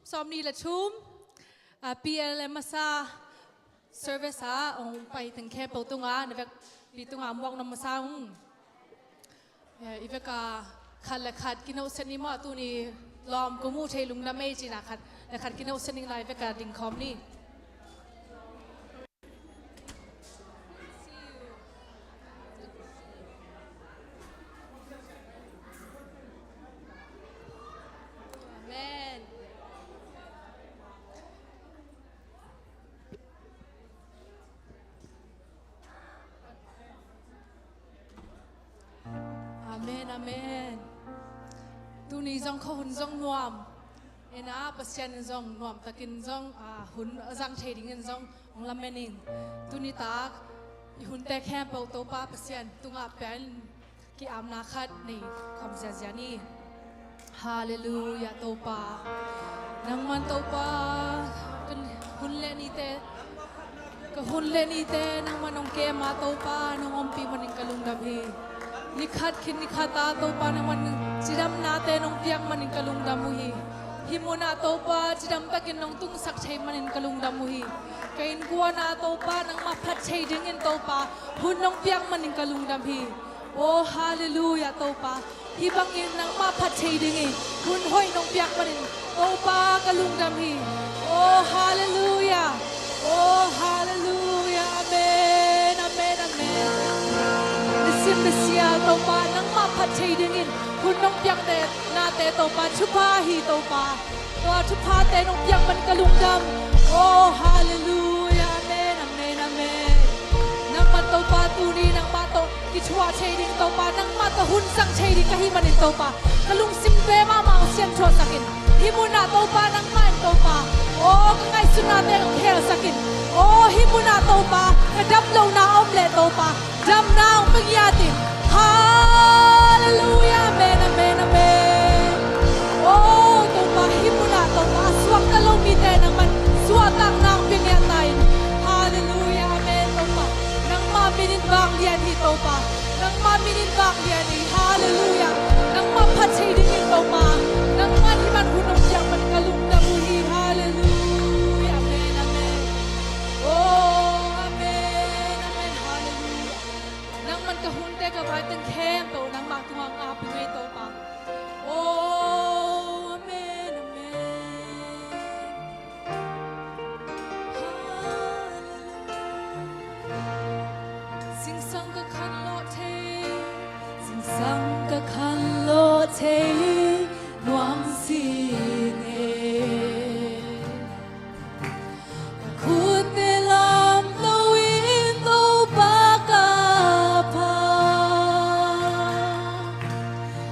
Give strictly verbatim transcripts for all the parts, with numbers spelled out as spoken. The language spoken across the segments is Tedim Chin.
Sawmnih le thum, ah, P L M masa service ah hong pai teng khempeuh tungah na vekpi tungah muak na masa ung. Eh, i vekah khat le khat kinawhsiat ni maw, tuni lawm kong muh thei lungdam ei cihna khat le khat kinawhsiat ning lai, i vekah dingkhawm ni. Amen. Amen, amen. Tuni zong khuahun zong nuam. Ena Pasian in zong nuamtakin zong, ah, hun a zang thei dingin zong hong lamen in. Tuni tak i hunte khempeuh Topa Pasian tungah pia in, ki-apna khat nei khawm ziazia ni. Halleluiah Topa. Nangman Topa, ka hun le nite, ka hun le nite nangman hong kem a Topa, nong ompih manin ka lungdam hi. Ni khat khit ni khat a Topa, nangman cidamnate nong piak manin ka lungdam uh hi. Hih munah Topa, cidam takin nong tungsak thei manin ka lungdam uh hi. Ka innkuan ah Topa, nangmah phat thei dingin Topa, hun nong piak manin ka lungdam hi. Oh, halleluiah Topa. Hih bangin nangmah phat thei dingin hun hoih nong piak manin Topa, ka lungdam hi. Oh, halleluiah. Oh, halleluiah. Amen, amen, amen. Nisim nisial Topa, nangmah phat thei dingin hun nong piakte nate Topa, thupha hi Topa. Tua thuphate nong piak man ka lungdam. Oh, halleluiah. Amen, amen, amen. Nangman Topa, tuni nangmah tawh kithuah thei ding Topa, nangmah tawh hun zang thei ding ka hih manin Topa, ka lungsimte mahmah hong siangthosak in. Hih munah Topa, nangmah in Topa, oh, ka ngaihsutnate hong khelsak in. Oh, hih munah Topa, ka dam lohna a om leh Topa, damna hong pia ngiat in. Halleluiah. Amen, amen, amen. Oh, Topa, hih munah Topa, a suakta lo mite nangman suahtakna hong pia ngiat ta in. Halleluiah. Amen, Topa. Nangmah min in vanglian hi Topa. Nangmah min in vanglian hi. Halleluiah. Nangmah phat thei dingin Topa, nangmah hih man hun hong piak man ka lungdam uh hi. Halleluiah. Amen, amen. Oh, amen, amen. Halleluiah. Nangman ka hunte ka vaiteng khempeuh nangmah tungah ngap ing ei Topa. Oh, amen, amen. Halleluiah. Zingsang ka khanlawh thei, zingsang ka khanlawh thei nuam sing e. Ka khutte lamto in Topa ka pha,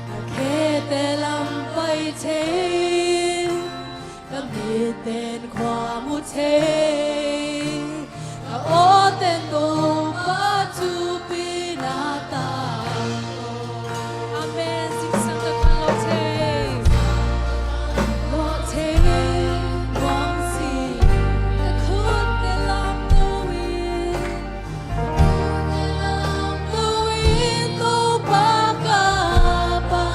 ka khete lam pai thei, ka mitten khua mu thei, ka awten Topa thupina tangko. Amen. Zingsang ka khanlawh thei, lawh thei nuam sing, ka khutte lamto in, ka khutte lamto in Topa ka pha,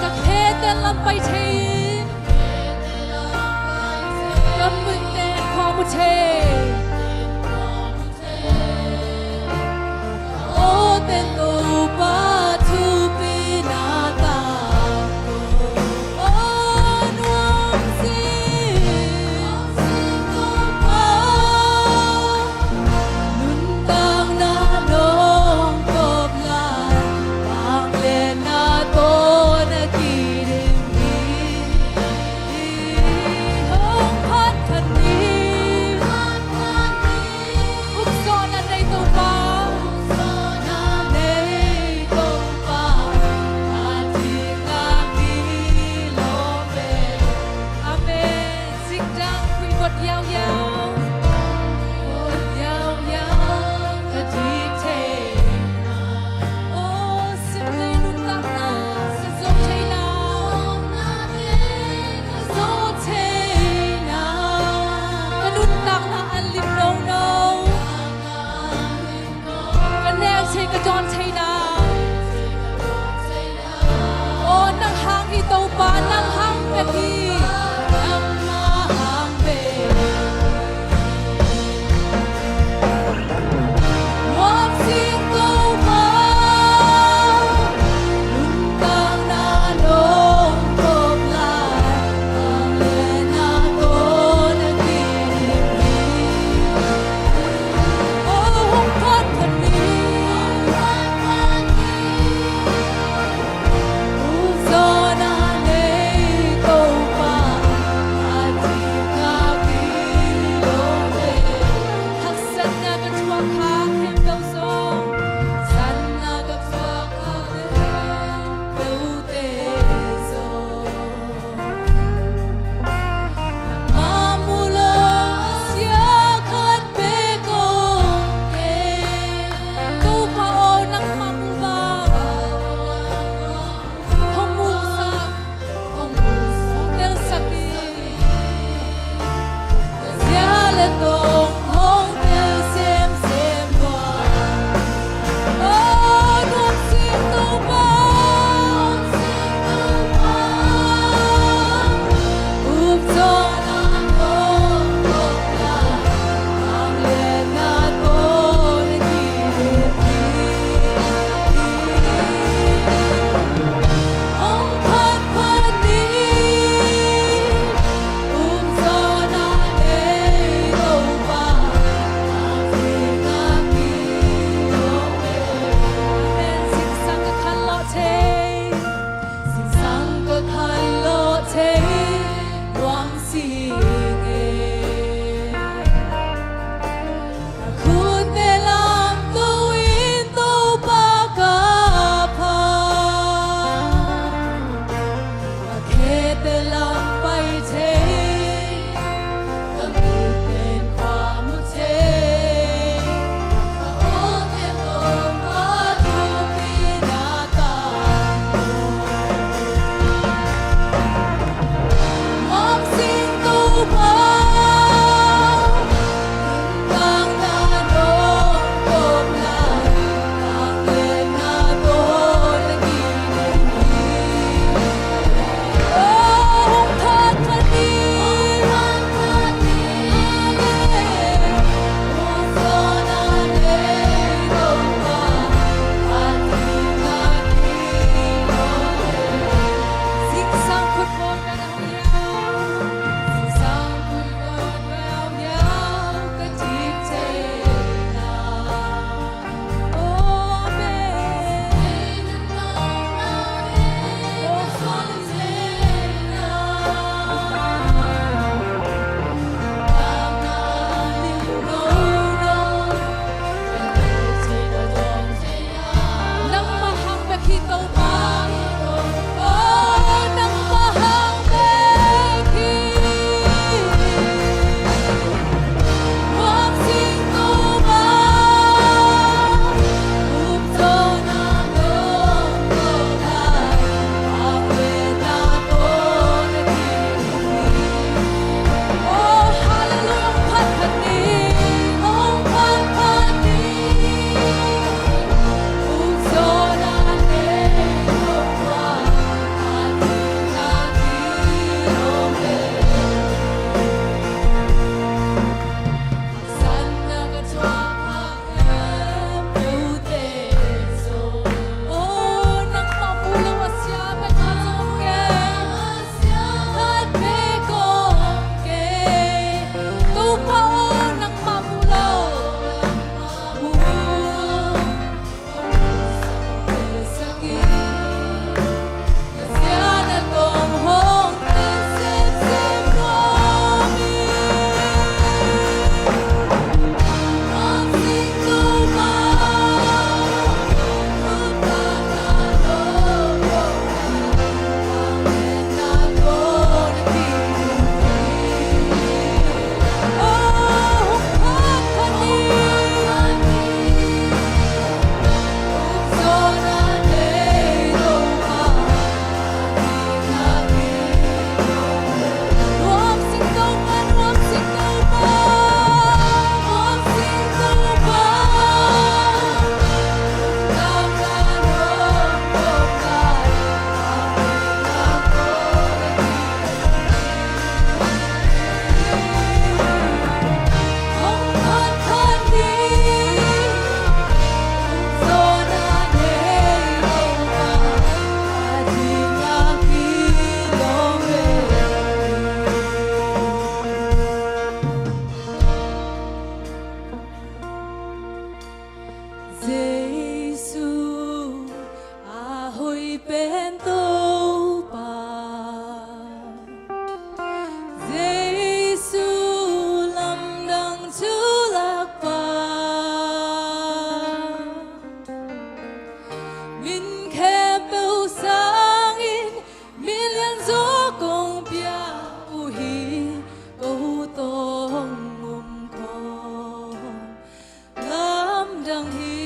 ka khete lam pai thei, ka mitten khua mu thei, ka awten Topa thupina tangko. Oh, nuam sing, nuam sing Topa, nuntakna nong tawp lai, vangliatna tawh na kidim hi. Hong phat khat ni, ukzawhna nei Topa, ukzawhna nei Jesu a hoih pen Topa, Jesu lamdang thu lakpa, min khempeuh sangin min lianzaw kong pia uh hi. Ko tawh hong om khawm lamdang hi.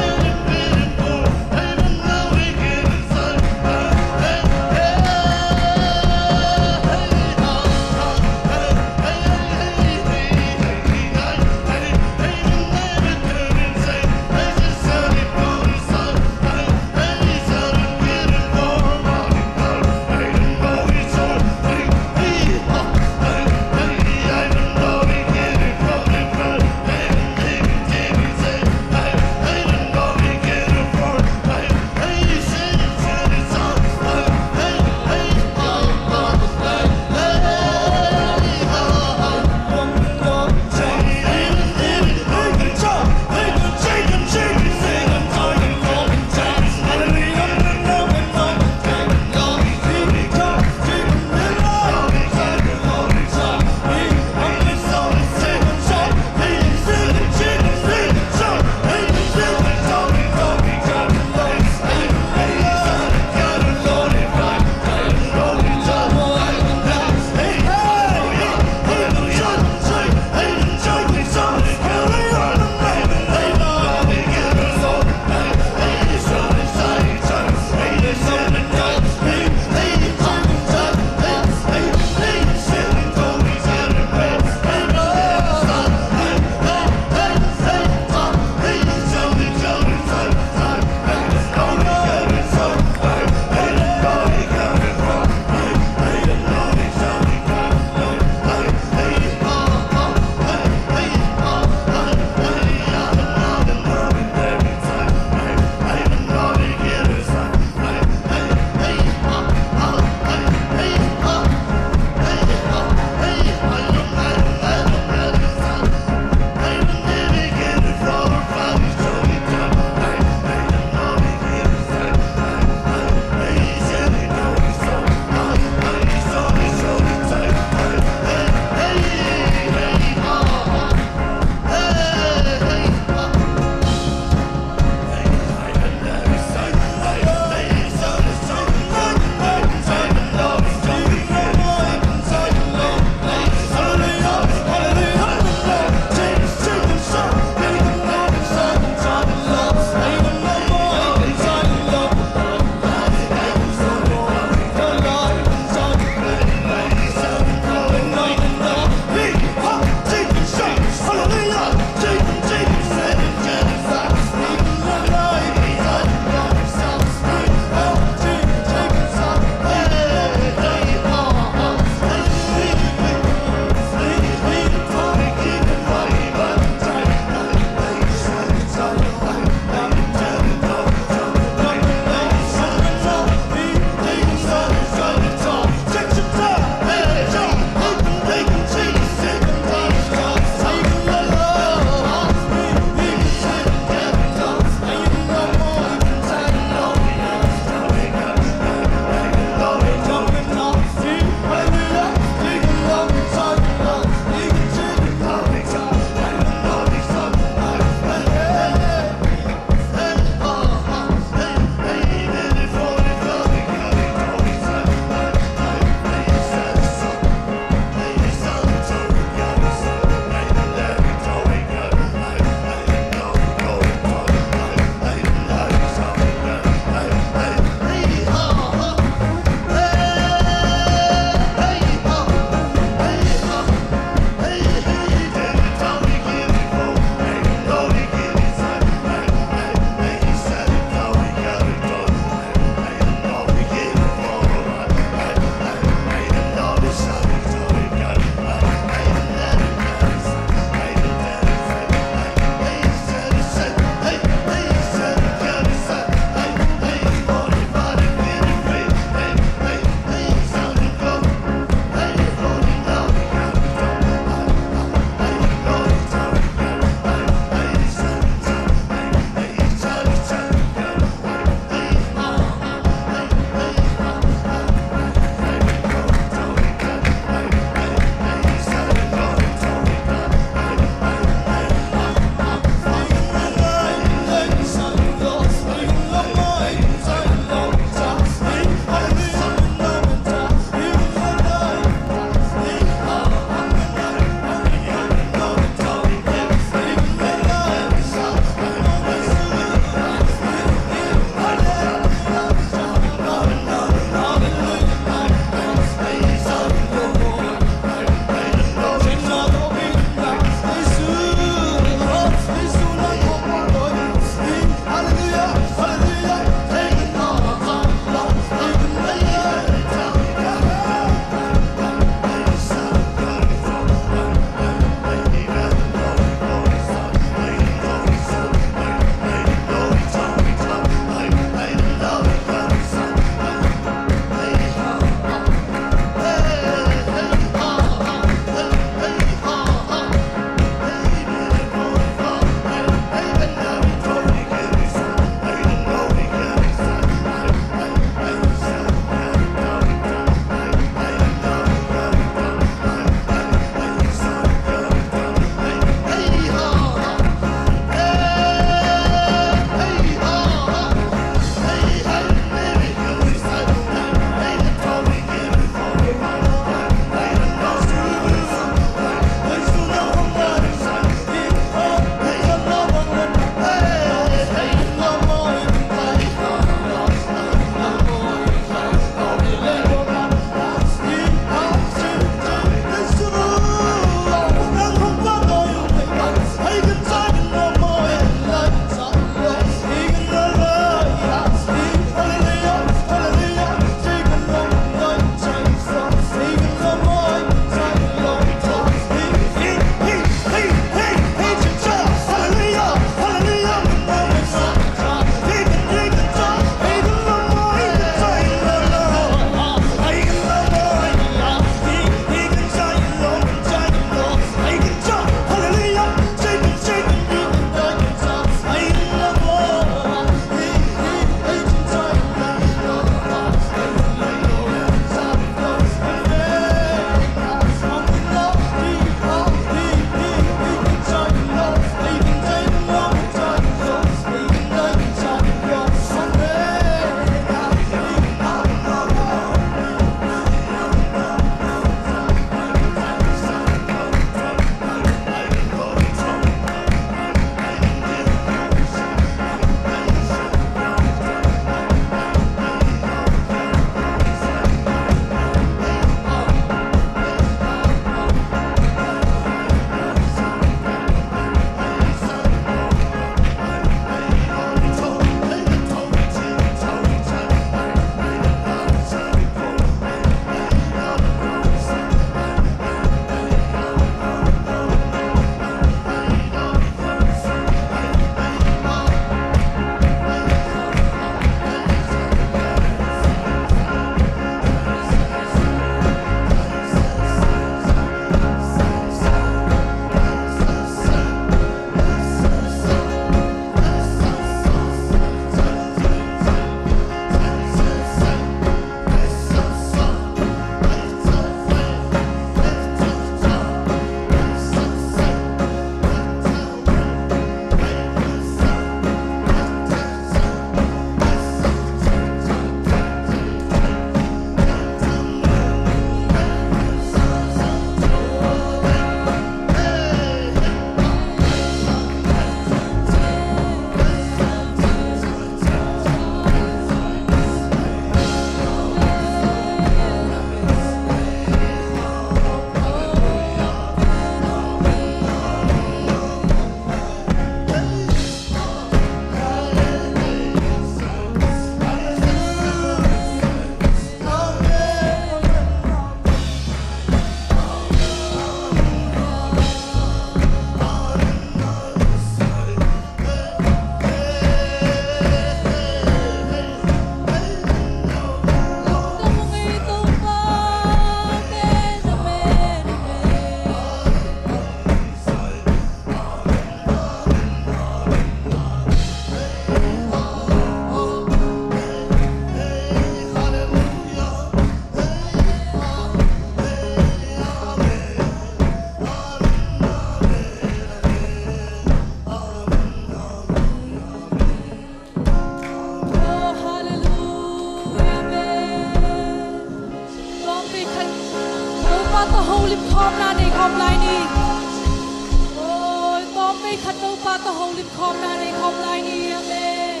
Topa tawh holim khawmna nei khawm lai ni. Amen.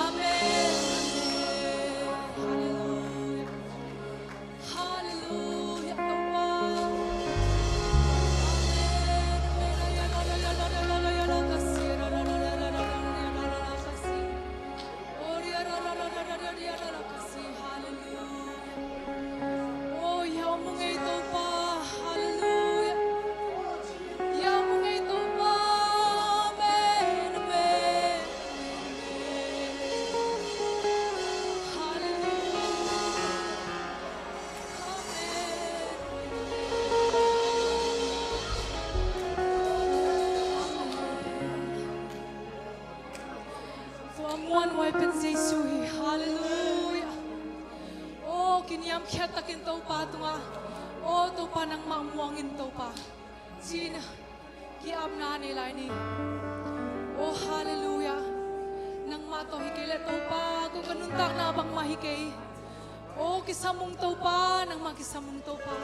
Amen. Hallelujah. Hallelujah, Topa. Amen. Amen. Hallelujah. Oh, ya mung ei Topa. Hallelujah. Ya mung ei Topa. Amen, amen, amen, amen. Hallelujah. Amen. Amen. Tua muanhuai pen Jesu hi. Hallelujah. Oh, kiniamkhiat takin Topa tungah. Oh, Topa nangmah muangin Topa. Cina ki-apna nei lai ni. Oh, hallelujah. Nangmah tawh hi kei leh Topa, ko ka nuntakna bangmah hi kei. Oh, kisamung Topa, nangmah kisamung Topa.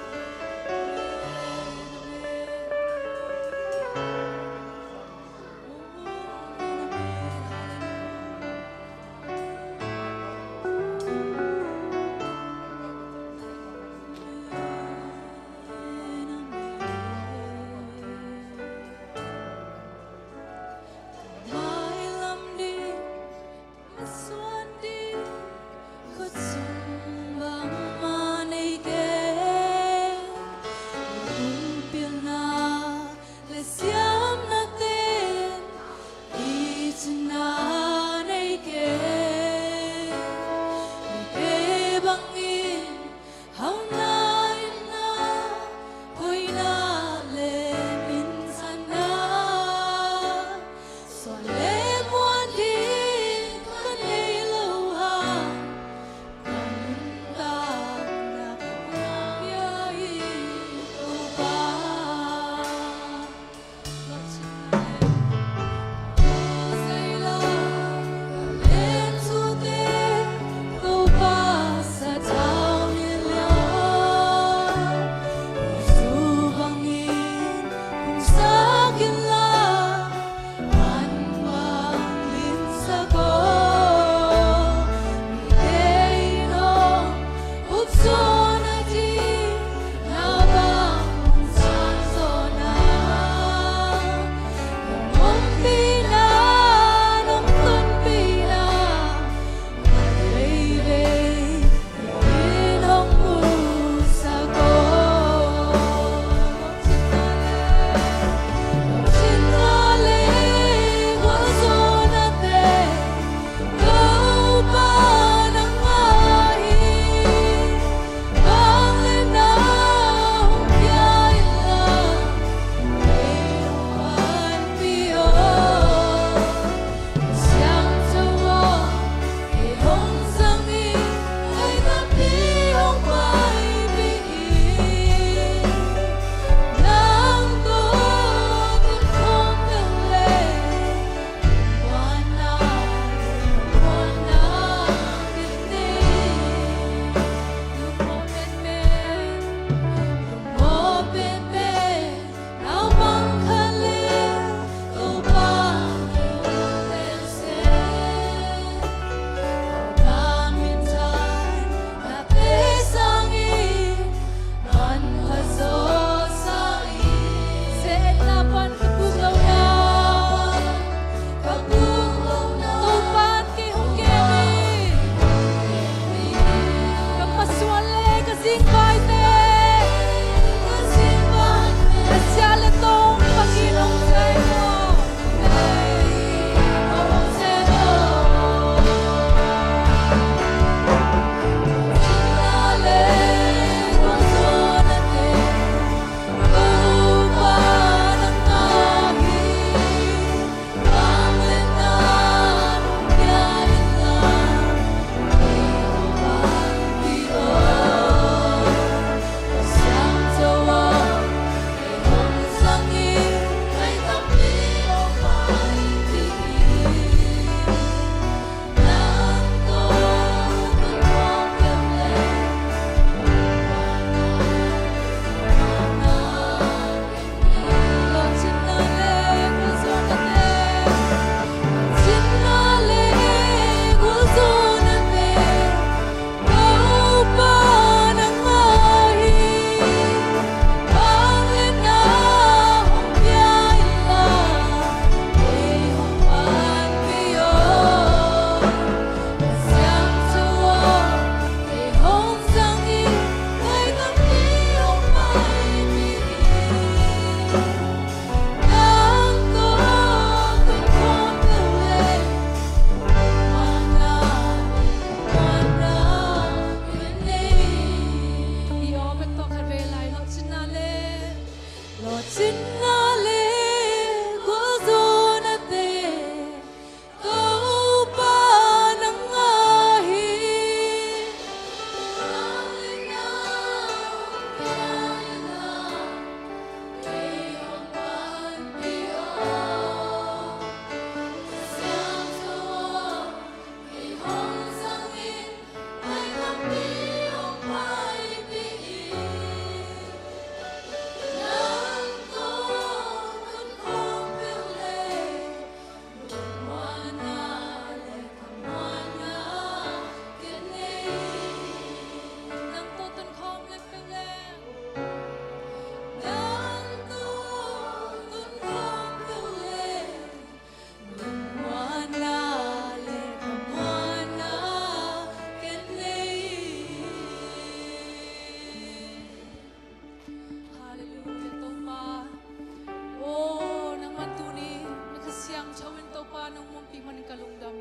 man ka lungdam.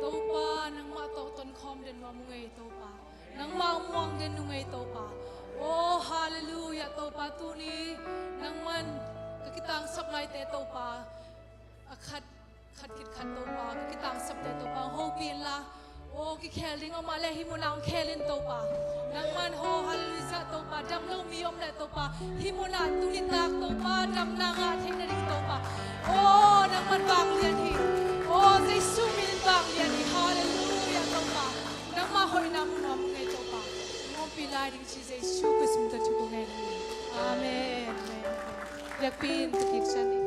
Topa, nangmah tawh tonkhawm den nuam ung ei Topa. Nangmah muang den ung ei Topa. Oh, halleluiah Topa, tuni nangman ka kitangsap ngaite Topa. A khat, khat khit khat Topa, ka kitangsapte Topa, hong hopih inla. Oh, kikhel ding a om leh hih munah hong khel in Topa. Nangman, oh, halleluiah Topa, dam lo mi om leh Topa, hih munah tuni tak Topa, damna ngah theihna ding Topa. Oh, nangman vanglian hi. Oh, Jesu min in vanglian hi. Halleluiah Topa. Nangmah hoihna mu nuam ung ei Topa. Hong ompih lai ding ci Jesu Khrist min tawh thu kong ngen hi. Amen. Amen. Biakpi in ka kik ciat ni.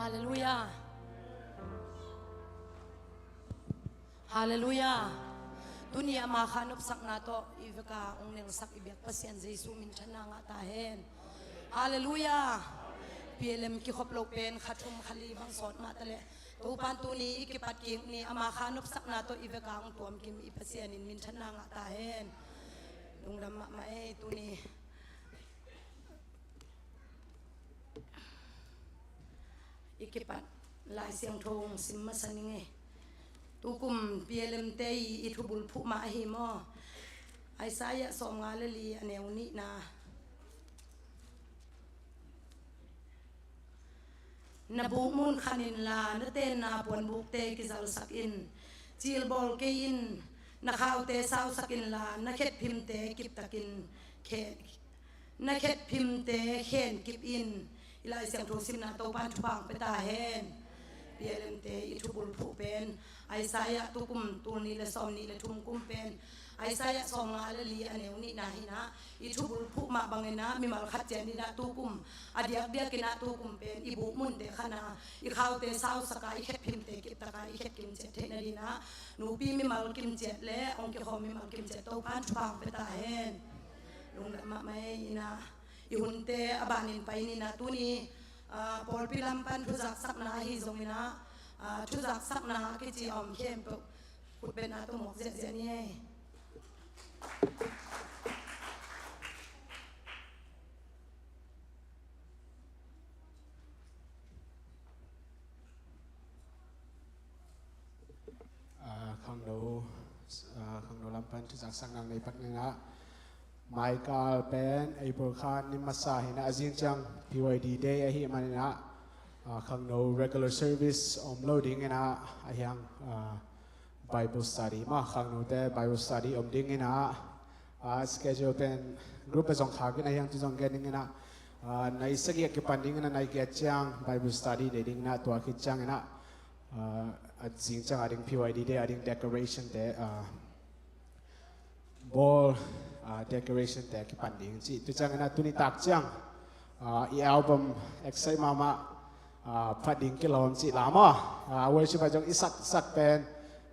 Halleluiah. Halleluiah. Tuni ama kha nopsakna tawh i veka hong nelsak i biak Pasian Jesu minthanna ngah ta hen. Halleluiah. P L M kikhop loh pen kha thum kha li bang sawt mah taleh Topan tuni i kipat kik ni ama kha nopsakna tawh i veka hong tuamkim i Pasian in minthanna ngah ta hen. Lungdam mahmah ei tuni. I kipat Lai Siangtho hong sim masa ning ei. Tukum P L M te i thubulphuh mah ahi maw? Isaiah sawmnga le li a neu nihna. Na bukmun khan inla na tenna puanbukte kizalsak in. Cilbawl kei in. Na khaute sausak inla na khetphimte kiptakin khe-, na khetphimte khenkip in. I Lai Siangtho simna Topan thupha hong pia ta hen. P L M te i thubulphuh pen Isaiah tukum tul nih le sawmnih le thum kum pen Isaiah sawmnga le li a neu nihna hi nah, i thubulphuh mah bangin ah mimal khat ciat in ah tukum a diakdiak in ah tukum pen i bukmunte khan ah i khaute sausak a, i khetphimte kiptak a, i khetkim ciat theihna ding ah nupi mimal kimciat le hong kikhawm mimal kimciat Topan thupha hong pia ta hen. Lungdam mahmah ei. In ah i hunte a banin pai ni nah, tuni, ah, pawlpi lam pan thuzaksakna ahi zongin ah, ah, thuzaksakna kici a om khempeuh khutbetna tawh mawk ziahziah ni ei. Ah, khangno, ah, khangno lam pan thuzaksakna nei pak ning ah, Maikal pen April kha ni masa hi nah, a zing ciang P Y D day ahih manin ah, ah, khangno regular service om lo ding in ah, a hiang, ah, Bible study mah, khangnote Bible study om ding in ah, ah, schedule pen group a zong khak in ah, a hiang tu zong gen ding in ah, ah, nai sagih a kipan ding in ah, nai giat ciang Bible study nei ding in ah, tua khit ciang in ah, ah, a zing ciang a ding P Y D day a ding decoration te, ah, ball, ah, decoration te kipan ding ci. Tu ciang in ah tuni tak ciang, ah, i album Excite Mahmah, ah, phat ding kilawm ci lam ah, ah, worship a zong i saksak pen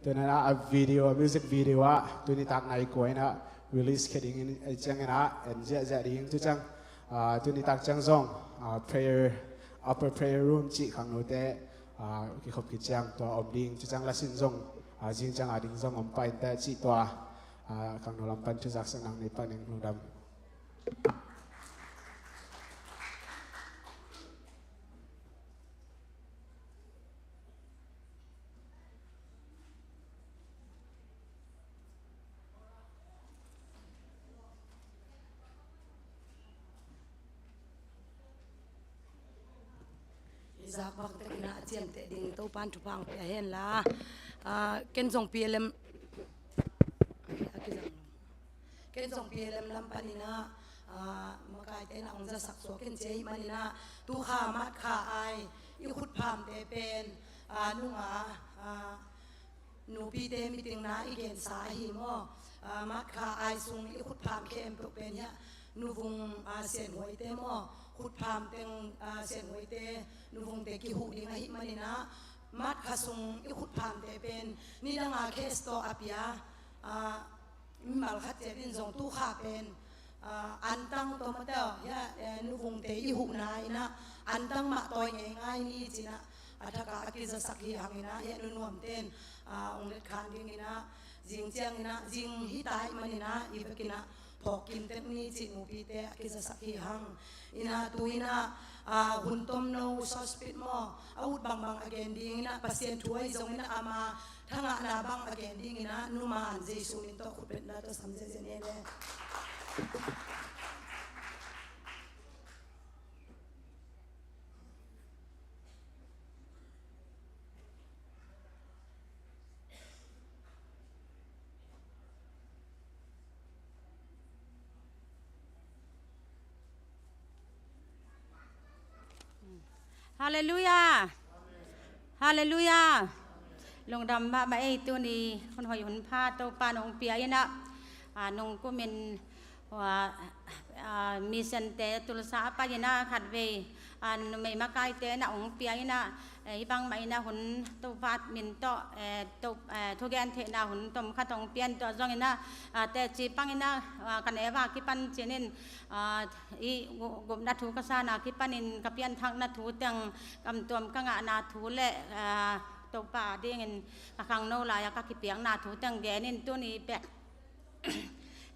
tu in ah a video, a music video ah tuni tak nai kua in ah release khia ding in, eh, ciang in ah en ziahziah ding. Tu ciang, ah, tuni tak ciang zong, ah, prayer, upper prayer room ci khangnote, ah, kikhop khit ciang tua om ding. Tu ciang lasin zong, ah, zing ciang a ding zong om pah inteh ci tua, ah, khangno lam pan thuzaksakna nei pak ning. Lungdam. I zak bang tek in ah a ciamteh ding Topan thupha hong pia hen la. Ah, ken zong P L M, a kizang lo. Ken zong P L M lam panin ah, ah, makaite in ah hong zasak suak in ci ahih manin ah, tu kha March kha ai i khutphamte pen, ah, nunga, ah, nupite meeting na i gensa ahi maw? Ah, March kha ai sung i khutpham khempeuh pen hiah nuvung, ah, Sianhuaite maw? Khutpham teng, ah, Sianhuaite nuvungte kihuh ding ahih manin ah, March kha sung i khutphamte pen nidanga cash tawh a pia, ah, mimal khat ciat in zong tu kha pen, ah, antang tawh mate aw, hiah, eh, nuvungte i huhna in ah antang mah tawi ngeingai ni ci-in ah a thak a kizasak hi hang in ah, hiah nunuamte in, ah, hong letkhan ding in ah, zing ciang in ah, zing hi ta ahih manin ah i vekin ah phawk kim tek ni cih nupite a kizasak hi hang. In ah tu in ah, ah, hun tomno, short speech maw, a ut bangbang a gen ding in ah, Pasian thu ahi zongin ah ama thangahna bang a gen ding in ah, nu Man Jesu min tawh khutbetna tawh sam ziahziah ni le. Halleluiah. Halleluiah. Lungdam mahmah ei, tuni hun hoih hun pha Topa nong pia in ah, ah, nong kumin, ah, ah, missionte Tulsa a pai in ah khatvei, ah, numei makaite in ah hong pia in ah, eh, hih bangmah in ah hun Topa min tawh, eh, to, eh, thugen theihna hun tom khat hong pia in, tua zongin ah, ah, teci pang in ah, ah, ka neu a kipan cinin, ah, i gu-, gupna thu ka sana kipanin ka pianthakna thu teng, kamtuam ka ngahna thu le, ah, Topa dingin ka khangno lai-a ka kipiakna thu teng genin tuni pen,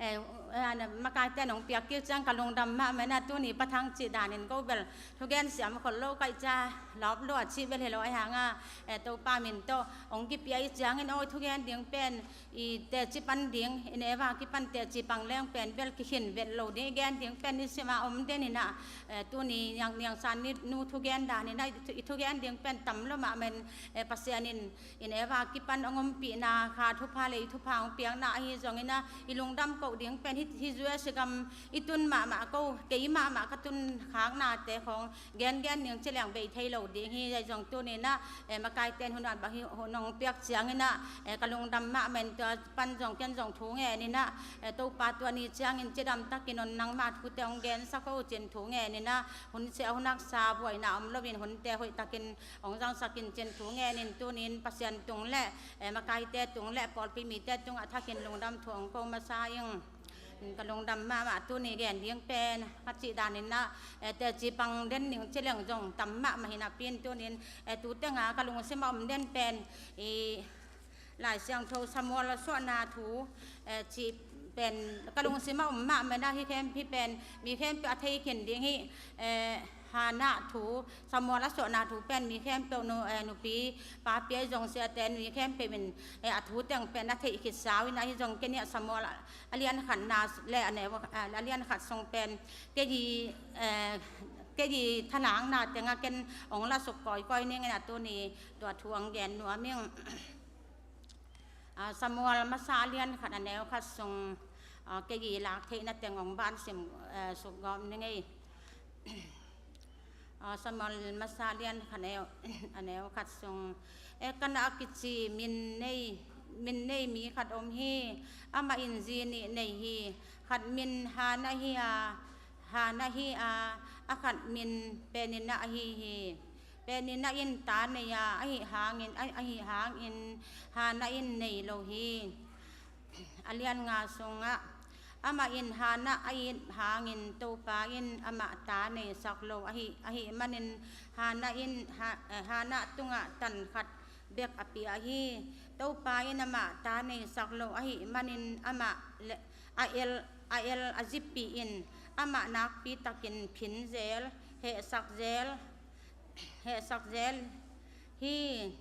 eh, eh, makaite nong piak kik ciang ka lungdam mahmah in ah, tuni Pa Thang cih danin ko bel thugen siam khol lo ka hih ciang lawp lua cih bel hi lo, ahi hang a, eh, Topa min tawh hong kipia i ciangin awi, thugen ding pen i teci pan ding, i neu a kipan teci pang leng pen bel kikhin vet lo ding, i gen ding pen nisim a om den in ah, eh, tuni Niang, Niang San ni nu thugen dan in ah, i thu-, i thugen ding pen tam lo mahmah in, eh, Pasian in i neu a kipan hong ompihna, kha thupha lei thupha hong piakna ahi zongin ah, i lungdam koh ding pen hih, hih U S gam i tun mahmah ko, kei mahmah ka tun khaknate khawng gengen ning ci leng bei thei lo ding hi. Ahi zong tuni in ah, eh, makaite in hun a bang hi, hun hong piak ciangin ah, eh, ka lungdam mahmah in, tua pan zong ken zong thu ngen in ah, eh, Topa, tua ni ciangin cidam takin hong nangma thute hong gensak o cin thu ngen in ah, hun sia hun haksa buaina om loin hunte hoih takin hong zangsak in cin thu ngenin, tuni in Pasian tung le, eh, makaite tung le pawlpi mite tungah thakin lungdam thu hong ko masa ing. Ka lungdam mahmah, tuni gen ding pen ka cih danin ah, eh, teci pang den ning ci leng zong tam mahmah hi napi in, tuni in, eh, tu teng a ka lungsim a om den pen i Lai Siangtho Samuel a suahna thu, eh, cih pen ka lungsim a om mahmah in ah, hih khempeuh pen mi khempeuh a thei khin ding hi, eh, Hannah thu, Samuel a suahna thu pen mi khempeuh nu, eh, nupi papi ahi zong siate, mi khempeuh in, eh, a thu teng pen a theih khit sau in ah, ahi zong ken hiah Samuel a, a lian khatna le a neu, eh, a lian khat sung pen kei, eh, kei thalakna teng ah ken hong la suk kawikawi ning in ah, tuni tua thu hong gen nuam ing. Ah, Samuel masa a lian khat a neu khat sung, ah, kei lak theihna teng hong ban sim, eh, suk gawm ning ei. Ah, Samuel masa a lian khat a neu, a neu khat sung, Elkanah a kici min nei, min nei mi khat om hi. Amah in zi nih nei hi. Khat min Hannah hi a, Hannah hi a, a khat min Peninnah ahi hi. Peninnah in ta nei a, ahih hangin, a, ahih hangin Hannah in nei lo hi. A lian nga sungah, amah in Hannah a it hangin Topa in amah ta neisak lo ahih, ahih manin Hannah in, Ha-, eh, Hannah tungah tan khat bek a pia hi. Topa in amah ta neisak lo ahih manin amah le, a el, a el a zippih in amah nakpi takin phin zel, hehsak zel, hehsak zel hi.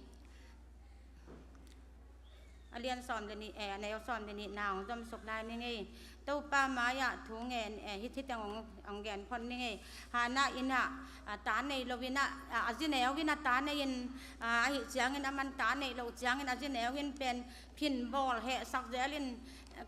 A lian sawm le nih, eh, a neu sawm le nihna hong zom suk lai ning ei. Topa mai-ah thu ngen, eh, hih, hih teng hong, hong gen phot ning ei. Hannah in ah, ah, ta nei lo in ah, ah, a zi neu in ah ta nei in, ah, ahih ciangin, aman ta neih loh ciangin a zi neu in pen phin bawl, hehsak zel in,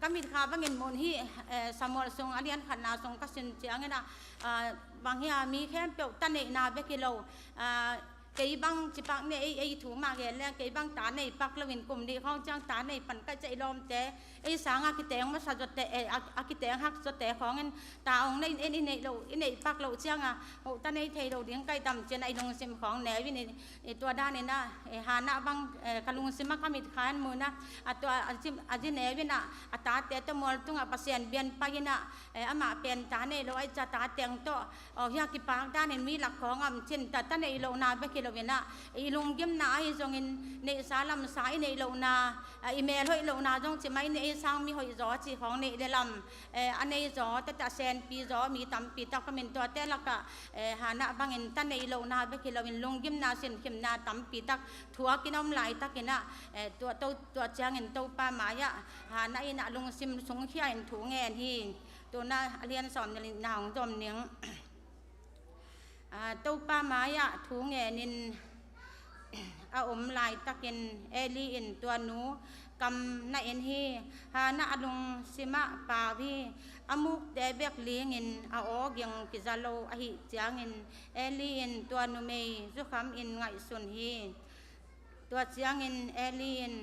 Ka mitkha bangin mun hi, eh, Samuel sung a lian khatna sung ka sin ciangin ah, ah, bang hi a mi khempeuh ta neihna bek hi lo, ah, kei bang cipak ne ei, ei thu mah gen leng, kei bang ta nei pak loin kum nih khawng ciang ta nei pan ka cei lawmte, ei sanga kiteng masa zawte, eh, a, a kiteng hak zawte khawngin ta ong nei in i neih lo, i neih pak loh cianga hoh ta nei thei lo ding kai tam cian a i lungsim khawng neu in i, i tua danin ah, eh, Hannah bang, eh, ka lungsim a ka mitkha in mun ah, a tua a zi, a zi neu in ah, a tate tawh mual tungah Pasian bian pai in ah, eh, amah pen ta nei lo ai cia ta teng tawh, aw, hia kipak danin mi lak khawng am cin ta, ta nei lohna bek hi lo in ah, i lunggimna ahi zongin neihsa lamsa i neih lohna, ah, i mel hoih lohna zong ci mai ni, ei sang mi hoih zaw ci khawng neih le lam, eh, a nei zaw, tata senpi zaw, mi tampi tak pamin tuate lakah, eh, Hannah bangin ta nei lohna bek hi loin lunggimna sinkhimna tampi tak thuak in a om laitakin ah, eh, tua, to, tua ciangin Topa mai-ah Hannah in ah lungsim sungkhia in thu ngen hi. Tuna a lian sawm na lina hong zom ning. Ah, Topa mai-ah thu ngenin a om laitakin Eli in tua nu kam na en hi. Hannah a lungsimah pau hi. A mukte bek lingin a aw ging kiza lo ahih ciangin Eli in tua numei zukham in ngaihsun hi. Tua ciangin Eli in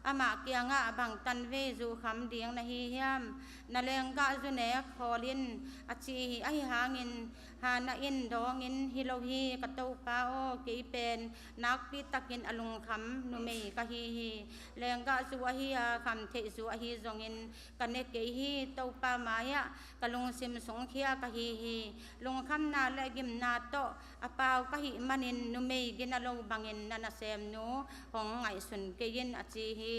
amah kiangah, "Bang tanvei zukham ding na hi hiam? Na lenggah zu nek khawl in," a ci hi. Ahi hangin Hannah in dawngin, "Hi lo hi, ka Topa aw, kei pen nakpi takin a lungkham numei ka hi hi. Lenggah zu ahi a, khamtheih zu ahi zongin ka ne kei hi. Topa mai-ah ka lungsim sungkhia ka hi hi. Lungkhamna le gimna tawh a pau ka hih manin numei gina lo bangin na nasemnu hong ngaihsun kei in," a ci hi.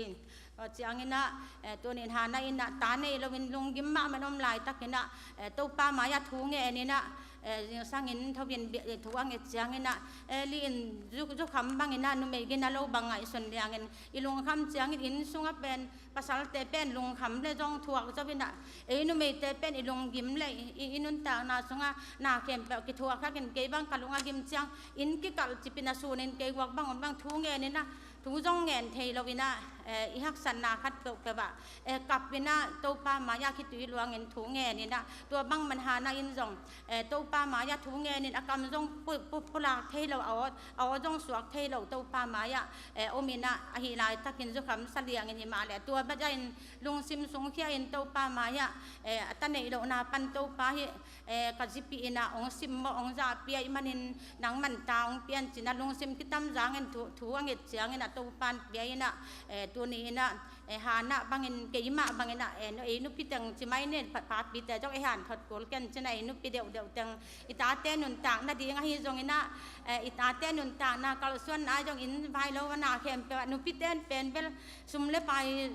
Tua ciangin ah, eh, tunin Hannah in ah ta nei loin lunggim mahmah in om laitakin ah, eh, Topa mai-ah thu ngenin ah, eh, zingsangin tho in bia, eh, thu a nget ciangin ah, Eli in zu, zukham bangin ah numei gina lo bang ngaihsun liangin i lungkham ciangin inn sungah pen pasalte pen lungkham le zong thuak zo in ah, ei numeite pen i lunggim le i, i, i nuntakna sungah na khempeuh kithuak khakin kei bang ka lung a gim ciang inn kikalh cipin a sunin kei guak bang un bang thu ngenin ah thu zong ngen thei lo in ah, eh, i haksatna khat peuhpeuh ah, eh, kap in ah Topa mai-ah khitui luangin thu ngenin ah tua bang man Hannah in zong, eh, Topa mai-ah thu ngenin a kam zong pu, pu, pulak thei lo, a aw, a aw zong suak thei lo Topa mai-ah, eh, om in ah ahi laitakin zukham sa liangin hi mah leh tua bek in lungsim sungkhia in Topa mai-ah, eh, a ta neih lohna pan Topa hi, eh, ka zipih in ah hong simmawh hong zahpih ahih manin nangman ta hong pian cin ah lungsim kitamzangin thu, thu a nget ciangin ah Topan pia in ah, eh, tuni in ah, eh, Hannah bangin keimah bangin ah, eh, nu, ei nupi teng ci mai ni, pa, papite zong ei hanthot kul ken cin ah ei nupi deuhdeuh teng i tate nuntakna ding ahi zongin ah, eh, i tate nuntakna kalsuanna zong inn vai lo a na khempeuh ah nupite in pen bel sum le pai,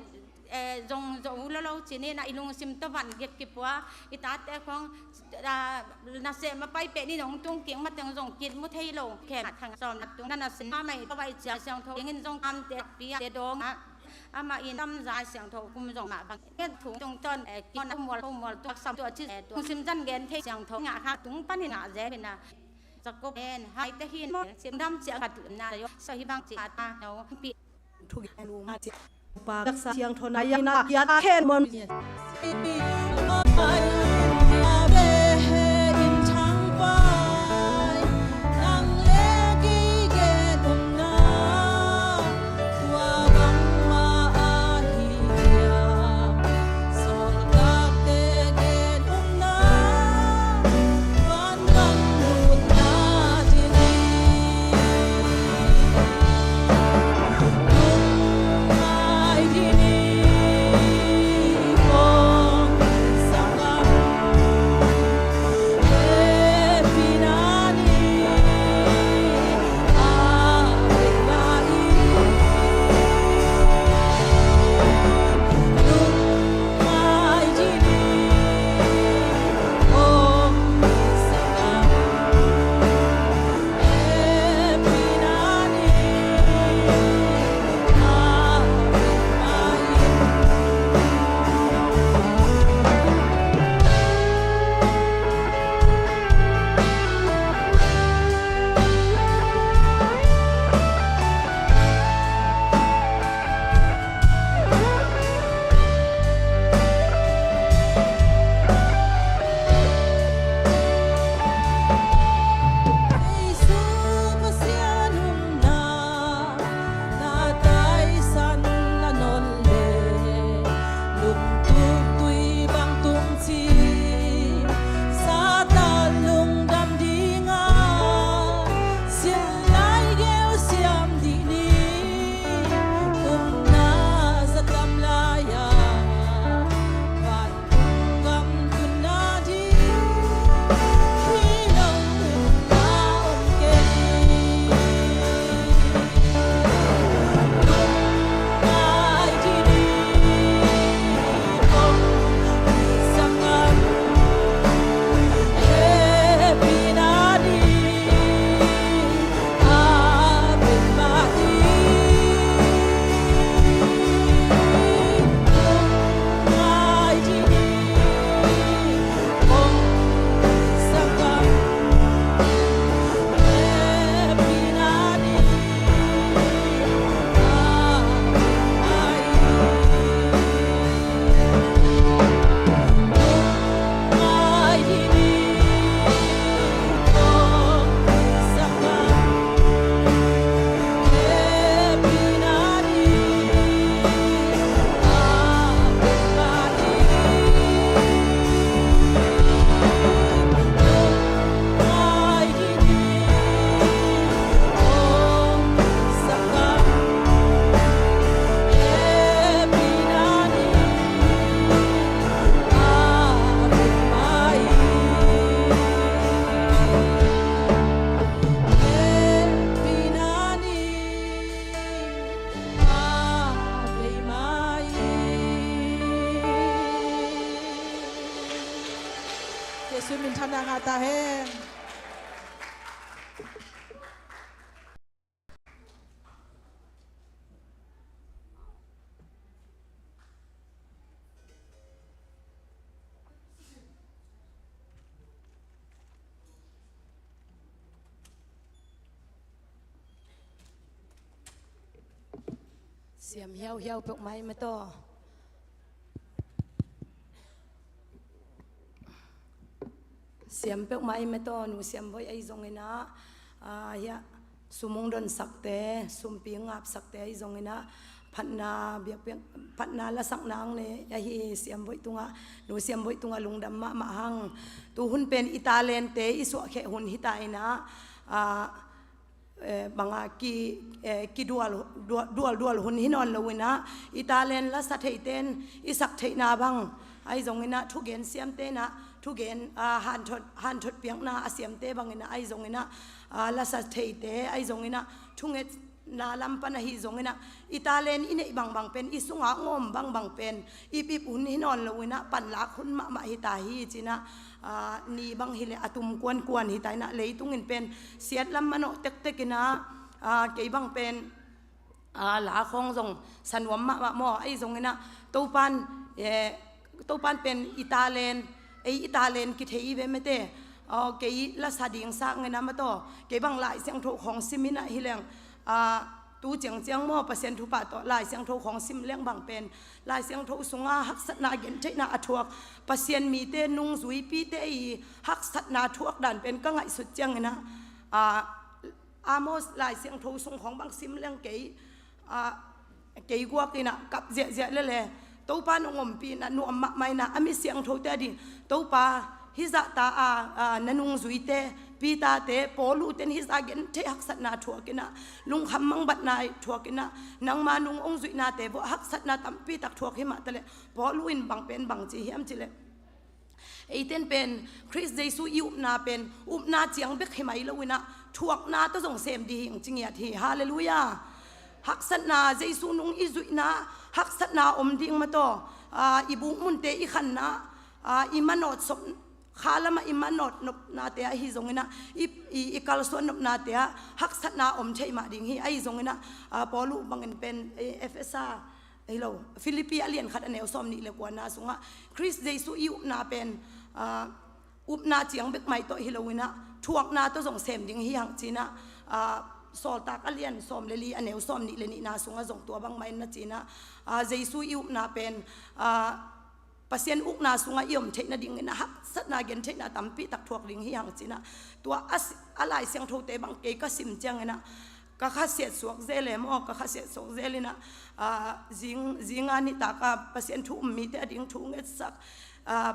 eh, zong zo lo lo cin in ah i lungsim tawh van gik kipua i tate khawng, ah, nasem a pai pen in hong tung kik mateng zong kit mu thei lo. Khen a thang sawm na tung na nasem a mai tawh vai cia siangtho dingin zong kamte pi a te dawng ah amah in tamzai siangtho kum zong mah bang ngen thu tungtawn, eh, kit na mual, mual tuak sam tua ci, eh, tua lungsim zan gen thei siangtho ngah kha tung panin ngah zem in ah Jacob en hai te hin mo sim dam cia ka tu na yo sa hi bang ci a ta no pi. Thu gen lu ma ci. Pa taksa siangtho na ya na ya ta khen mon. Jesuh min thanna ngah ta hen. Siam hiauhiau peuhmah i mataw. Siam peuhmah i mataw, Nu Siam Voih ahi zongin ah, ah, hiah sum hong donsakte, sumpi ngapsakte ahi zongin ah, phatna biakpiak, phatna lasakna ang le ahi Siam Voih tungah, Nu Siam Voih tungah lungdam mahmah hang. Tu hun pen i talente i suahkheh hun hi ta in ah, ah, eh, banga ki, eh, kidual, dual, dual, dual hun hi nawn lo in ah, i talent lasa theite in i sak theihna bang ahi zongin ah, thugen siamte in ah, thugen, ah, hanthot, hanthot piakna a siamte bangin ah ahi zongin ah, ah, lasa theite ahi zongin ah, thungetna lam pan ahi zongin ah, i talent i neih bangbang pen i sungah ngawm bangbang pen ipip hun hi nawn lo in ah, panlak hun mahmah hi ta hi ci in ah, ah, ni bang hi leh a tum kuankuan hi ta in ah, leitung in pen siat lam manawh tektek in ah, ah, kei bang pen, ah, la khawng zong sa nuam mahmah maw, ahi zongin ah, Topan, eh, Topan pen i talent, ei i talent kithei i ve mete, ah, kei lasa ding sa ngena mataw, kei bang Lai Siangtho khawng sim in ah hi leng, ah, tu ciangciang maw, Pasian thupha tawh Lai Siangtho khawng sim leng bang pen, Lai Siangtho sunga haksatna gentheihna a thuak, Pasian mite nungzuipite i haksatna thuak dan pen ka ngaihsut ciangin ah, ah, Amos Lai Siangtho sung khawng bang sim leng kei, ah, kei guak in ah kap ziahziah lele. Topa nong ompih in ah nuam mahmah in ah, a mi siangthote a ding, Topa, hizah ta a, a, na nungzuite, Peter te, Paul uh ten hizah gentheih haksatna thuak in ah, lungkham mangbatna thuak in ah, nangma nung hong zuihnate vuah haksatna tampi tak thuak hi mah ta leh, Paul uh in bang pen bang ci hiam ci leh, eiten pen Khrist Jesuh i upna pen upna ciang bek hi mai lo in ah, thuakna tawh zong sem ding hi ing ci ngiat hi. Halleluiah. Haksatna, Jesuh nung i zuihna, haksatna om ding mataw, ah, i bukmunte i khanna, ah, i manawt sop, kha lamah i manawt nopnate ahi zongin ah, i, i, i kalsuan nopnate ah haksatna om thei mah ding hi. Ahi zongin ah, ah, Paul uh bangin pen, eh, Efesa, hi lo, Philippi a lian khat a neu sawm nih le kuana sungah, Khrist Jesuh i upna pen, ah, upna ciang bek mai tawh hi lo in ah, thuakna tawh zong sem ding hi hang ci in ah, ah, Sawltak a lian sawm le li a neu sawm nih le nihna sungah zong tua bang mai na ci in ah, ah, Jesuh i upna pen, ah, Pasian ukna sungah i om theih nadingin a haksatna gentheihna tampi tak thuak ding hi hang ci in ah, tua a si-, a Lai Siangthote bang kei ka sim ciangin ah, ka khasiat suak zel e maw, ka khasiat suak zel in ah, ah, zing, zinga nitak a Pasian thu um mite a ding thu ngetsak, ah,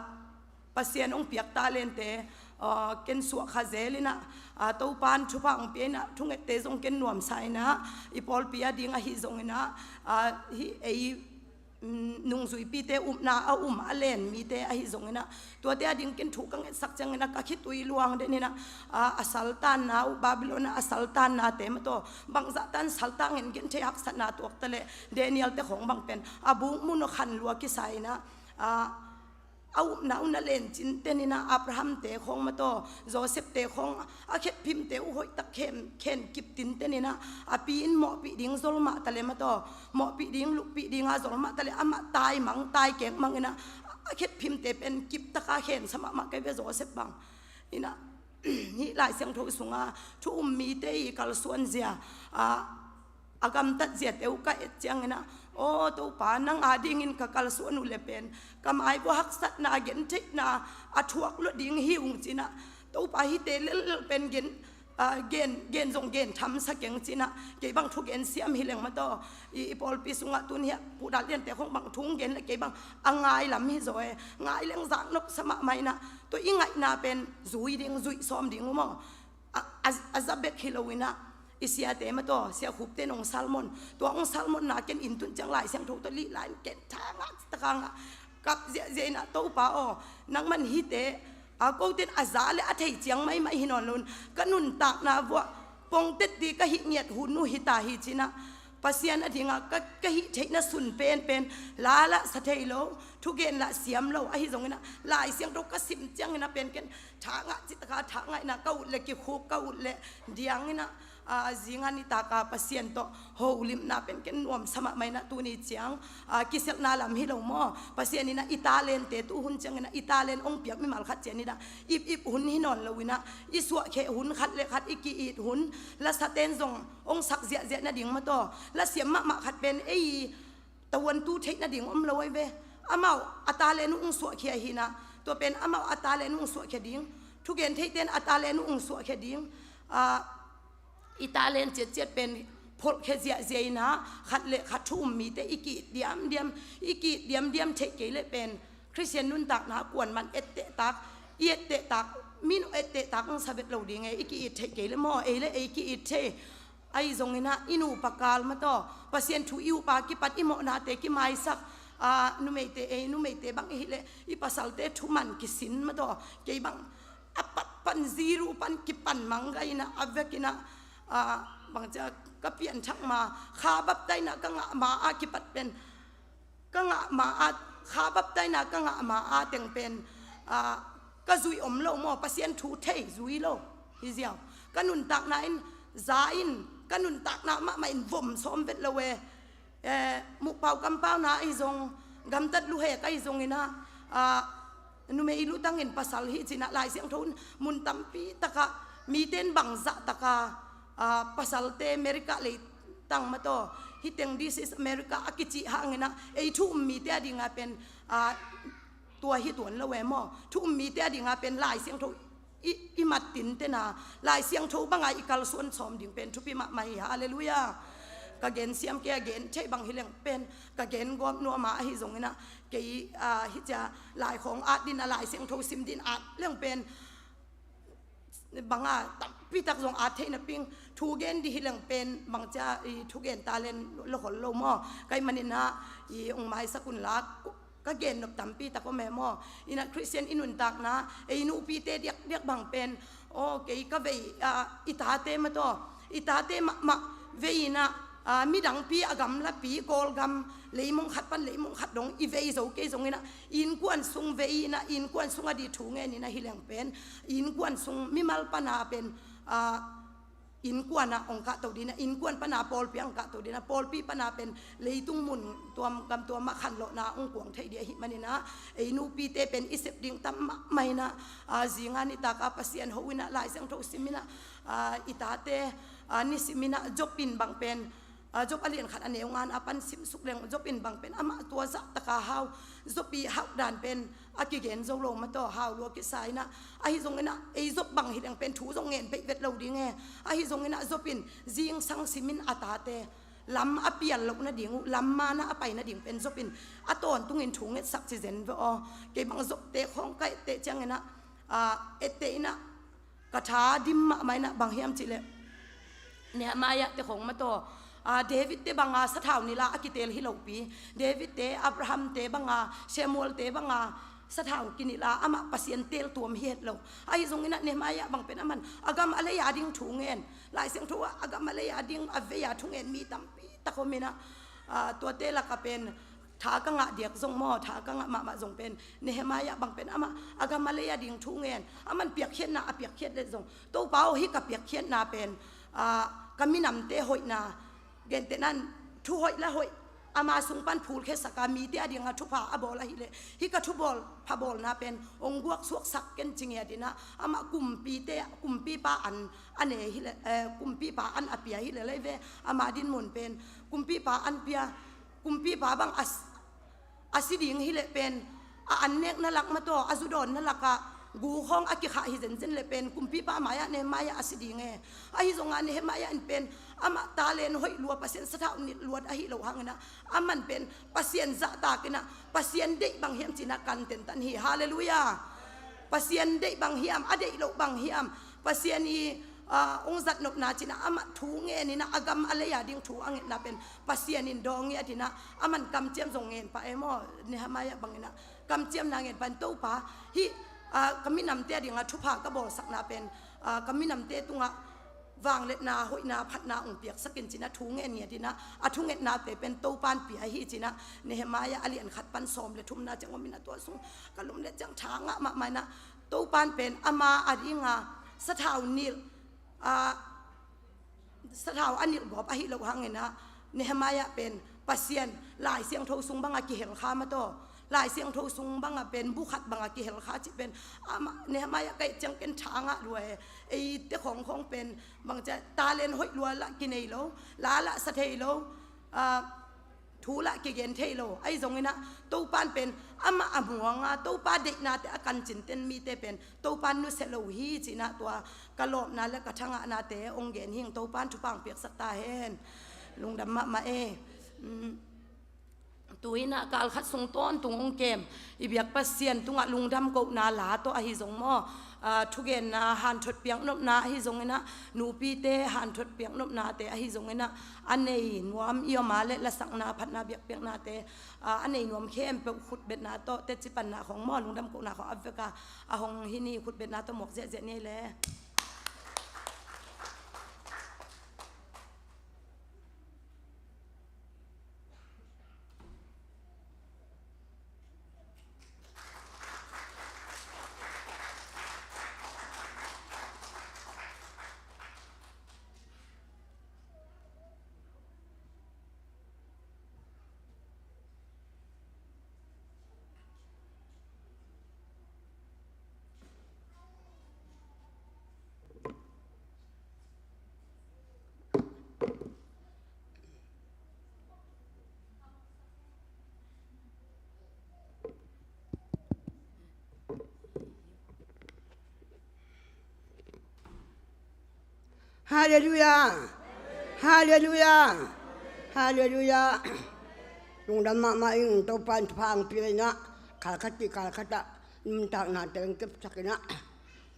Pasian hong piak talente, ah, ken suak kha zel in ah, ah, Topan thupha hong pia in ah, thungette zong ken nuamsa in ah, i pawlpi a ding ahi zongin ah, ah, hih ei, mm, nungzuipite upna a um a len mite ahi zongin ah, tuate a ding ken thu ka ngetsak ciangin ah, ka khitui luang den in ah, a, a saltanna uh, Babylon ah a saltannate mataw, bangzah tan saltang in genthei haksatna tuak ta leh, Daniel te khawng bang pen a bukmun uh khan lua kisa in ah, a, a upna uh na len cinten in ah, Abraham te khawng mataw, Joseph te khawng a khetphimte uh hoihtak khen, khen kip tinten in ah, a pi in mawhpih ding zol mah ta leh mataw, mawhpih ding, luppih ding a zol mah ta leh, amah taimang, taikek mang in ah, a khetphimte pen kiptaka khensa mahmah kei ve Joseph bang. In ah, hih Lai Siangtho sunga thu um mite i kalsuan zia, a, a gamtat ziate uh ka et ciangin ah, aw Topa, nang a dingin ka kalsuan uh leh pen, ka mai vua haksatna gentheihna a thuak luat ding hi ung ci in ah, Topa, hihte lellel pen gen, ah, gen, gen zong gen tham sa keng ci in ah, kei bang thugen siam hi leng mataw, i, i pawlpi sungah tun hiah Pu Dal Lian te khawng bang thu hong gen leh kei bang a ngai lam hi zaw e, ngai leng zak nopsa mahmah in ah, tua i ngaihna pen zui ding, zuih sawm ding uh maw? A, a, a za bek hi lo in ah, i siate mataw, Sia Khup te in hong sermon, tua hong sermonna ken inn tun ciang Lai Siangtho tawh lih lai in ken tha ngah, taka ngah, kap ziahziah in ah, Topa aw, nangman hihte, a, kote in a za leh a thei ciang maimai hi nawn lo in, ka nuntakna vuah pongtet ding ka hih ngiat hun uh hi ta hi ci in ah, Pasian a dinga ka, ka hih theihna sun penpen la lah sa thei lo, thugen lah siam lo, ahi zongin ah Lai Siangtho ka sim ciangin ah pen ken tha ngah citaka tha ngahin ah ka ut le kikhuk, ka ut le diangin ah, aa, zinga nitaka Pasian tawh holimna pen ken nuamsa mahmah in ah tuni ciang, aa, kiselhna lam hi lo maw? Pasian in ah i talente tu hun ciangin ah i talent hong piak mimal khat ciangin ah ip ip hun hi nawn lo in ah i suahkhia hun khat le khat i ki-it hun, lasaten zong hong sak ziahziah nading maw taw, lasiam mahmah khat pen ei tavuantu theih nading om lo ahi ve. Amau a talent uh hong suahkhia hi in ah, tua pen amau a talent uh hong suahkhia ding, thugen theiten a talent uh hong suahkhia ding, aa, i talent ciatciat pen pholhkhia ziahziah in ah khat le khat thu um mite i ki-it diamdiam, i ki-it diamdiam theih kei leh pen Khristian nuntakna kuaman ettehtak, i ettehtak, min ettehtak hong sa vet lo ding e, i ki-it theih kei leh maw, ei le ei ki-it thei. Ahi zongin ah i nupa kal maw taw, Pasian thu i upa kipat i mawhnate kimaisak, aa, numeite, ei numeite bang i hih leh i pasalte thuman kisin maw taw, kei bang a pat pan ziru pan kipan mangga in ah a vekin ah, aa, bangcia ka pianthak ma, kha baptaina ka ngah ma a kipat pen ka ngah ma a, kha baptaina ka ngah ma a teng pen, aa, ka zuih om lo maw, Pasian thu thei zui lo hi ziau. Ka nuntakna in za in, ka nuntakna mahmah in vom sawm vet lo e. Eh, muhpau kampauna ahi zong, gamtat luhek ahi zongin ah, aa, numei lutangin pasal hi ci in ah Lai Siangtho in mun tampi takah mite in bangzah taka, aa, pasalte America leitang maw taw, hih teng This is America a kicih hangin ah ei thu um mite a dinga pen, aa, tua hi tuan lo e maw? Thu um mite a dinga pen Lai Siangtho i, i mat tintena, Lai Siangtho banga i kalsuan sawm ding pen thupi mahmah hi. Halleluiah. Ka gen siam kei a, gen theih bang hi leng pen ka gen gawp nuam a, ahi zongin ah kei, aa, hih cia lai khawng at ding a, Lai Siangtho sim ding at leng pen banga tampi tak zong at theih napi in, thugen ding hi leng pen bangcia i thugen talent lo khol lo maw? Ka hih manin ah i hong maisak un la, ka gen nop tampi tak om e maw? In ah Khristian i nuntakna, ei nupite diakdiak bang pen, aw, kei ka vei, aa, i tate maw taw, i tate mahmah vei in ah, aa, midangpi a gamlapi, Kawlgam leimong khat pan leimong khat dong i vei zo kei zongin ah innkuan sung vei in ah innkuan sung a ding thu ngen in ah hi leng pen innkuan sung mimal pana pen, aa, innkuan ah hong kahto ding in ah, innkuan pana pawlpi ah hong kahto ding in ah, pawlpi pana pen leitung mun tuam gam tuam ah khanlawhna hong kuang theih ding ahih manin ah, ei nupite pen i sep ding tam mahmah in ah, aa, zinga nitaka Pasian ho in ah Lai Siangtho sim in ah, aa, i tate, aa, nisim in ah Job in bang pen, aa, Job a lian khat a neu nga na pan simsuk leng Job in bang pen amah tua zah taka hau, Job i hauh dan pen a kigen zo lo maw taw, hau lua kisa in ah, ahi zongin ah ei Job bang hi leng pen thu zong ngen peih vet lo ding e. Ahi zongin ah Job in zingsang simin a tate lam a pial loh nading uh, lam mana a pai nading pen Job in a tawntungin thu ngetsak ci zen ve aw. Kei bang Job te khawng ka etteh ciangin ah, aa, etteh in ah ka tha dim mahmah in ah bang hiam cih leh Nehemiah te khawng maw taw, aa, David te banga sathau nilh a a kitel hi lopi, David te, Abraham te banga, Samuel te banga sathau kinilh a amah Pasian tel tuam hi het lo. Ahi zongin ah Nehemiah bang pen aman a gam a lei a ding thu ngen, Lai Siangtho ah a gam a lei a ding a vei a thu ngen mi tampi tak om in ah, aa, tuate lak ah pen tha ka ngah diak zong maw, tha ka ngah mahmah zong pen Nehemiah bang pen amah a gam a lei a ding thu ngen, aman piakkhiatna a piakkhiat leh zong, Topa aw, hih ka piakkhiatna pen, aa, ka minamte hoihna, gentehna in thu hoih la hoih ama sung pan phulkhiasak a mite a dinga thupha a bawl ahih leh hih ka thubawl phabawlna pen hong guaksuaksak ken ci ngiat in ah amah kumpite, kumpipa an a ne hi leh, eh, kumpipa an a pia hi leh lai ve, ama dinmun pen kumpipa an pia, kumpipa bang a, a si ding hi leh pen a an nekna lak maw taw, a zu dawnna lakah gu khawng a kikhah hi zenzen leh pen kumpipa mai-ah Nehemiah a si ding e. Ahi zongah Nehemiah in pen amah talent hoih lua, Pasian sathau nilh luat ahi lo hangin ah aman pen Pasian zahtak in ah Pasian deih bang hiam ci in ah kan tentan hi. Halleluiah. Pasian deih bang hiam, a deih loh bang hiam, Pasian i, aa, hong zatnopna ci in ah amah thu ngen in ah a gam a lei a ding thu a ngetna pen Pasian in dawng ngiat in ah aman kamciam zong ngen pah e maw? Nehemiah bang in ah kamciamna ngen pah in, Topa, hih, aa, ka minamte a dinga thupha ka bawlsakna pen, aa, ka minamte tungah vangliatna, hoihna, phatna hong piaksak in ci-in ah thu ngen ngiat in ah, a thungetnate pen Topan pia hi ci-in ah Nehemiah a lian khat pan sawm le thumna ciang om in ah, tua sung ka lum le ciang tha ngah mahmah in ah, Topan pen ama a dinga sathau nilh, a, sathau a nilh gawp ahi loh hangin ah, Nehemiah pen Pasian Lai Siangtho sung banga kihel kha mah tawh, Lai Siangtho sung banga pen bu khat banga kihel kha cih pen, ama, Nehemiah ka et ciang ken tha ngah lua e. Eite khawngkhawng pen bang ci a, talent hoih lua lah kinei lo, la lah sa thei lo, a, thu lah kigen thei lo. Ahi zongin ah Topan pen amah a muanga, Topa deihnate a kancin ten mite pen Topan nusia lo hi ci-in ah, tua ka lawpna le ka thangahnate hong gen hing. Topan thupha hong piaksak ta hen. Lungdam mahmah e. Um, tu-in ah kal khat sung tawntung hong kem i biak Pasian tungah lungdam kohna la tawh ahi zong maw, a, thugenna hanthot piaknopna ahi zongin ah, nupite hanthot piaknopnate ahi zongin ah, a nei nuam i om a leh lasakna, phatna, biakpiaknate, a, a nei nuam khempeuh khutbetna tawh teci panna khawng maw, lungdam kohna khawng a vek a, a hong hi ni, khutbetna tawh muak ziahziah ni ei le. Halleluiah. Halleluiah. Halleluiah. Lungdam mahmah ing. Topa in thupha hong pia in ah, kal khat le kal khat ah nuntakna teng kepsak in ah,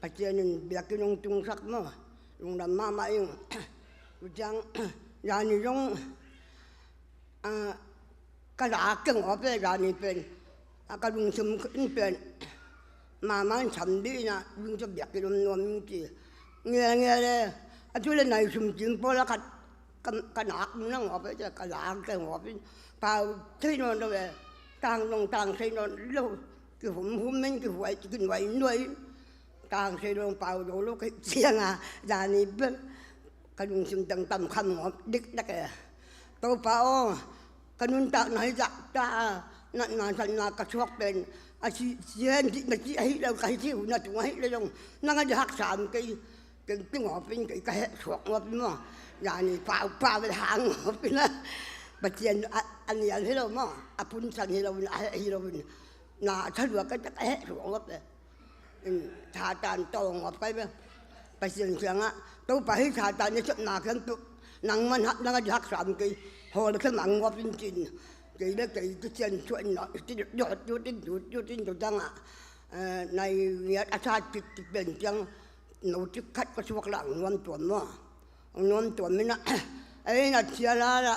Pasian in biakinn hong tungsak maw. Lungdam mahmah ing. Tu ciang zani zong, a, ka la keng aw pen, zani pen, a, ka lungsim in pen, mama in sam dih in ah, lungsim biakinn om nuam ing ci. Ngelngel e, a tu le nai sum cing pawl a khat, ka, ka nak nang aw pen, ka la keng aw pen, pau thei nawn lo e, tang nong tang thei nawn lo, kihumhum in, kihuai, kinuainuai in, tang thei lo, pau zo lo, ka hih ciang a, zani pen, ka lungsim teng tam kham ngawp dikdak e. Topa aw, ka nuntakna hi zahta a, natna sanna ka suak pen, a si, si hen cih na cih ahi lo, ka hi cih hun a tung ahi le zong, nang a di haksa om kei, kei kingawp in, kei ka heh suak ngawp in maw. Zani pau, pau bel hang ngawp in a, Pasian a, a nial hi lo maw, a punsan hi lo in, a heh hi lo in, na thalua ka tak a heh suak ngawp e. In, Satan tawng ngawp kai ve. Pasian kiangah, Topa hi Satan i sepna khempeuh nangman hak, nang a di haksa om kei, hawl khe mang ngawp in cin. Kei le kei kician suah in, dot, dot, dot in, dot, dot in, dot dangah, eh, nai ngiat a sat kik, kik pen ciang, no cik khat ka suak lah nuam tuam maw. Hong nuam tuam in ah, ei na sia la la,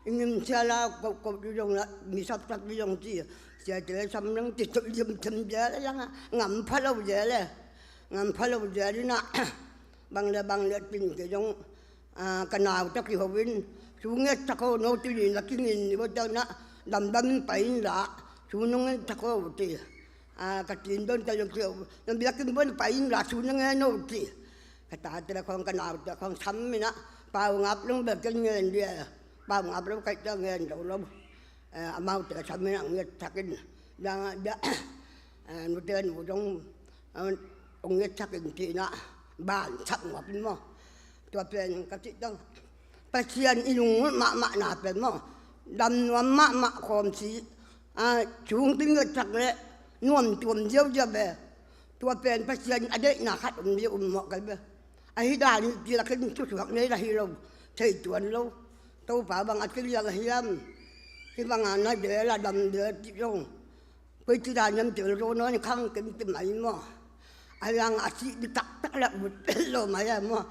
i ngim sia la, ko, ko di zong la, mi sapsap di zong ci, siate le sam dang ci, tuk lim them dia la yang a, ngam pha lo dia le, ngam pha lo dia di na, bang le bang le tin ke zong, a, ka nau ta kiho in, su nget sa ko no tu ni na kingin ni bo ta na, dam dam in pai in la, su nong nget sa ko ti. A, ka tin don ka zong kio, na biakinn bon pai in la su na ngen no ti. Ka tate la khong, ka naute la khong sam in ah, pau ngap lo bel ken ngen dia. Pau ngap lo kai ta ngen lo lo. Eh, amaute ka sam in ah nget sak in. Dang, da, eh, nute nu zong, eh, ong nget sak in ci in ah, ban sak ngap in maw. Tua pen ka cih tang, Pasian i lungngulh mahmahna pen maw, dam nuam mahmah khawm si, a, sung pi ngetsak le nuam tuam ziauziau ve. Tua pen Pasian a deihna khat om ziau um mawh kei ve. Ahi dan hi ci la khin thusuak nei la hi lo, thei tuan lo. Topa bang a ci liang a hiam, hih banga na del a dam del cih zong. Koi ci dan hiam tel zo nawn khang kim kim ai maw. A hiang a sih di taktak la ut pel lo mai a maw.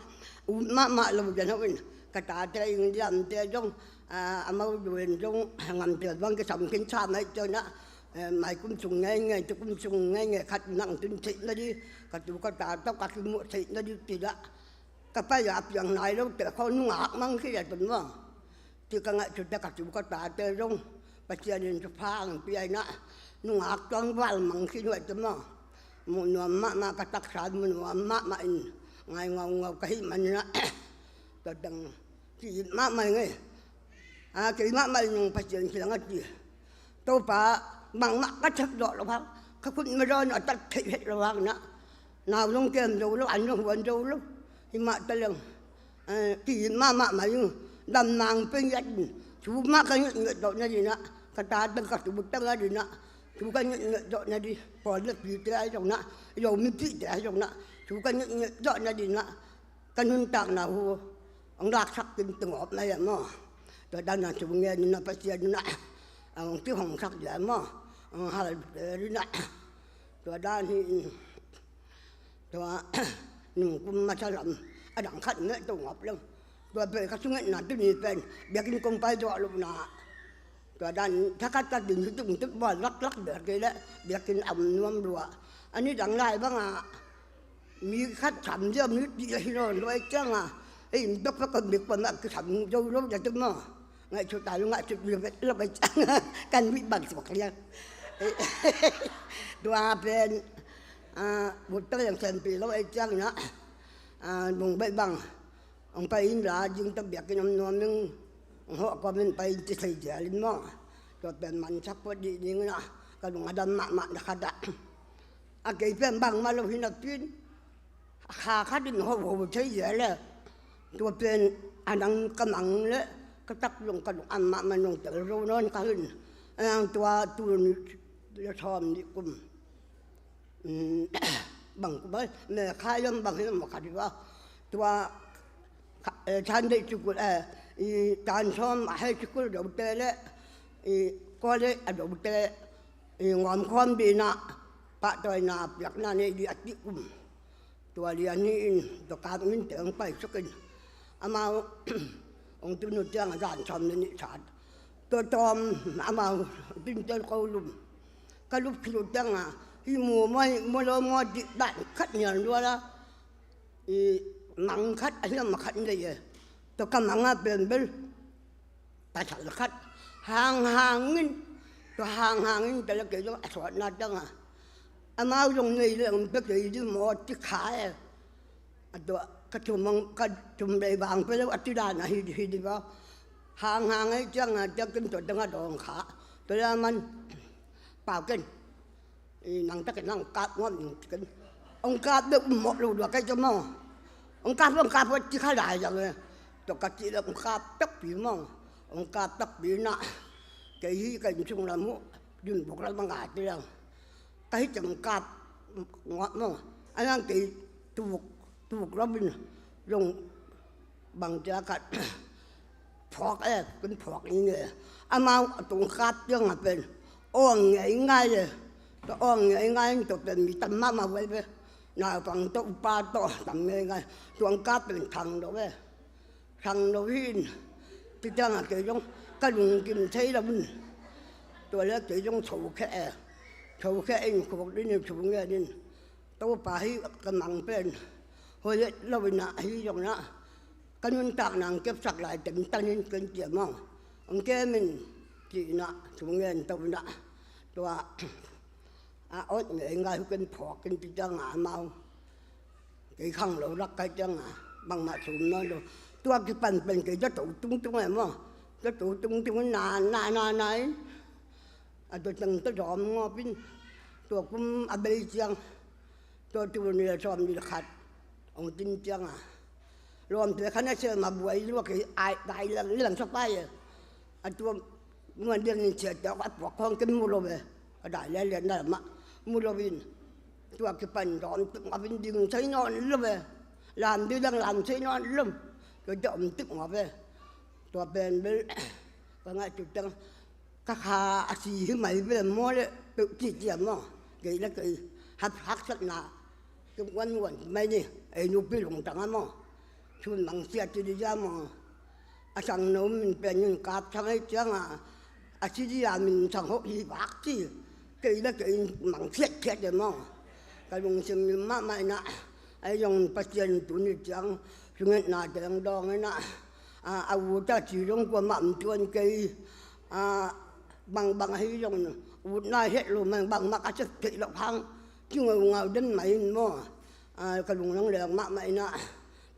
Ut mahmah lo dan ho in. Ka tate India mite zong, a, amau duen zong ngam tel bang kisam khin sa mai tawh na, eh, mai kum sung ngeingei, tu kum sung ngeingei khat nang tun theih na di, ka tu ka ta tawh ka kimuh theih na di ti dah. Ka pai a piang nai lo te khawng nungak mang khi a tun maw. Ci ka ngaihsut te ka tu ka tate zong Pasian in thupha ang pia inah nungak tuang val mang khi nuai te maw. Muh nuam mahmah ka taksa muh nuam mahmah in ngai ngaungau ka hih man inah. Tua teng ki-it mahmah ing ei. A, keimah mah in Pasian kiang a ci. Topa, bangmah ka thep zawh lo hang, ka khut medawn a tat theih het lo hang inah. Nau zong kem zo lo, an zong huan zo lo. Himah taleng, eh, ki-it mahmah mah ing, dam nang peng yat in. Thu mah ka ngetnget zawh nading inah, ka tate ka tu teng a ding inah. Thu ka ngetnget zawh nading, pawl le pite ahi zong inah, Zomipihte ahi zong inah. Thu ka ngetnget zawh nading inah. Ka nuntakna hu hong laksak khin teng awp mai a maw. Tua dan a thu ngen inah Pasian inah hong kihongsak dia maw. Hong hal inah. Tua dan hi in. Tua nungkum masa lam a dang khat ngeh to ngap lo. Tua pen ka sungetna tuni pen biakinn kong pai zawh lohna. Tua dan thakat ka ding hi tung tut bawl laklak ber kei leh biakinn a om nuam lua. A nidang lai bangah mi khat sam zia mi pih hi nawn lua ei ciangah ei in bekbek a mik pamah kisam zo lo dah tu maw. Ngaihsut ta lo, ngaihsut lo vet lo ei ciangah kan mi bang suak liang. Tua pen, ah, butang yang sempi lo ei ciangah, ah, bung bai bang. Hong pai in la, zing tawh biakinn om nuam ing, hong hawh kawm in pai in ci thei zel in maw. Tua pen mansak phot dih ding inah, ka lung a dam mahmah na khat ah. A kei pen bangmah lo hi napi in, kha khat in hawh ho thei zel e. Tua pen a nang ka mang leh, ka tak zong ka lung a mahmah nong tel zo nawn ka hi in. A nang tua tu ni le sawm nih kum. Bang kum a, me kha yam bang hi maw kha dih a. Tua, eh, Sunday school, eh, i tan sawm a high school dote le, i college a dote, i ngawm khawm dih inah, pahtawina piakna nei dih a tih kum. Tua lian hi in, tua kap min te hong pai suk in. Amau, hong tun uh ciangah zan sawm le nih sat. Tua tawm amau tun ciang ko lum. Ka lup khit uh ciangah, hih mu maw, hih mu lo maw, dih dan khat nial nual a. I mang khat, a hiam a khat nei e. Tua ka mang a pen bel. Pasal khat. Hanghang in. Tua hanghang in, tua le kei zong a sawtna ciangah. Amau zong nei le, hong pia kei dih maw, ci kha e. A tua ka thum hong, ka thum lei vang pia lo a ci dan a hi, hi dih ba. Hanghang ei ciangah, ciang ken tua teng a dawng kha. Tua le a man pau ken. I nang tak nang kap ngawm ning ken. Hong kap le um mawh lo lua kei tua maw. Hong kap, hong kap, hong ci kha lai zang e. Tua ka cih le hong kap takpi maw. Hong kap takpi inah. Kei hi ka inn sung lam uh. Dun buk lam a ngai ti leng. Ka hi ciang kap ngawt maw. A nang kei tuk, tuk lo in zong bang cia khat phawk e, ken phawk ning e. Amau a tung kap ciangah pen awng ngeingai e. Tua awng ngeingai in tua pen mi tam mahmah uh ei ve. Naupang tawh upa tawh tam ngeingai. Tua hong kap pen thang lo e. Sang lo hi in, ci ciangah kei zong ka lungkim thei lo in. Tua le kei zong tho kheh e. Tho kheh in khuk ding in thu ngen in. Topa hi ka mang pen hoih lo inah hi zong inah ka nuntakna hong kepsak lai teng tan in ken ci a maw. Hong kem in ci inah thu ngen to inah. Tua a awt ngeingai hu ken phawk in ci ciangah amau. Kei khang lo lak kai ciangah bangmah sum nawn lo. Tua kipan pen kei zato tungtung e maw. Zato tungtung in na, na, na, na in. A tua ciang tua zawm ngawp in. Tua kum a bei ciang. Tua tu ni le sawm ni le khat. Hong tin ciangah. Lawmte khan a sem a buai lua kei ai dai lang, lang sa pai e. A tua muan ding in cia tua a puak khawng ken mu lo ve. A dai le le na mah mu lo in. Tua kipan dawm tuk ngap in ding thei nawn lo ve. Lam ding dang lam thei nawn lo. Tua dawm tuk ngap ve. Tua pen bel ka ngaihsut teng ka kha a si hi mai ve maw le peuh ci cia maw. Kei le kei hap haksatna. Tuk wan wan mai ni ei nupi lungtang a maw. Sun mang sia ci di cia maw. A sang no min pen in kap sang ei ciangah a si di a min sang hawh hi vak ci. Kei le kei in mang khiatkhiat e maw. Ka lungsim lim mahmah inah ei zong Pasian tuni ciang Sungetna teng dawng inah, a, a ut a ci zong kuamah om tuan kei. A, bangbang ahi zong utna het lo, man bangmah ka sep theih loh hang, ci ngaungau den mah in maw. A, ka lungleng leng mahmah inah,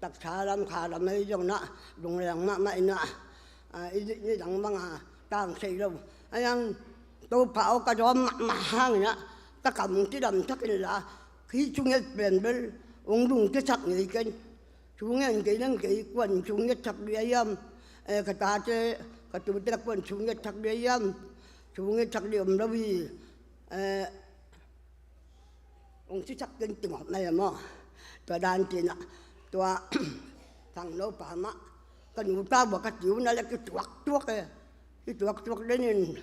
taksa lam kha lam ahi zong nah lungleng mahmah inah, a, i dik ni dang banga tang sei lo. A yang Topa aw, ka dawm mahmah hang inah ka kam hong cidam thak inla, hih sunget pen bel hong lungkiasak ngei ken. Sunget kei nang kei kuan sunget thak dia hiam? Eh, ka tate, ka tute kuan sunget thak dia hiam? Sunget thak dia om lo hi. Eh, hong sisak ken tingawp mai a maw. Tua dan tinah, tua Thangno pa mah ka nu ta bua ka tiu na le kituaktuak e. Kituaktuak denin,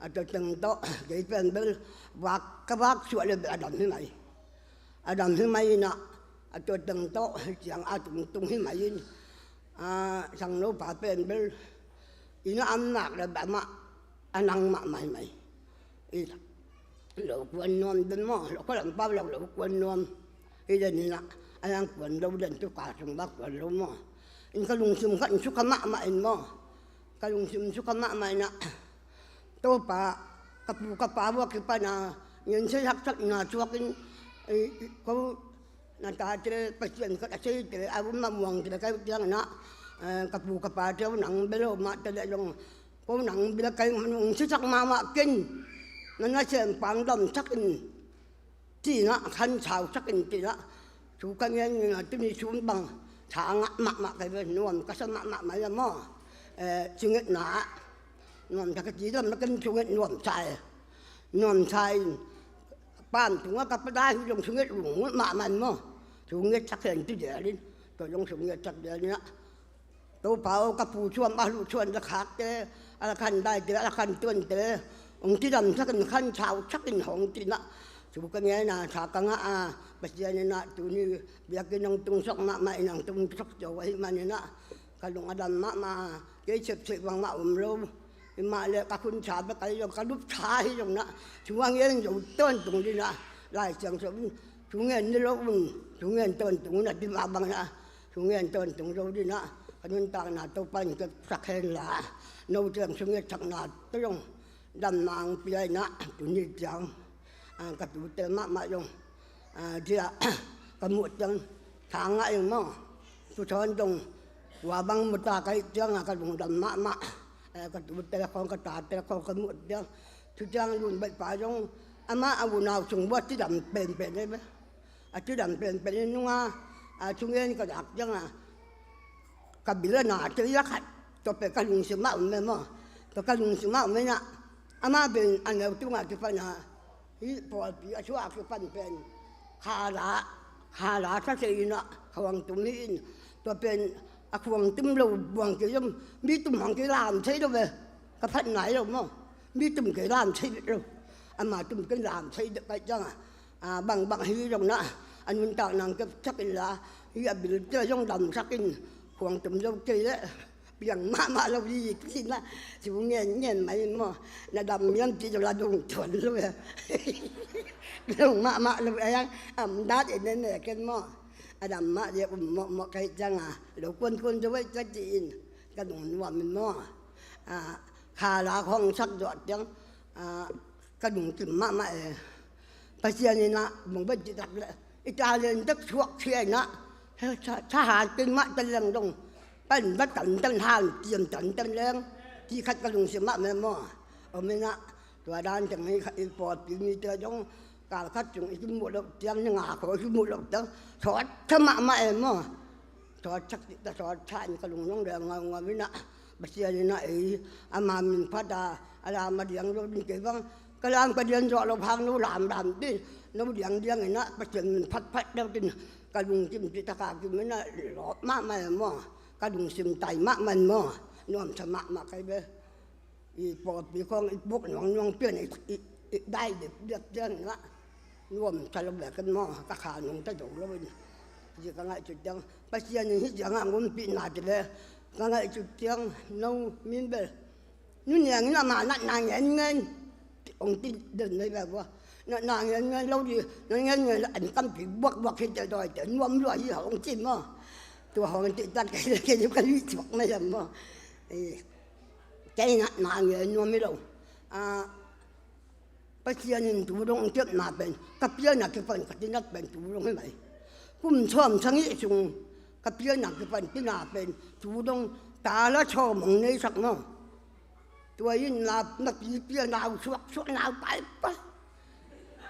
a tua teng tawh kei pen bel vak, ka vak suah le bel a dam hi mai. A dam hi mai inah, a tua teng tawh ciang a tungtung hi mai in, a, Thangno pa pen bel inn a om nak le bel amah a nang mahmah hi mai. Lo kuan nuam den maw, lo ka lam pau lo, lo kuan nuam. Hi den inah, a yang kuan lo den, tu ka sung bak kuan lo maw. In ka lungsim khat in sukha mahmah in maw. Ka lungsim sukha mahmah inah, Topa, ka pu ka pa bua kipana ngen sei haksatna suakin, i, i, ko na tate Pasian khat a seite a vum a muangte kai ciang inah, eh, ka pu ka pate uh nang bel lo mah te le zong, ko nang bel kai man hong sisak mahmah ken. Na nasem pang damsak in, tinah khan sausak in tinah, thu ka ngen ngen a tuni sum bang tha ngah mahmah kai ve, nuam ka sa mahmah mai a maw. Eh, sungetna ah nuam sa ka ci dam na ken sunget nuam sa e. Nuam sa in, pam tungah ka pada hi zong sunget lungmut mahmah in maw. Sunget sak hen tu dia din, tua zong sunget sak dia din ah. Topa aw, ka pu suam a luh suan la khakte, a la khan daite, a la khan tuante hong cidam sakin, khan sau sakin hong tinah, thu ka ngen a, tha ka ngah a, Pasian inah tuni biakinn hong tungsak mahmah in, hong tungsak cio ahih man inah ka lung a dam mahmah. Kei sepseh bangmah om lo. Himah le ka khun sa bek ahi zong, ka lup sa ahi zong nah, thu a ngen zo tawntung dinah, Lai Siangtho in thu ngen ni lo un, thu ngen tawntung un a ti mah bang nah, thu ngen tawntung zo dinah, ka nuntakna Topa in kepsak hen la, no teng sunget sakna tawh zong damna hong pia inah, tuni ciang, a, ka tute mahmah zong, a, dia, ka muh ciang, thang ah ing maw. Tu thawn zong, tua bang mu ta ka hih ciang a, ka lungdam mahmah. Eh, ka tute khawng, ka tate khawng ka muh ciang. Tu ciang Lun Baih pa zong, amah a unau sung bua cidam penpen e ve. A cidam penpen e nunga, a, sung en ka dak ciang a, ka bil a na thei a khat, tua pen ka lungsim ah om e maw. Tua ka lungsim ah om e nah, amah pen a neu tungah kipana, hih pawlpi a thu a kipan pen khala, khala sa thei inah khuang tum hi in, tua pen a khuang tum lo buang kei zong, mi tum hong kilam thei lo ve. Ka phat nai lo maw. Mi tum kei lam thei lo. Ama tum kei lam thei deuh pai ciang a, a, bangbang hi zong nah, a nuntakna hong kepsak inla, hih a bil ciang zong damsak in, khuang tum zo kei leh piang mahmah lo hi, kei nah, thu ngen ngen mai in maw. Na dam miam cih zong la dong tuan lo e. Dong mahmah lo e, a, am dat in ne ne ken maw. A dam mah le um mawhmawh ka hih ciang a, lo kuankuan zo e ka ci in, ka dong nuam in maw. A, khala khawng sak zawh ciang, a, ka lungkim mahmah e. Pasian inah bang bang ci tak leh, i talent tak suak khia inah, tha, thahat kei mah ta leng dong, pan va tantan, han tiam tantan leng, ci khat ka lungsim ah om e maw. Om inah, tua dan teng hi kha, i pawlpi mite zong, kal khat sung i kimuh loh ciang, ni nga khawng i kimuh loh ciang, sawt tha mahmah e maw. Sawt sak cih ta, sawt sak in ka lung nong leng ngaungau inah, Pasian inah ei, ama min phat a, a lam a diang lo ding kei bang, ka lam ka diang zawh lo hang no lamlam ding, no diangdiang inah, Pasian min phatphat deuh ding, ka lungkim cih ta ka kim inah, lawp mahmah e maw, ka lungsim tai mahmah e maw, nuamsa mahmah kai ve. I pawlpi khawng i buk nuangnuang pian i, i, i dai dipdiak ciang inah, nuamsa lo bek in maw, ka kha nungta zo lo in. Ci ka ngaihsut ciang, Pasian in hih ciangah hong ompihna ci leh, ka ngaihsut ciang, no min bel, nu niang inah ama natna ngenngen hong ci den nei bek ua. Natna ngenngen lo dih, na ngenngen leh an kampi buakbuak hi teh dawite nuam lua hi hong ci maw. Tua hong ti tak kei le kei le ka li chuak mai lam maw. Kei na na nge nuam hi lo. Pasian in tu dong kepna pen ka pianna kipan ka tinat pen tu dong hi mai. Kum sawm sangih sung ka pianna kipan tina pen tu dong tala sawm hong neisak maw. Tua in na na pipi a nau suak suak nau paipa.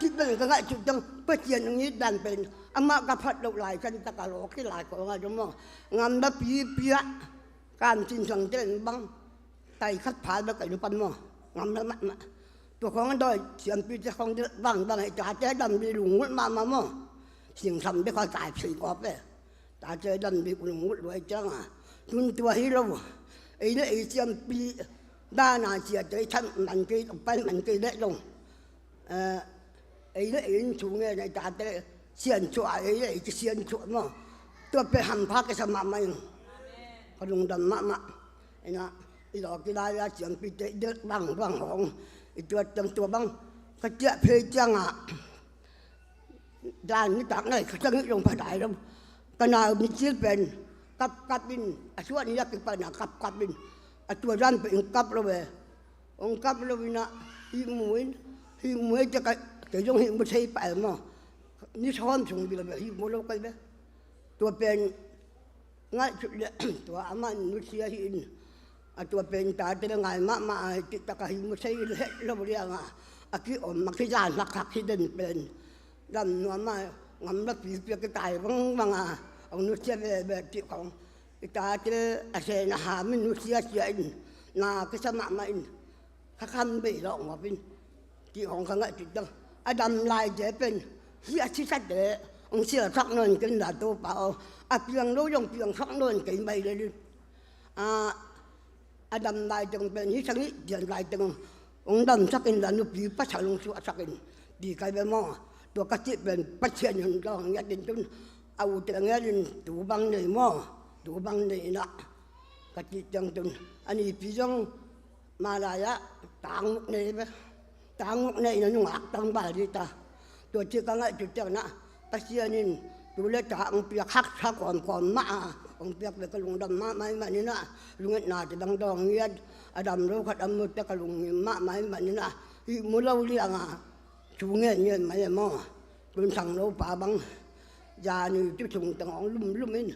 Kipen ka ngaih cih tang Pasian hong it dan pen amah ka phat loh lai kan tak a lawk hi lai ko nga dong maw. Ngam na pipi a kan cin sang ten bang tai khat pha bek a lupan maw. Ngam na mah mah. Tua khong a dawi siampite khong dil bang bang a tate dam di lungngulh mahmah maw. Singsam bek a tai phei kawp e. Tate dam di lungngulh luai ciang a tun tua hi lo. Ei le ei siampi dan a sia tei than man kei pai man kei le long. Ei le ei in thu nge nei tate sian chua ei le ei kisian chua maw. Tua pe hampha kisa mahmah ing. Ka lungdam mahmah. Ina i lawk i lai a siampite i delh bang bang hong i tuat tang tua bang ka ciah phei ciang a dan nitak nai ka tangih zong pha dai lo. Ka nau micil pen kapkap in a suah ni a kipan a kapkap in a tua dan pen kap lo ve. Hong kap lo in a hihmu in hihmu ei te ka kei zong hihmu thei pah e maw. Ni sawm sung bil ve hihmu lo kai ve. Tua pen ngaihsut le tua amah nusia hi in a tua pen tate le ngai mahmah a hi cih tak a hi mu sei le het lo liang a a ki-om a kizan hakhak hi den pen dam nuam a ngam la pipi a kitai vangvang a hong nusia veve cih khong i tate a sen a ham in nusia sia in na kisa mahmah in kha kham bei lawh ngawp in. Cih hong ka ngaih cih tang a dam laite pen hi a sisate hong sialsak nawn kei in la Topa aw. A piang lo zong piangsak nawn kei mai lel in. A dam laiteng pen hi sangih pian laiteng hong damsak in la nupi pasal hong suahsak in. Ti kai ve maw. Tua ka cih pen Pasian in hong dawng ngiat in tun a ute ngiat in tu bang nei maw. Tu bang nei in ah ka cih teng tun a nipi zong Malaya tanguk nei ve. Tanguk nei na nungak tang bal dita. Tua ci ka ngaih tu tiang na Pasian in tu le ta ang piak haksa kawmkawm mah a ang piak ve ka lungdam mahmah ih manin ah lungetna te dang dawng ngiat a dam lo khat a mu te ka lungngim mahmah ih manin ah hih mu lo liang a thu ngen ngen mai e maw. Tun sang lo pa bang zani tu sung tang ang lumlum in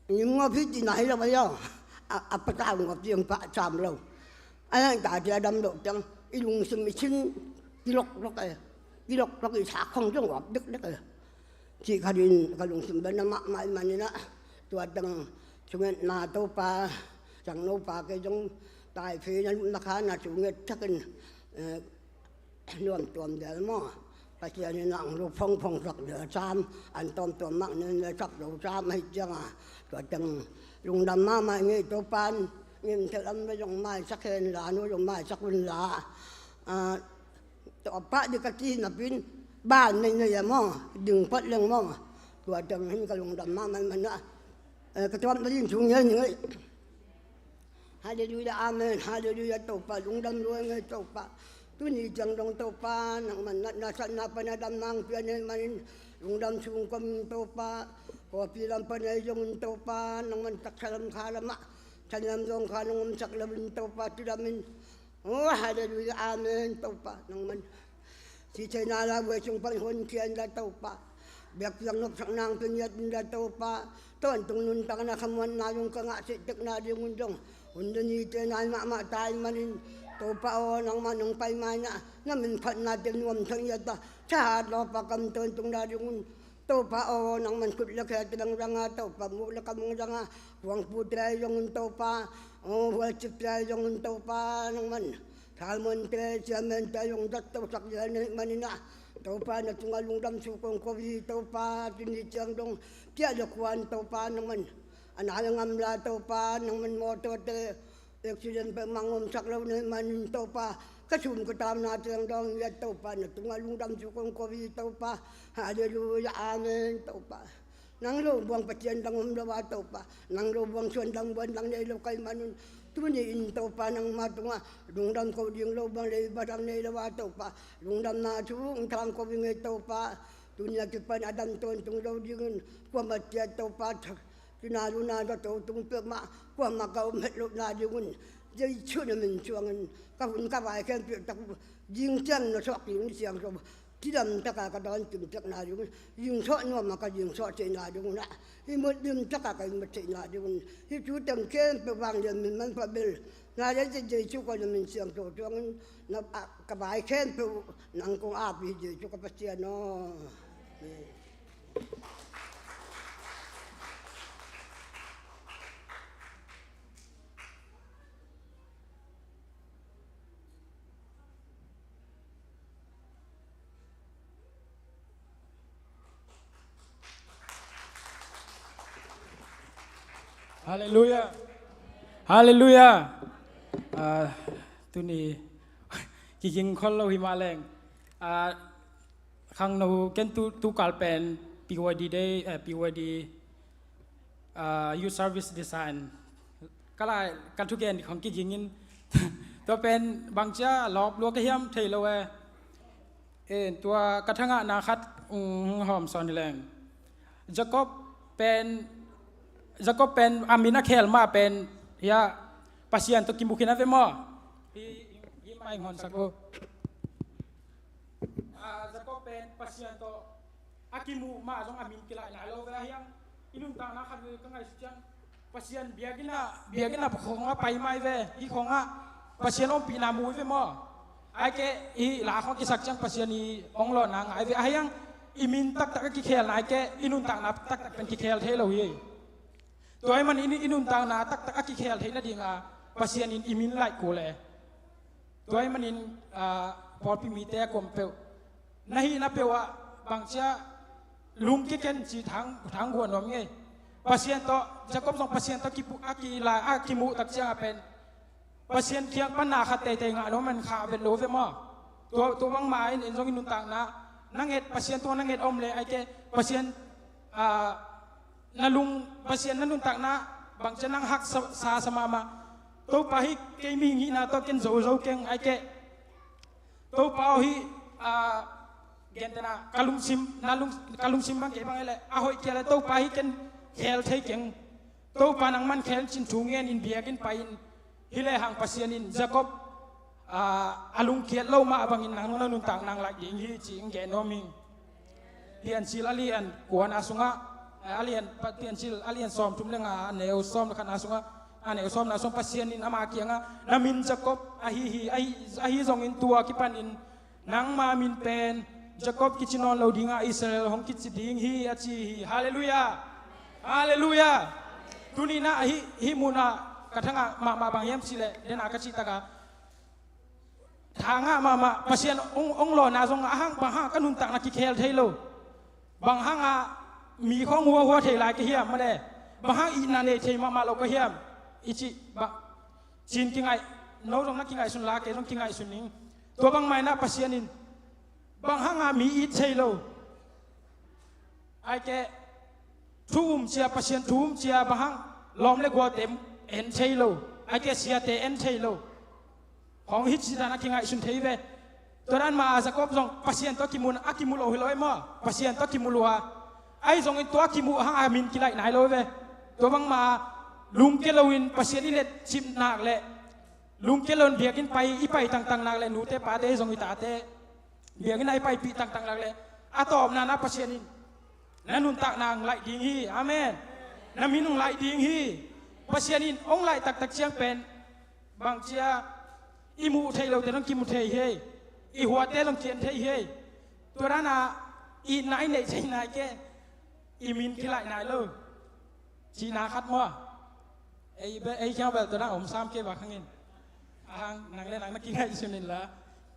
Ngim ngawp hi cihna hi lo a, a patau ngawp ciang pah cam lo. A hiang tate a dam loh ciang i lungsim i sin kilawklawk e. Kilawklawk i sa khong zong ngawp dekdek e. Cih khat in ka lungsim bena mahmah ih manin ah tua tang sungetna Topa, sangnopa kei zong taifei na lupna khan a sunget thakin nuam tuam del maw. Pasian in ang lu phongphong sak del sam an tawm tuam mah nen le sak lo sam ahi ciang a tua teng lungdam mahmah ngei Topa in ngim thel am le zong maisak hen la nu zong maisak un la. Tua pah di ka ci napin ban nei nei a maw ding pat leng maw. Tua teng hin ka lungdam mahmah mana ka tuam na ding thu ngei ngei. Halleluia, amen. Halleluia, Topa, lungdam lua ngei Topa. Tuni ciang dong Topa, nangman natna satna pana dam nang pian ei manin lungdam sung kom Topa. Kawpi lam pana ei zongin Topa, nangman taksa lam kha lamah thanem zong kha nang omsak loin Topa, tudamin. Oh, halleluia, amen, Topa, nangman. Sitheina la buai sung pan honkhia in la Topa. Biakpiak nopsak nang pia ngiat in la Topa. Tawntung nuntakna khamuanna zong ka ngah sih tekna dingun zong hun le nite nai mahmah ta ih manin Topa aw nangmah nong pai maina na min phatnate nuam thang ngiat a thahat lawpa kam tawntungna dingun Topa aw nangman khut le khe te dang zanga Topa muk le kamung zanga huangpute ahi zongin Topa aw hualcipte ahi zongin Topa nangman Thalmonte siamente zong zat tosak lian ahih manin ah Topa na tungah lungdam sukong ko hi Topa tuni ciang dong kiah le kuan Topa nangman a nai a ngam la Topa nangman mawtawte accident peuhmah ngomsak lo na hih manin Topa ka sum ka tauna ciang dong ngiat Topa na tungah lungdam sukong ko hi Topa. Halleluia, amen Topa. Nang lo buang Pasian dang om lo a Topa nang lo buang suan dang buan dang nei lo ka hih manun tuni in Topa nangma tungah lungdam ko ding lo buang leiba dang nei lo a Topa lungdamna thu ung thang ko ing ei Topa. Tuni a kipan a dam tawntung lo dingin kuamah ciat Topa Tuna luna na to tung pek mah kuamah ka om het loh na dingun, Jesu na min suangin ka hun ka vai khempeuh tak uh, zing ciang na suak ding ni siang so, cidam taka ka dawn kim tek na dingun, zing suak nuam a ka zing suak thei na dingun ah, hi mut dim taka ka hi mut thei na dingun, hi thu teng khempeuh vang lian min manpha bel na lian Jesu ka na min siang so suangin na, ah, ka vai khempeuh nang kong api Jesu ka Pasian aw. Halleluia. Halleluia. Ah, tuni kiging khol lo hi mah leng. Ah, khangno ken tu, tu kal pen P Y D day, eh, P Y D, ah, Youth Service Design. Ka lai, ka thugen khong kigingin. Tua pen bangcia lawp lua ka hiam thei lo e. Eh, tua ka thangahna khat, um, hawm sawn hi leng. Jacob pen, Jacob pen a min a khel mah pen, ya, Pasian tawh kimukhin a ve maw? Hi, hi mai hon sak o. Ah, Jacob pen Pasian tawh a kimuh mah zong a min kilaih nai lo ve a hiang. I nuntakna khat ve ka ngaihsut ciang Pasian biakinn ah, biakinn ah khong a pai mai ve. Hi khong ah Pasian ompihna mu ve maw? Ai ke i la khong kisak ciang Pasian i ong lawhna ngai ve a hiang. I min taktak a kikhel nai ke i nuntakna taktak pen kikhel thei lo hi. Tua ahih manin i nuntakna taktak a kikhel theih nadinga Pasian in i min laih kul e. Tua ahih manin, ah, pawlpi mite a kuam peuh na hihna peuh ah bangcia lungkia ken ci thang, thang guan nuam ngei. Pasian tawh, Jacob zong Pasian tawh kipu-, a kila, a kimuh tak ciang a pen Pasian kiang pan na khat teitei ngah nuam man kha vet lo ve maw? Tua, tua bangmah in, in zong i nuntakna na nget, Pasian tua na nget om le ai ke Pasian, ah, na lung, Pasian na nuntakna bangcia nang hak sa, sa, sa mahmah. Topa hi kei mihing hihna tawh ken zo zo keng ai ke. Topa aw hi, ah, gentena ka lungsim, na lung, ka lungsim bang kei bang ele a hoih kia le Topa hi ken khel thei keng. Topa nangman khel cin thu ngen in biakinn pai in. Hi lehang Pasian in Jacob, ah, a lungkiat lo mah bangin nang na nuntak nang laih ding hi ci in gen nuam ing. Piancil a lian kuana sungah, eh, a lian, pa-, Piancil a lian sawmthum le nga a neu sawm le khatna sungah, a neu sawmna sung Pasian in ama kiangah na min Jacob ahi hi, ahi, ahi zongin tua kipanin nangma min pen Jacob kici nawn lo dingah Israel hong kici ding hi a ci hi. Halleluiah. Halleluiah. Tuninah hih, hih munah ka thangah mahmah bang hiam cihleh dena ka cihtakah thangah mahmah Pasian ong, ong lawna zong a hang bang hang ka nuntakna kikhel thei lo. Bang hangah mi khawng huahua thei lai ka hiam male. Bang hang itna nei thei mahmah lo ka hiam. I cih bang cin kingaih no zong na kingaihsun la kei zong kingaihsun ning. Tua bangmah inah Pasian in bang hangah mi it thei lo. Ai keh thu um cia, Pasian thu um cia bang hang lawm le gualte en thei lo. Ai keh siate en thei lo. Hong hit sidan a kingaihsun thei ve. Tua dan mah a Jacob zong Pasian tawh a kimu, a kimu lo hi lo e maw? Pasian tawh a kimu lua. Ahi zongin tua a kimu hang a min kilaih nai lo ve. Tua bangmah a lungke loin Pasian i let cip nak leh lungke loin biakinn pai i pai tangtang nak leh nute pate hi zong i tate biakinn a i paipih tangtang nak leh a tawpna na Pasian in na nuntak nang laih ding hi. Amen. Na min hong laih ding hi. Pasian in hong laih taktak ciang pen bangcia i muh theih lote dong kimu thei hi. I huate dong kian thei hi. Tua dana itna i neih thei nai ke i min kilaih nai lo. Cihna khat maw? Ei be, ei khiang bel tua dang om sam kei bak hangin. Ahang nang le nang na kingaihsun in la.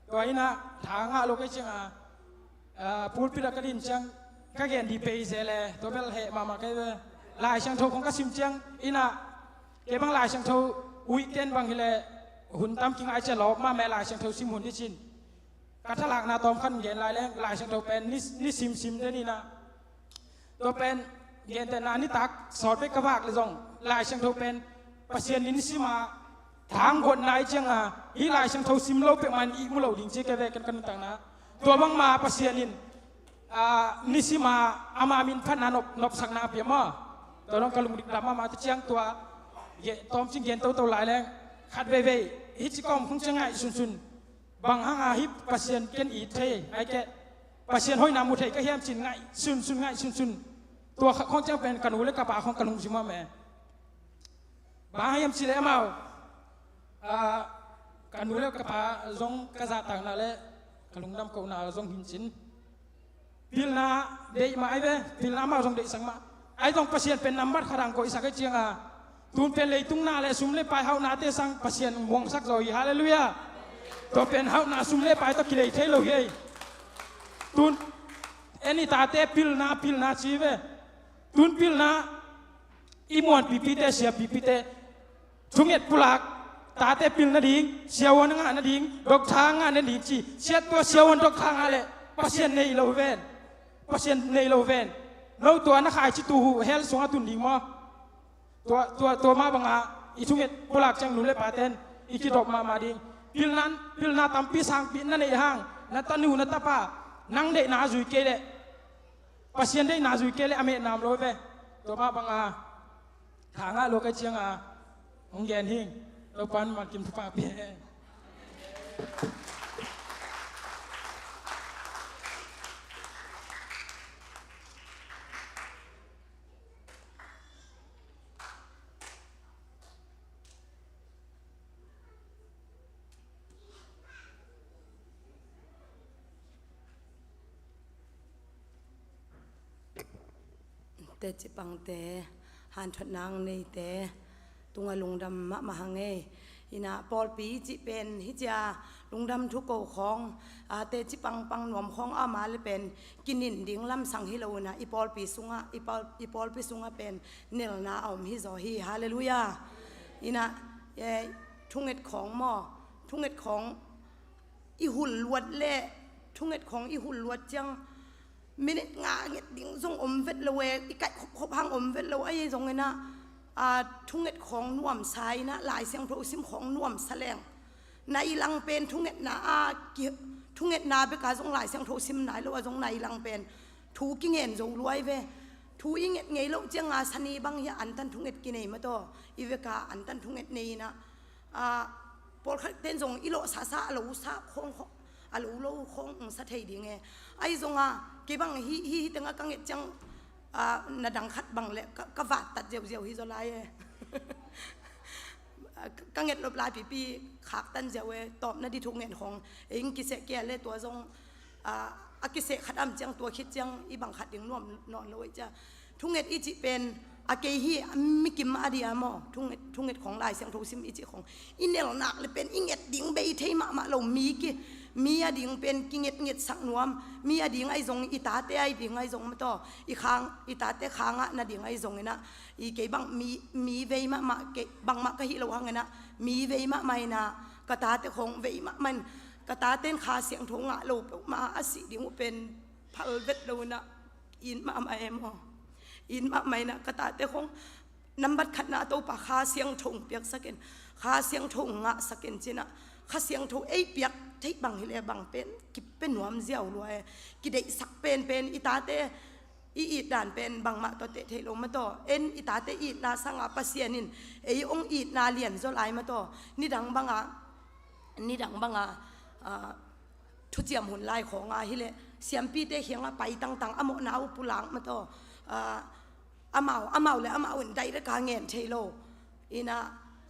Tua inah tha ngah lo kei cianga, ah, pulpit ah ka din ciang ka gen di pei ze le tua bel heh mahmah kei be. Lai Siangtho khong ka sim ciang inah kei bang Lai Siangtho weekend bang hi le hun tam kingai cia lawp mahmah Lai Siangtho sim hun di cin. Ka thalakna tawm khat gen lai leng Lai Siangtho pen ni, ni simsim den inah. Tua pen gentehna nitak sawt bek ka vak le zong Lai Siangtho pen Pasian in ni sima thang guatna i cianga hih Lai Siangtho sim lo pekman i mu lo ding ci ke ve ken ka nuntakna. Tua bangma Pasian in, ah, ni sima ama min phatna nop, nopsakna pia maw? Tua dong ka lungdam mahmah, tua ciang tua tawmcing gen toto lai leng, khat veivei hih ci kawm khong ciang ngaih sunsun. Bang hanga hih Pasian ken it thei ai keh, Pasian hoihna mu thei ka hiam cin ngaih sunsun, ngaih sunsun. Tua khat khong ciang pen ka nu le ka pa khong ka lungsim ah meh. Bang hiam cih leh amau, ah, ka nu le ka pa zong ka zahtakna le ka lungdam kohna zong hi cin. Pilna deih mah ai ve, pilna amau zong deihsak mah. Ai zong Pasian pen nambat khat hang koihsak ai cianga, tun pen leitung na le sum le pai hauhnate sang Pasian muangsak zaw hi. Halleluiah. Tua pen hauhna sum le pai tawh kilei thei lo hi ei. Tun en i tate pilna, pilna ci ve. Tun pilna, i muanpipite, siapipite, thunget pulak, tate pil nading, siavuan a ngah nading, doctor a ngah nading ci, siat tua siavuan doctor a ngah leh Pasian nei lo ven. Pasian nei lo ven. No tua na khaici tu uh hell sungah tun ding maw? Tua, tua, tua mah banga i thunget pulak ciang nu le paten i kidop mahmah ding. Pilna, pilna tampi sangpi na neih hang, na tanu na tapa nang deihna a zui kei leh, Pasian deihna zui kei leh a mehnam lo ve. Tua mah banga tha ngah lo kai cianga hong gen hing. Topan malkim thupha pia hen. Teci pangte, hanthotna neite tungah lungdam mahmah hang ei. Inah pawlpi cih pen hih cia lungdam thu ko khawng, a, teci pangpang nuam khawng a, amah le pen kinin ding lamsang hi lo inah i pawlpi sungah, i pawl-, i pawlpi sungah pen nelna a om hi zaw hi. Halleluiah. Inah, eh, thunget khawng maw, thunget khawng i hul luat le, thunget khawng i hul luat ciang minit nga nget ding zong om vet lo e, i kaih khopkhop hang om vet lo. Ahi zong inah, a, thunget khawng nuamsa inah, Lai Siangtho sim khawng nuamsa leng, na i lang pen thungetna a ki, thungetna beka zong Lai Siangtho sim nai lo a zong na i lang pen thu kingen zo luai ve. Thu i nget ngei loh cianga sani bang hi a antan thunget kinei mataw, i veka antan thunget nei inah, a, pawlkhat ten zong i lawh sasa a lo sa khawng, a lo lo khawng sa thei ding e. Ahi zonga kei bang hi, hi, hi tengah ka nget ciang, a, na dang khat bang le ka, ka vat tat ziauziau hi zaw lai e. Ka, ka nget lop lai pipi khaktan ziau e, tawpna di thunget khawng ei ing kiseh kia le tua zong, a, a kiseh khat am ciang tua khit ciang i bang khat ding nuam nawn lo ei cia. Thunget i cih pen a kei hi, a mikim a dia maw, thunget, thunget khawng Lai Siangtho sim i cih khawng i nel nak le pen i nget ding bei thei mahmah lo, mi ki, mi a ding pen kingetngetsak nuam, mi a ding ahi zong, i tate a ding ahi zong mataw, i khang, i tate khangah na ding ahi zong inah, i kei bang mi, mi vei mahmah, kei bangmah ka hih lo hang inah, mi vei mahmah inah, ka tate khawng vei mahmah in, ka taten Kha Siangtho ngah lo peuhmah a sih ding uh pen phal vet lo inah, in mahmah e maw. In mahmah inah ka tate khawng nambat khatna Topa Kha Siangtho hong piaksak in, Kha Siangtho hong ngahsak in cinah, Kha Siangtho ei piak theih bang hileh bang pen kipia nuam ziau lua e. Kideihsak penpen i tate i itdan pen bangmah tawh teh theih lo mataw. En i tate itna sangah Pasian in ei hong itna lian zaw lai mataw. Nidang banga, nidang banga, ah, thuciam hun lai khawnga hileh siampite khiangah pai tangtang a mawhna uh pulak mataw. Ah, amau, amau le amau in direct a ngen thei lo. Inah,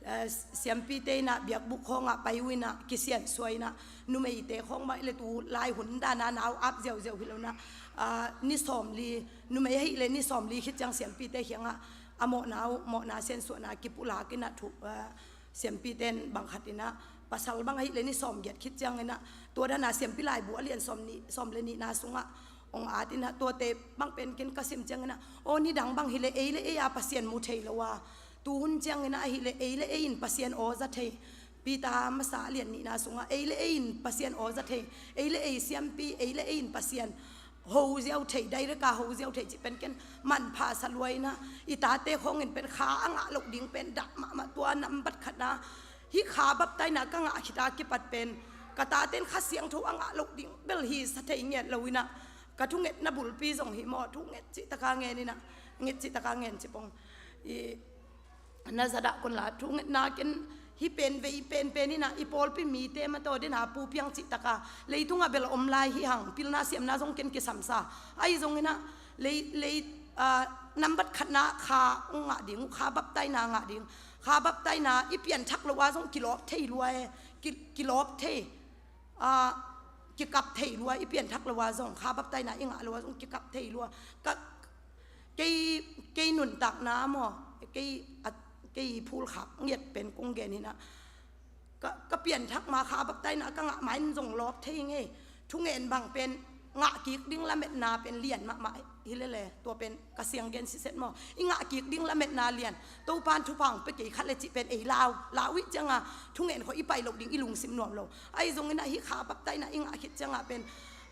eh, siampite inah biakbuk khawngah pai uh inah kisiansuah inah numeite khawng mah hileh tu lai hun dana nau ap ziauziau hi lo inah, ah, ni sawmli, numei ahileh ni sawmli khit ciang siampite khiangah a mawhna uh, mawhna siansuahna kipulak inah thu, ah, siampite in bang khat inah, pasal bang ahileh ni sawmgiat khit ciang inah, tua dana siampi laibu a lian sawm nih, sawm le nihna sungah hong at inah, tuate bang pen ken ka sim ciang inah, aw, nidang bang hileh ei le ei a Pasian mu thei lo a, tuhun ciang inah ahileh ei le ei in Pasian aw za thei. Peter masa a lian nihna sungah ei le ei in Pasian aw za thei. Ei le ei siampi, ei le ei in Pasian ho ziau thei, direct a ho ziau thei cih pen ken manpha sa lua inah, i tate khawngin pen kha a ngah loh ding pen dah mahmah, tua nambat khatna. Hih kha baptaina ka ngah khita kipat pen ka taten Kha Siangtho a ngah loh ding bel hi sa thei ngiat lo inah, ka thungetna bulpi zong hi maw, thunget cih taka ngen inah, nget cih taka ngen cipong. I na zadah kon la thungetna ken hi pen vei pen pen inah i pawlpi mite mataw dena pu piang cih taka leitungah bel om lai hi hang, pilna siamna zong ken kisamsa. Ahi zong inah lei, lei, ah, nambat khatna kha ong ngah ding uh, kha baptaina ngah ding. Kha baptaina i pianthak lo a zong kilawp thei lua e, ki, kilawp thei. Ah, kikap thei lua, i pianthak lo a zong kha baptaina i ngah lo a zong kikap thei lua. Ka, kei, kei nuntakna maw, kei, a, kei phulkhak ngiat pen kong gen inah, ka, ka pianthak ma kha baptaina ka ngah ma in zong lawp thei ngei. Thungen bang pen ngah kik ding lametna pen lian mahmah hi lele, tua pen ka siang gen siset maw. I ngah kik ding lametna lian. Topan thupha ong pia kei khat le cih pen ei lau, lau ih cianga thungen khawh i pai loh ding i lungsim nuam lo. Ahi zong inah hih kha baptaina i ngah khit cianga pen,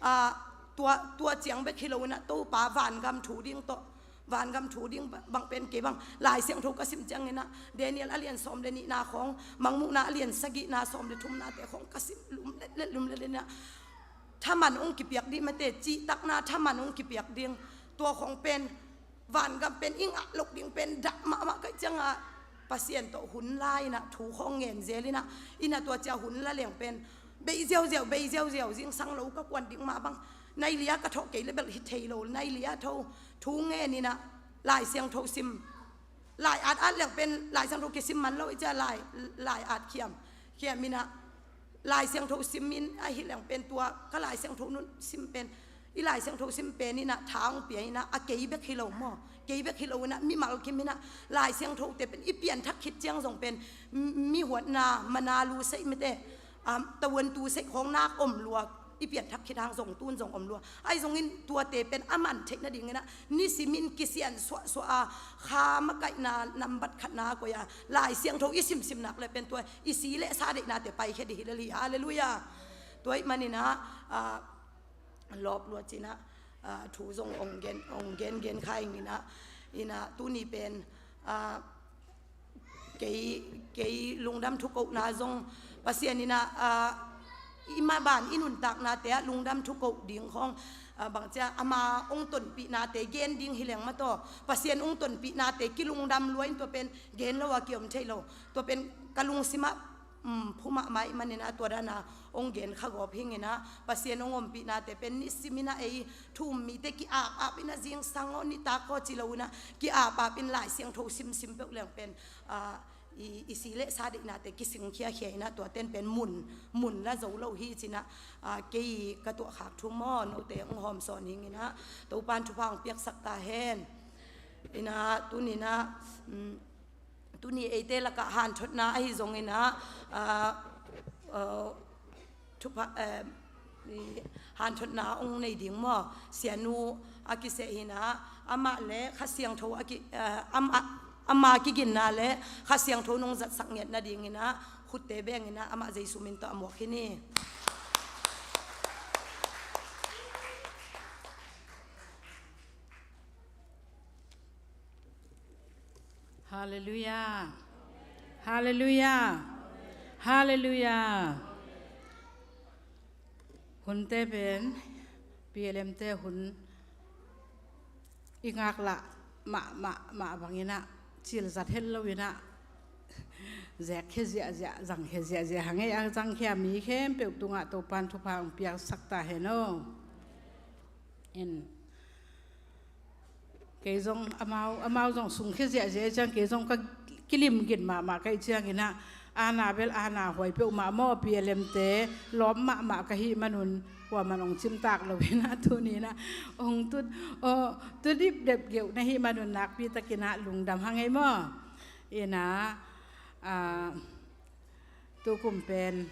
ah, tua, tua ciang bek hi lo inah Topa vangam thu ding tawh, vangam thu ding ba-, bang pen kei bang Lai Siangtho ka sim ciang inah Daniel a lian sawm le nihna khawng, Mangmuhna a lian sagihna sawm le thumnate khawng ka sim lumletlet lumletlet inah thaman ong kipiak ding mate, cihtakna thaman ong kipiak ding. Tua khawng pen vangam pen i ngah loh ding pen dah mahmah ka hih cianga Pasian tawh hun la inah thu khawng ngen zel inah, inah tua cia hun la leng pen bei ziauziau, bei ziauziau, zingsang lo ka kuan ding mah bang nai lia ka thawh kei le bel hi thei lo, nai lia tho thu ngen inah Lai Siangtho sim. Lai at at leng pen Lai Siangtho kisim man lo i cia lai, lai at khiam, khiam inah Lai Siangtho sim in ahi leng pen tua ka Lai Siangtho nun sim pen, i Lai Siangtho sim pen inah tha ong pia inah a kei bek hi lo maw, kei bek hi lo inah mimal kim inah Lai Siangtho te pen i pianthak khit ciang zong pen mi, mi huatna mana lu seih mite, um, tavuantu seih khawng nak om lua, i pianthak khit hang zong tun zong om lua. Ahi zongin tuate pen a man theih nading inah nisimin kisian suahsuah a kha makaihna nambat khatna koih a Lai Siangtho i simsim nak le pen tua i si le sa deihnate paikhia dih hi lel hi. Halleluiah. Tua ih man inah, ah, lawp lua cinah, ah, thu zong ong gen, ong gen gen kha ing inah, inah tuni pen, ah, kei, kei lungdam thukohna zong Pasian inah, ah, i maban i nuntaknate ah lungdam thukoh ding khawng, ah, bangcia ama ong tonpihnate gen ding hi leng mataw, Pasian ong tonpihnate kilungdam lua in tua pen gen lo a kiom thei lo. Tua pen ka lungsimah, um, phu mahmah ih man inah tua dana ong gen kha gawp hing inah Pasian ong ompihnate pen nisim inah ei thu um mite ki-ap ap inah zingsang aw nitak aw ci lo inah ki-ap ap in Lai Siangtho simsim peuh leng pen, ah, i, i si le sa deihnate kising khiakhia inah tua ten pen mun, mun la zo lo hi cinah, ah, kei ka tuahkhak thu maw, note ong hawmsawn hing inah Topan thupha ong piaksak ta hen. Inah tuni inah, um, tuni eite lakah hanthotna ahi zong inah, ah, ah, thupha, eh, i hanthotna ong nei ding maw, Sianu a kiseh hi inah, amah le Kha Siangtho a ki, eh, amah, ama kiginna le Kha Siangtho nong zatsak ngiat nading inah khutte beng inah amah Jesu min tawh a muak hi ni. Halleluiah. Halleluiah. Halleluiah. Hunte pen P L M te hun i ngaklah mah, mah, mah bang inah cilzat het lo inah zekkhia ziahziah, zangkhia ziahziah hang ei a zangkhia mi khempeuh tungah Topan thupha ong piaksak ta hen aw. In Kei zong amau, amau zong sungkhia ziahziah ciang kei zong ka kilim gin mahmah ka hih ciang inah, ana bel ana huai peuhmah maw, P L M te lawm mahmah ka hih manun kua man ong cimtak lo inah tuni inah ong tut, aw, tu dipdep geuh na hih manun nakpi tak inah lungdam hang ei maw. Inah, ah, tukum pen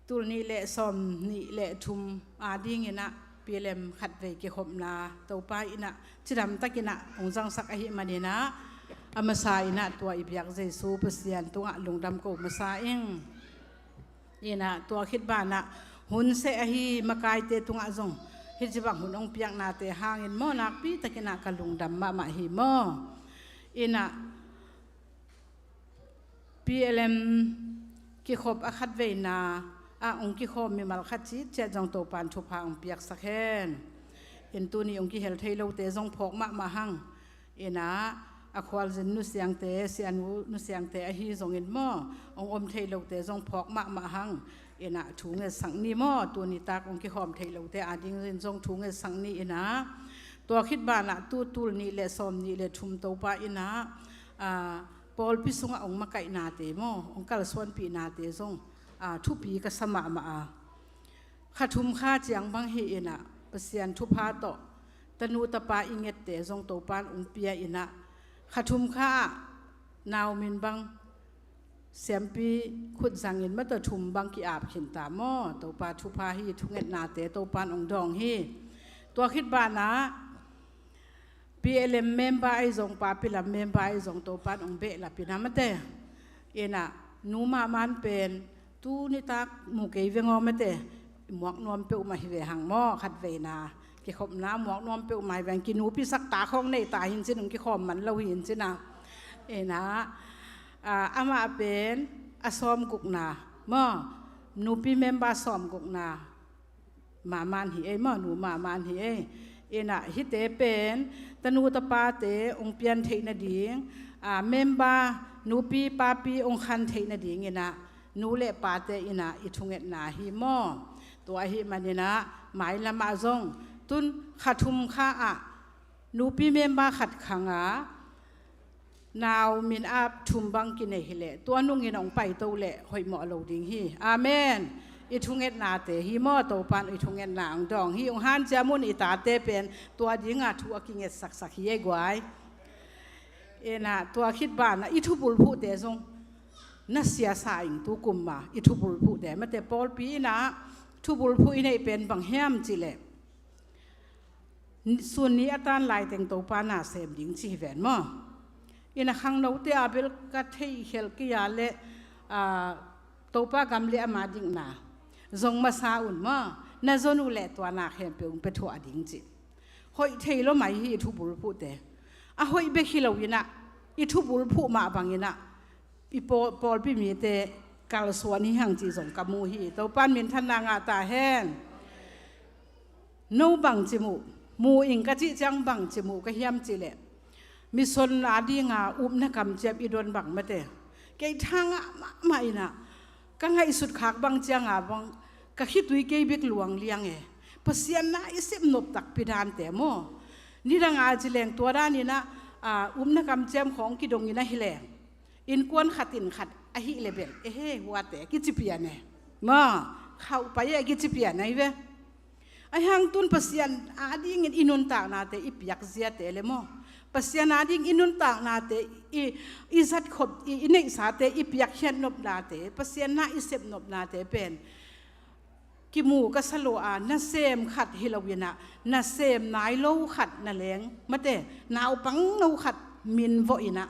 tul nih le sawm nih le thum a ding inah P L M khatvei kikhopna Topa inah cidam tak inah hong zangsak ahih man inah a masa inah tua i biak Jesu Pasian tungah lungdam ko masa ing. Inah tua khit banah hun seh ahi makaite tungah zong hih ci bang hun hong piaknate hangin maw nakpi tak inah ka lungdam mahmah hi maw. Inah P L M kikhop a khatveina ah hong kikhawm mimal khat citciat zong Topan thupha hong piaksak hen. In tuni hong kihel thei lote zong phawk mahmah hang. Inah a khualzin nusiangte, sianu nusiangte ahi zongin maw, hong om thei lote zong phawk mahmah hang. Inah thu ngetsak ni maw, tuni tak hong kikhawm thei lote adingin zong thu ngetsak ni inah. Tua khit banah tu tul nih le sawm nih le thum Topa inah, ah, pawlpi sungah hong makaihnate maw, hong kalsuanpihnate zong, ah, thupi ka sa mahmah a. Kha thum kha ciang bang hi inah, Pasian thupha tawh tanu tapa i ngette zong Topan hong pia inah, kha thum kha ah nau min bang siampi khut zangin mata thum bang ki-ap khinta maw, Topa thupha hi. Thungetnate Topan hong dawng hi. Tua khit banah P L M member ahi zong, papi lam member ahi zong Topan hong behlap inah mate. Inah nu Mahman pen tu nitak mu kei veng aw mate. Muak nuam peuhmah hi ve hang maw, khat veina kikhopna muak nuam peuhmah hi veng, kinupisak ta khawng nei ta hin cin, hong kikhawm man lo hin cin ah. Inah, ah, amah pen a sawmgukna maw, nupi member sawmgukna Mahman hi ei maw, nu Mahman hi ei. Inah hihte pen tanu tapate hong pian theih nading, ah, member nupi papi hong khan theih nading inah nu le pate inah i thungetna hi maw. Tua ahih maninah mailamah zong tun kha thum kha ah nupi member khat khang a nau min-ap thum bang kinei hileh tua nungin hong paito leh hoihmawh lo ding hi. Amen. I thungetnate hi maw, Topan i thungetna hong dawng hi. Hong hanciam un, i tate pen tua dinga thu a kingetsaksak hi ei guai. Inah tua khit banah i thubulphuhte zong na siasa ing, tu kum ma i thubulphuhte mate, pawlpi inah thubulphuh i neih pen bang hiam cihleh, sun ni a tan laiteng Topa na sem ding ci hi ven maw. Inah khangnote a bel ka theihkhelh kei a leh, ah, Topa gam le ama dikna zong masa un maw, na zon uh leh tua na khempeuh hong pia thuah ding ci. Hoih thei lo mai hi i thubulphuhte. A hoih bek hi lo inah i thubulphuh mah bang inah i paw-, pawlpi mite kalsuan hi hang cih zong ka mu hi. Topan minthanna ngah ta hen. No bangci muh, mu ing ka cih ciang bangci muh ka hiam cihleh, mission a dinga upna kamciam i don bang mate, kei tha ngah mahmah inah, ka ngaihsut khak bang cianga bang ka khitui kei bek luang liang e. Pasian na i sep nop takpi dante maw, nidanga ci leng tua dan inah, ah, upna kamciam khawng kidong inah hi leng, innkuan khat in khat ahih leh bel, ehe, huate kici pian e maw, khauh pai e kici pian ahi ve. Ahi hang tun Pasian adingin i nuntaknate i piak ziate le maw, Pasian ading i nuntaknate, i, i zatkhop, i, i neihsate, i piakkhiat nopnate, Pasian na i sep nopnate pen kimu ka sa lo a, nasem khat hi lo inah, nasem nai lo khat na leng mate, naupang no khat min vawh inah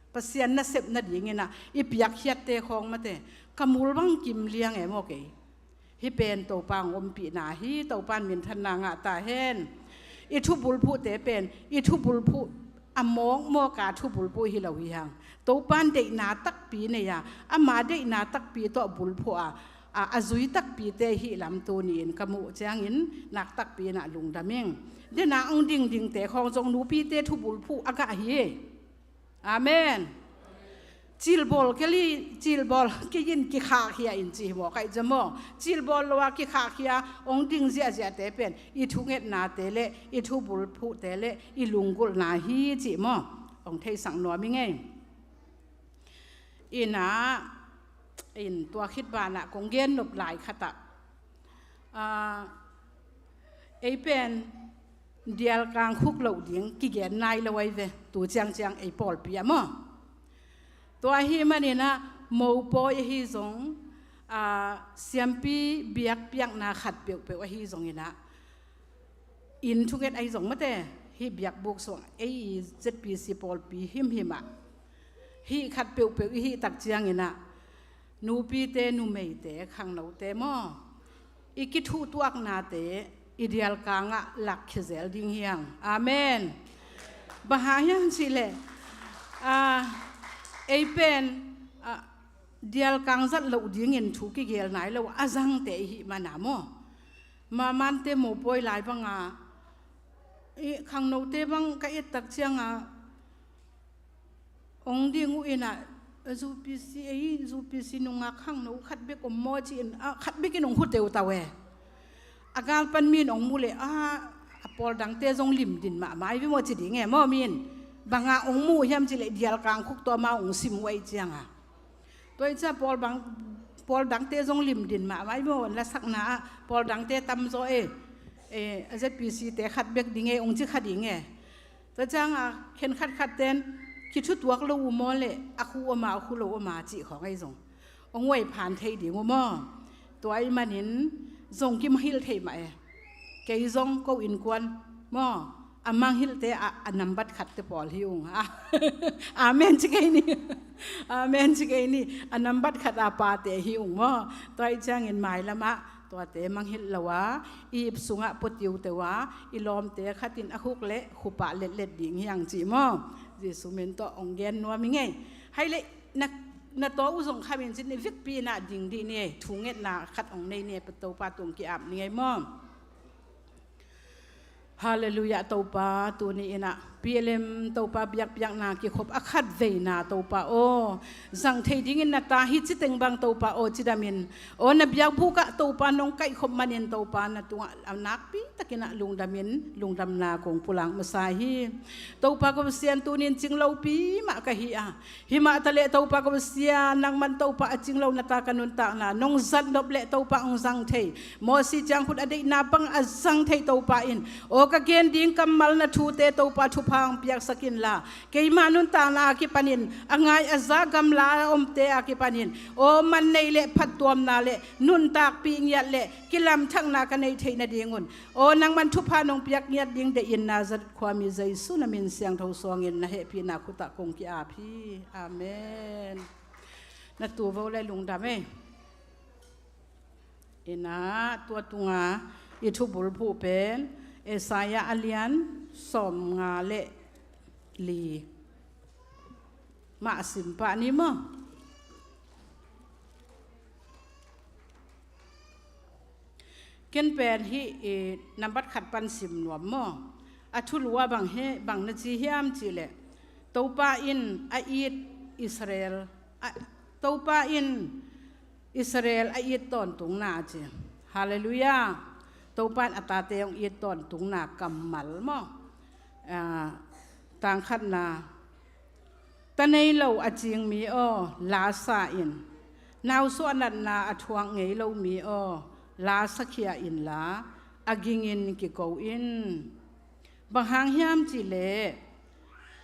Pasian nasep nading inah i piakkhiatte khawng mate, ka mul bang kim liang e maw kei. Hih pen Topa hong ompihna hi. Topan minthanna ngah ta hen. I thubulphuhte pen i thubulphuh a mawkmawka thubulphuh hi lo hi hang. Topan deihna takpi nei a, ama deihna takpi tawh bulphuh a, a, a zui takpite hi lam tuni-in ka muh ciangin nak takpi inah lungdam ing. Dena hong dingdingte khawng zong nupite thubulphuh a gah hi. Amen. Cilbawl kei li, cilbawl kei in kikhahkhia in ci hi maw, kaih cia maw. Cilbawl lo a kikhahkhia hong ding ziahziahte pen i thungetnate le i thubulphuhte le i lunggulhna hi cih maw, hong theisak nuam i ngei. Inah, in tua khit banah kong gen nop lai khatah, ah, ei pen dialkang khuk loh ding kigen nai lo ahi ve, tu ciangciang ei pawlpi ah maw. Tua ahih maninah mopawi ahi zong, ah, siampi biakpiakna khat peuhpeuh ahi zonginah, inn thunget ahi zong mate, hih biakbuk sung ei i Z P C pawlpi himhimah hih khat peuhpeuh i hih tak cianginah, nupite, numeite, khangnote maw, i kithuhtuaknate i dialkangah lakkhia zel ding hi hang. Amen. Bang hang hiam cihleh, ah, ei pen, ah, Dialkang zat loh dingin thu kigel nai lo a zangte i hih mana maw? Mamante mopawi lai banga i khangnote bang ka ettak cianga ong ding uh inah, UPC ei, UPC nungak khangno khat bek om maw ci-in, a khat bekin ong hu teutau e. A galpan min ong mu le a, a pawl dangte zong limdin mahmah i ve maw ci ding e maw min? Banga ong mu hiam ci le Dialkang khuk tawh amau ong sim uh ei cianga. Tua i cia pawl bang, pawl dangte zong limdin mahmah i maw, lasakna ah pawl dangte tamzaw e, e, a ZPC te khat bek ding e ong ci kha ding e. Tua cianga khen khatkhat ten kithutuak lo uh maw le a khu oma a khu lo oma cih khawng ei zong ong uai phan thei ding uh maw? Tua i manin zong kimahilh thei mah e. Kei zong ko innkuan maw, a manghilhte a, a nambat khatte pawl hi ung. Amen ci kei ni. Amen ci kei ni. A nambat khat a pate hi ung maw? Tua i ciangin mailamah tuate manghilh lo a, i ip sungah pua tiuteu a, i lawmte khatin a khuk le khupah letlet ding hiang cih maw? Jesu min tawh ong gen nuam i ngei. Hai le na, na taw uh zong khamin cin i vikpi inah ding dih ni ei, thungetna khat ong nei ni ei, Topa tung ki-ap ni ngei maw? Halleluiah Topa, tuni inah PLM Topa biakpiakna kikhop a khat veina Topa aw, zang thei dingin na ta hi citeng bang Topa aw cidamin, aw na biakbuk ah Topa nong kaihkhop manin Topa na tungah a nakpi takinah lungdamin lungdamna kong pulak masa hi. Topa ko Pasian, tunin cinglopi mah ka hi a, himah taleh Topa ko Pasian, nangman Topa a cinglo na ta ka nuntakna nong zatnop leh Topa ong zang thei, Mosi ciang khut a deihna bang a zang thei Topa in, aw ka gen ding kammal na thute Topa thupha ong piaksak inla, keima nuntakna a kipanin a ngai a za gamla a omte a kipanin aw man nei le phattuamna le nuntakpih ngiat le kilamthakna ka nei theih nadingun aw nangman thupha nong piak ngiat ding deih in, Nazareth khuami Jesu na min siangtho suangin na hehpihna khutah kong ki-ap hi. Amen. Na tuvo le lungdam ei. Inah tua tunga i thubulphuh pen Isaiah a lian sawmnga le li mah sim pah ni maw? Ken pen hih i nambat khat pan sim nuam maw? A thulu ah bang hi, bang na ci hiam cihleh, Topa in a it Israel, a, Topa in Israel a it tawntungna a ci. Halleluiah. Topa in a tate hong it tawntungna kammal maw? Ah, tangkhatna, ta nei lo a cing mi aw, la sa in. Nausuah natna a thuak ngei lo mi aw, la sakhia inla, a gingin kiko in. Bang hang hiam cihleh,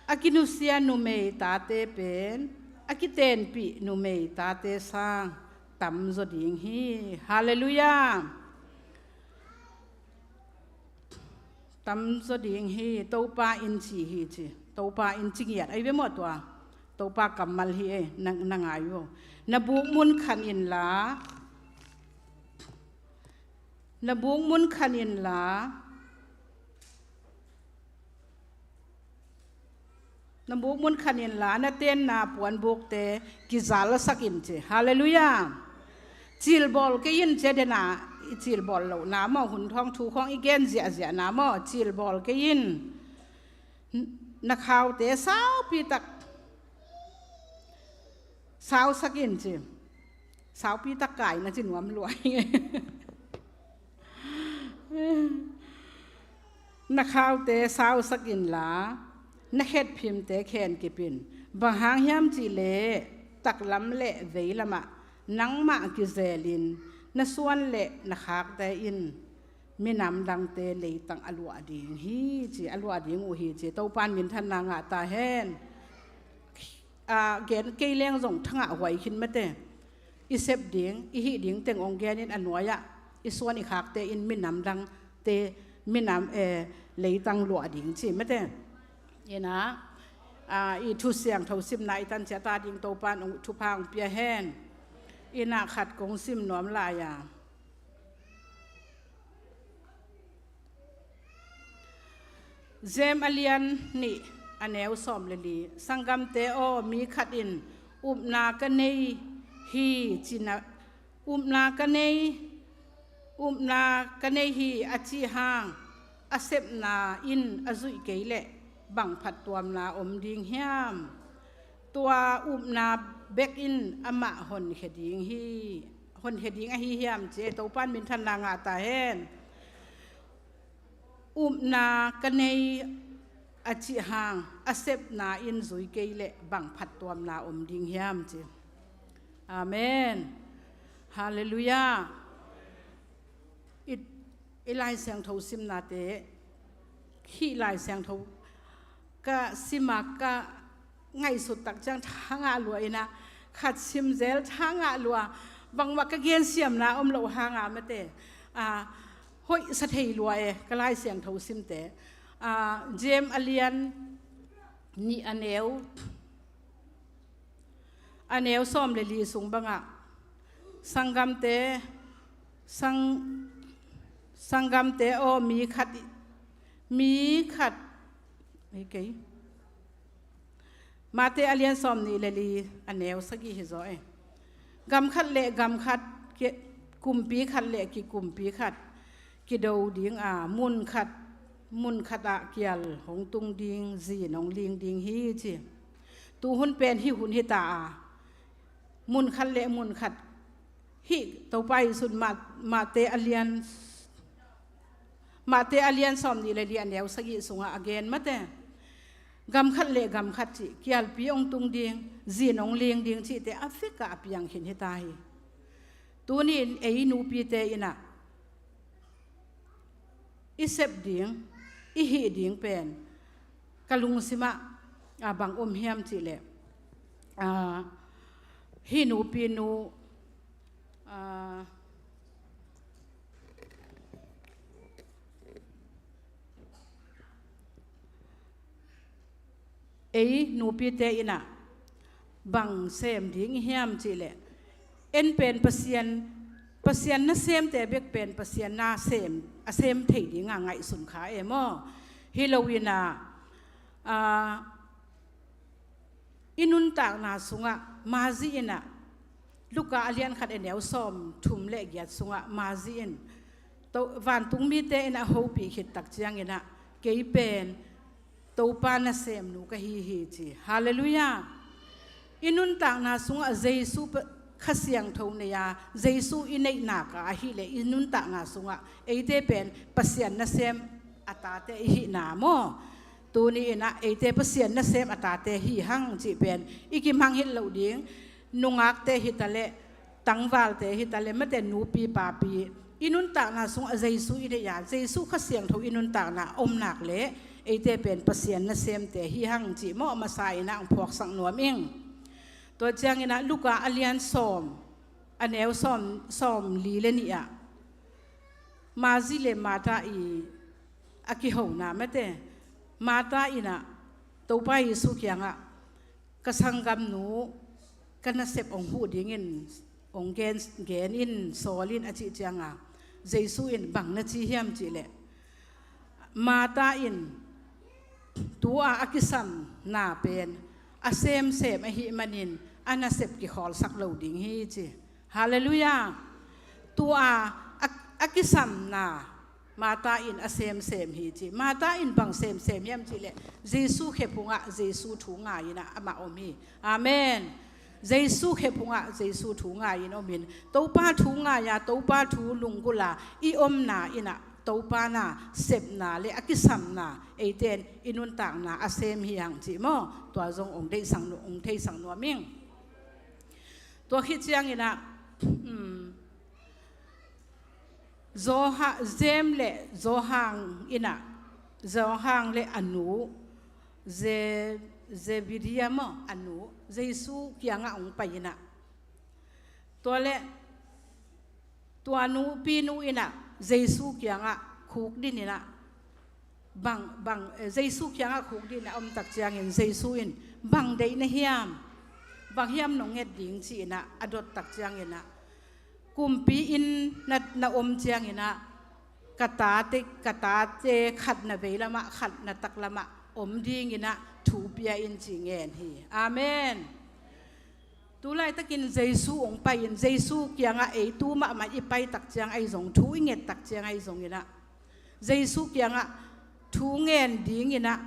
a kinusia numei tate pen a kitenpih numei tate sang tamzaw ding hi. Halleluiah. Tamzaw ding hi. Topa in ci hi ci. Topa in ci ngiat ahi ve maw tua? Topa kammal hi e, na, na ngai uh. Na buk mun khan inla, na buk mun khan inla, na buk mun khan inla, na tenna puanbukte kizalasak in ci. Halleluiah. Cilbawl kei in ci, dena i cilbawl lohna maw, hun thawng thu khawng i gen ziahziahna maw, cilbawl kei in. Na khaute saupi tak sausak in ci. Saupi tak kai na ci nuam lua hi. Na khaute sausak inla, na khetphimte khen kip in. Bang hang hiam cihleh, taklam le veilamah nangmah kizelin na suan le na khakte in minam dangte leitang a luah ding hi ci, a luah ding uh hi ci. Topan minthanna ngah ta hen. A, gen kei leng zong thangah huai khin mate. I sep ding, i hih ding teng ong genin a nuai-ah i suan i khakte in minam dangte, minam, eh, leitang luah ding ci mate. Ina, a, i thu siangtho simna i tan ciat a ding Topan ong thupha ong pia hen. Ina khat kong sim nuam lai a. Jem a lian nih a neu sawm le li. Sanggamte aw, mi khat in upna ka nei hi, ci-in ah, upna ka nei, upna ka nei hi, a cih hang a sepna in a zuih kei leh bang phattuamna om ding hiam? Tua upna bek in amah honkhia ding hi, honkhia ding ahi hiam, ci e. Topa'n minthanna ngah ta hen. Upna ka nei, a cih hang a sepna in zui kei leh bang phattuamna om ding hiam, ci. Amen. Halleluiah. I, i Lai Siangtho simnate, hih Lai Siangtho ka sim a ka ngaihsut tak ciang tha ngah lua in ah, khat sim zel tha ngah lua, bangmah ka gensiamna om loh hang a, mate, a, hoih sa thei lua e, ka Lai Siangtho simte. A, James a lian nih a neu, a neu sawm le li sung bangah, sanggamte, sang, sanggamte aw, mi khat, mi khat, ei kei. Mate a lian sawm nih le li, a neu sagih hi zaw e. Gam khat le gam khat, ki, kumpi khat le kikumpi khat kido ding a, mun khat, mun khat ah kial hong tung ding, zin hong ling ding hi, ci. Tu hun pen hih hun hi ta a, mun khat le mun khat, hih Topa Jesu'n Ma, Mate a lian, Mate a lian sawm nih le li, a neu sagih sungah a gen, mate. Gam khat le gam khat cih, kialpi hong tung ding, zin hong ling ding cihte a vekpi-a a piang khin hi ta hi. Tuni-in ei nupite in ah i sep ding, i hih ding pen ka lungsim ah, a, bang om hiam cih leh, a, hih nupinu, a, ei nupite in ah bang sem ding i hiam cih leh, en pen Pasian, Pasian nasemte bek pen Pasian na sem, a sem thei ding a ngaihsun kha e maw. Hi lo in ah, a, i nuntakna sungah mazi in ah, Luka a lian khat a neu sawm thum le giat sungah mazi in, To, vantung mite in a hopih khit tak ciangin ah, kei pen Topa nasemnu ka hi hi, ci. Halleluiah. I nuntakna sungah Jesu pa, Kha Siangtho nei a, Jesu i neih nak a, ahih leh i nuntakna sungah eite pen Pasian nasem a tate i hihna maw. Tuni in ah eite Pasian nasem a tate hi hang cih pen i kimangngilh loh ding. Nungakte hi ta leh, tangvalte hi ta leh, mate, nupi papi, i nuntakna sungah Jesu i neih a, Jesu Kha Siangtho i nuntakna om nak leh eite pen Pasian nasemte hi hang cih maw, a masa in ah hong phuaksak nuam ing. Tua ciangin ah Luka a lian sawm, a neu sawm, sawm li le nih ah, Mazi le Martha i a kihona, mate. Martha in ah Topa Jesu kiangah, ka sanggamnu ka nasep hong huh dingin hong gen, gen in, sawl in, a cih ciangah, Jesu in bang na ci hiam cih leh, Martha in tu-a a kisamna pen a semsem ahih manin a nasep kikhawlsak lo ding hi, ci. Halleluiah. Tu-a a, a kisamna Martha in a semsem hi, ci. Martha in bang semsem hiam cih leh, Jesu khephungah Jesu thu ngai in ah amah om hi. Amen. Jesu khephungah Jesu thu ngai in om in, Topa thu ngai a, Topa thu lunggulh a i omna in ah Topa na sepna le a kisamna eite in i nuntakna a sem hi hang cih maw. Tua zong hong deihsak nu, hong theisak nuam ing. Tua khit ciangin ah, um, Johan, James le Johan in ah, Johan le a nu, Ze, Zebedia maw, a nu, Jesu kiangah hong pai in ah. Tua leh, tua nupinu in ah Jesu kiangah khukdin in ah, bang, bang, eh, Jesu kiangah khukdin a om tak ciangin Jesu in, bang deih na hiam, bang hiam nong nget ding, ci in ah a dot tak ciangin ah, kumpi inn na, na om ciangin ah, ka tate, ka tate khat na veilamah, khat na taklamah om dingin ah thu pia in, ci ngen hi. Amen. Tu laitakin Jesu hong pai-in, Jesu kiangah ei tu mahmah i pai tak ciang ahi zong, thu i nget tak ciang ahi zong inah, Jesu kiangah thu ngen ding inah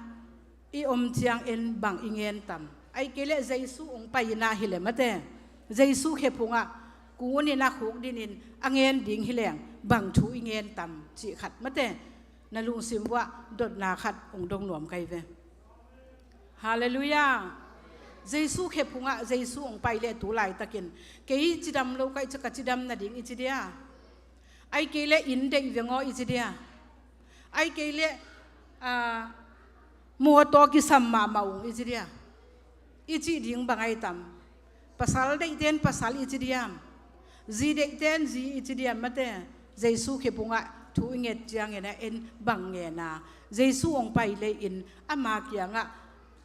i om ciangin bang i ngen tam? Ahih kei leh Jesu hong pai inah hi leh mate, Jesu khephungah kun inah khukdin in a ngen ding hi leng bang thu i ngen tam cih khat mate, na lungsim uah dotna khat hong dong nuam ka hi ve. Halleluiah. Jesu khephungah Jesu hong pai leh tu laitakin, kei cidam lo ka hih ciang ka cidam nading i ci dia? Ahih kei leh inn deih veng aw i ci dia? Ahih kei leh, ah, mawtaw kisam mahmah ung i ci dia? I cih ding bang ahi tam? Pasal deihte in pasal i ci diam? Zi deihte in zi i ci diam mate? Jesu khephungah thu i nget ciangin a en bang ngen a, Jesu hong pai lei-in ama kiangah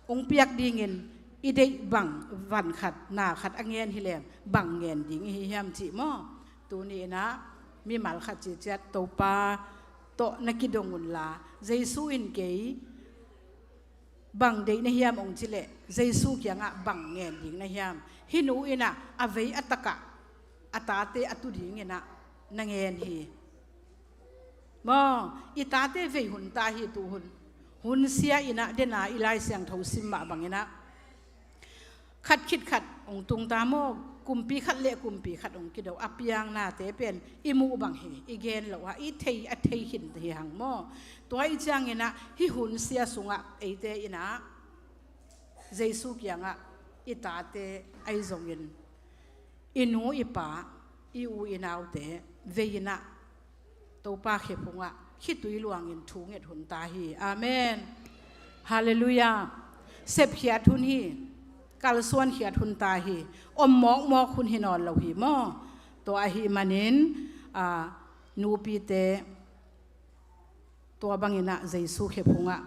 hong piak dingin i deih bang van khat, na khat a ngen hi leng bang ngen ding i hi hiam cih maw? Tuni inah mimal khat ciciat Topa tawh na kidong unla, Jesu in kei bang deih na hiam hong ci leh, Jesu kiangah bang ngen ding na hiam? Hih nu inah a vei a takah a tate a tu ding inah na ngen hi. Maw, i tate vei hun ta hi tu hun. Hun sia inah dena i Lai Siangtho sim mah bang inah khat khit khat hong tung ta maw, kumpi khat le kumpi khat hong kido, a piang nate pen i muh bang hi, i gen lo a, i thei a thei khin hi hang maw. Tua i ciang inah hih hun sia sungah eite inah Jesu kiangah i tate ahi zongin i nu i pa, i u i naute vei inah Topa khephungah khitui luangin thu nget hun ta hi. Amen. Halleluiah. Sepkhiat hun hi. Kalsuankhiat hun ta hi. Om mawkmawk hun hi nawn lo hi maw? Tua ahih manin, a, nupite tua bang inah Jesu khephungah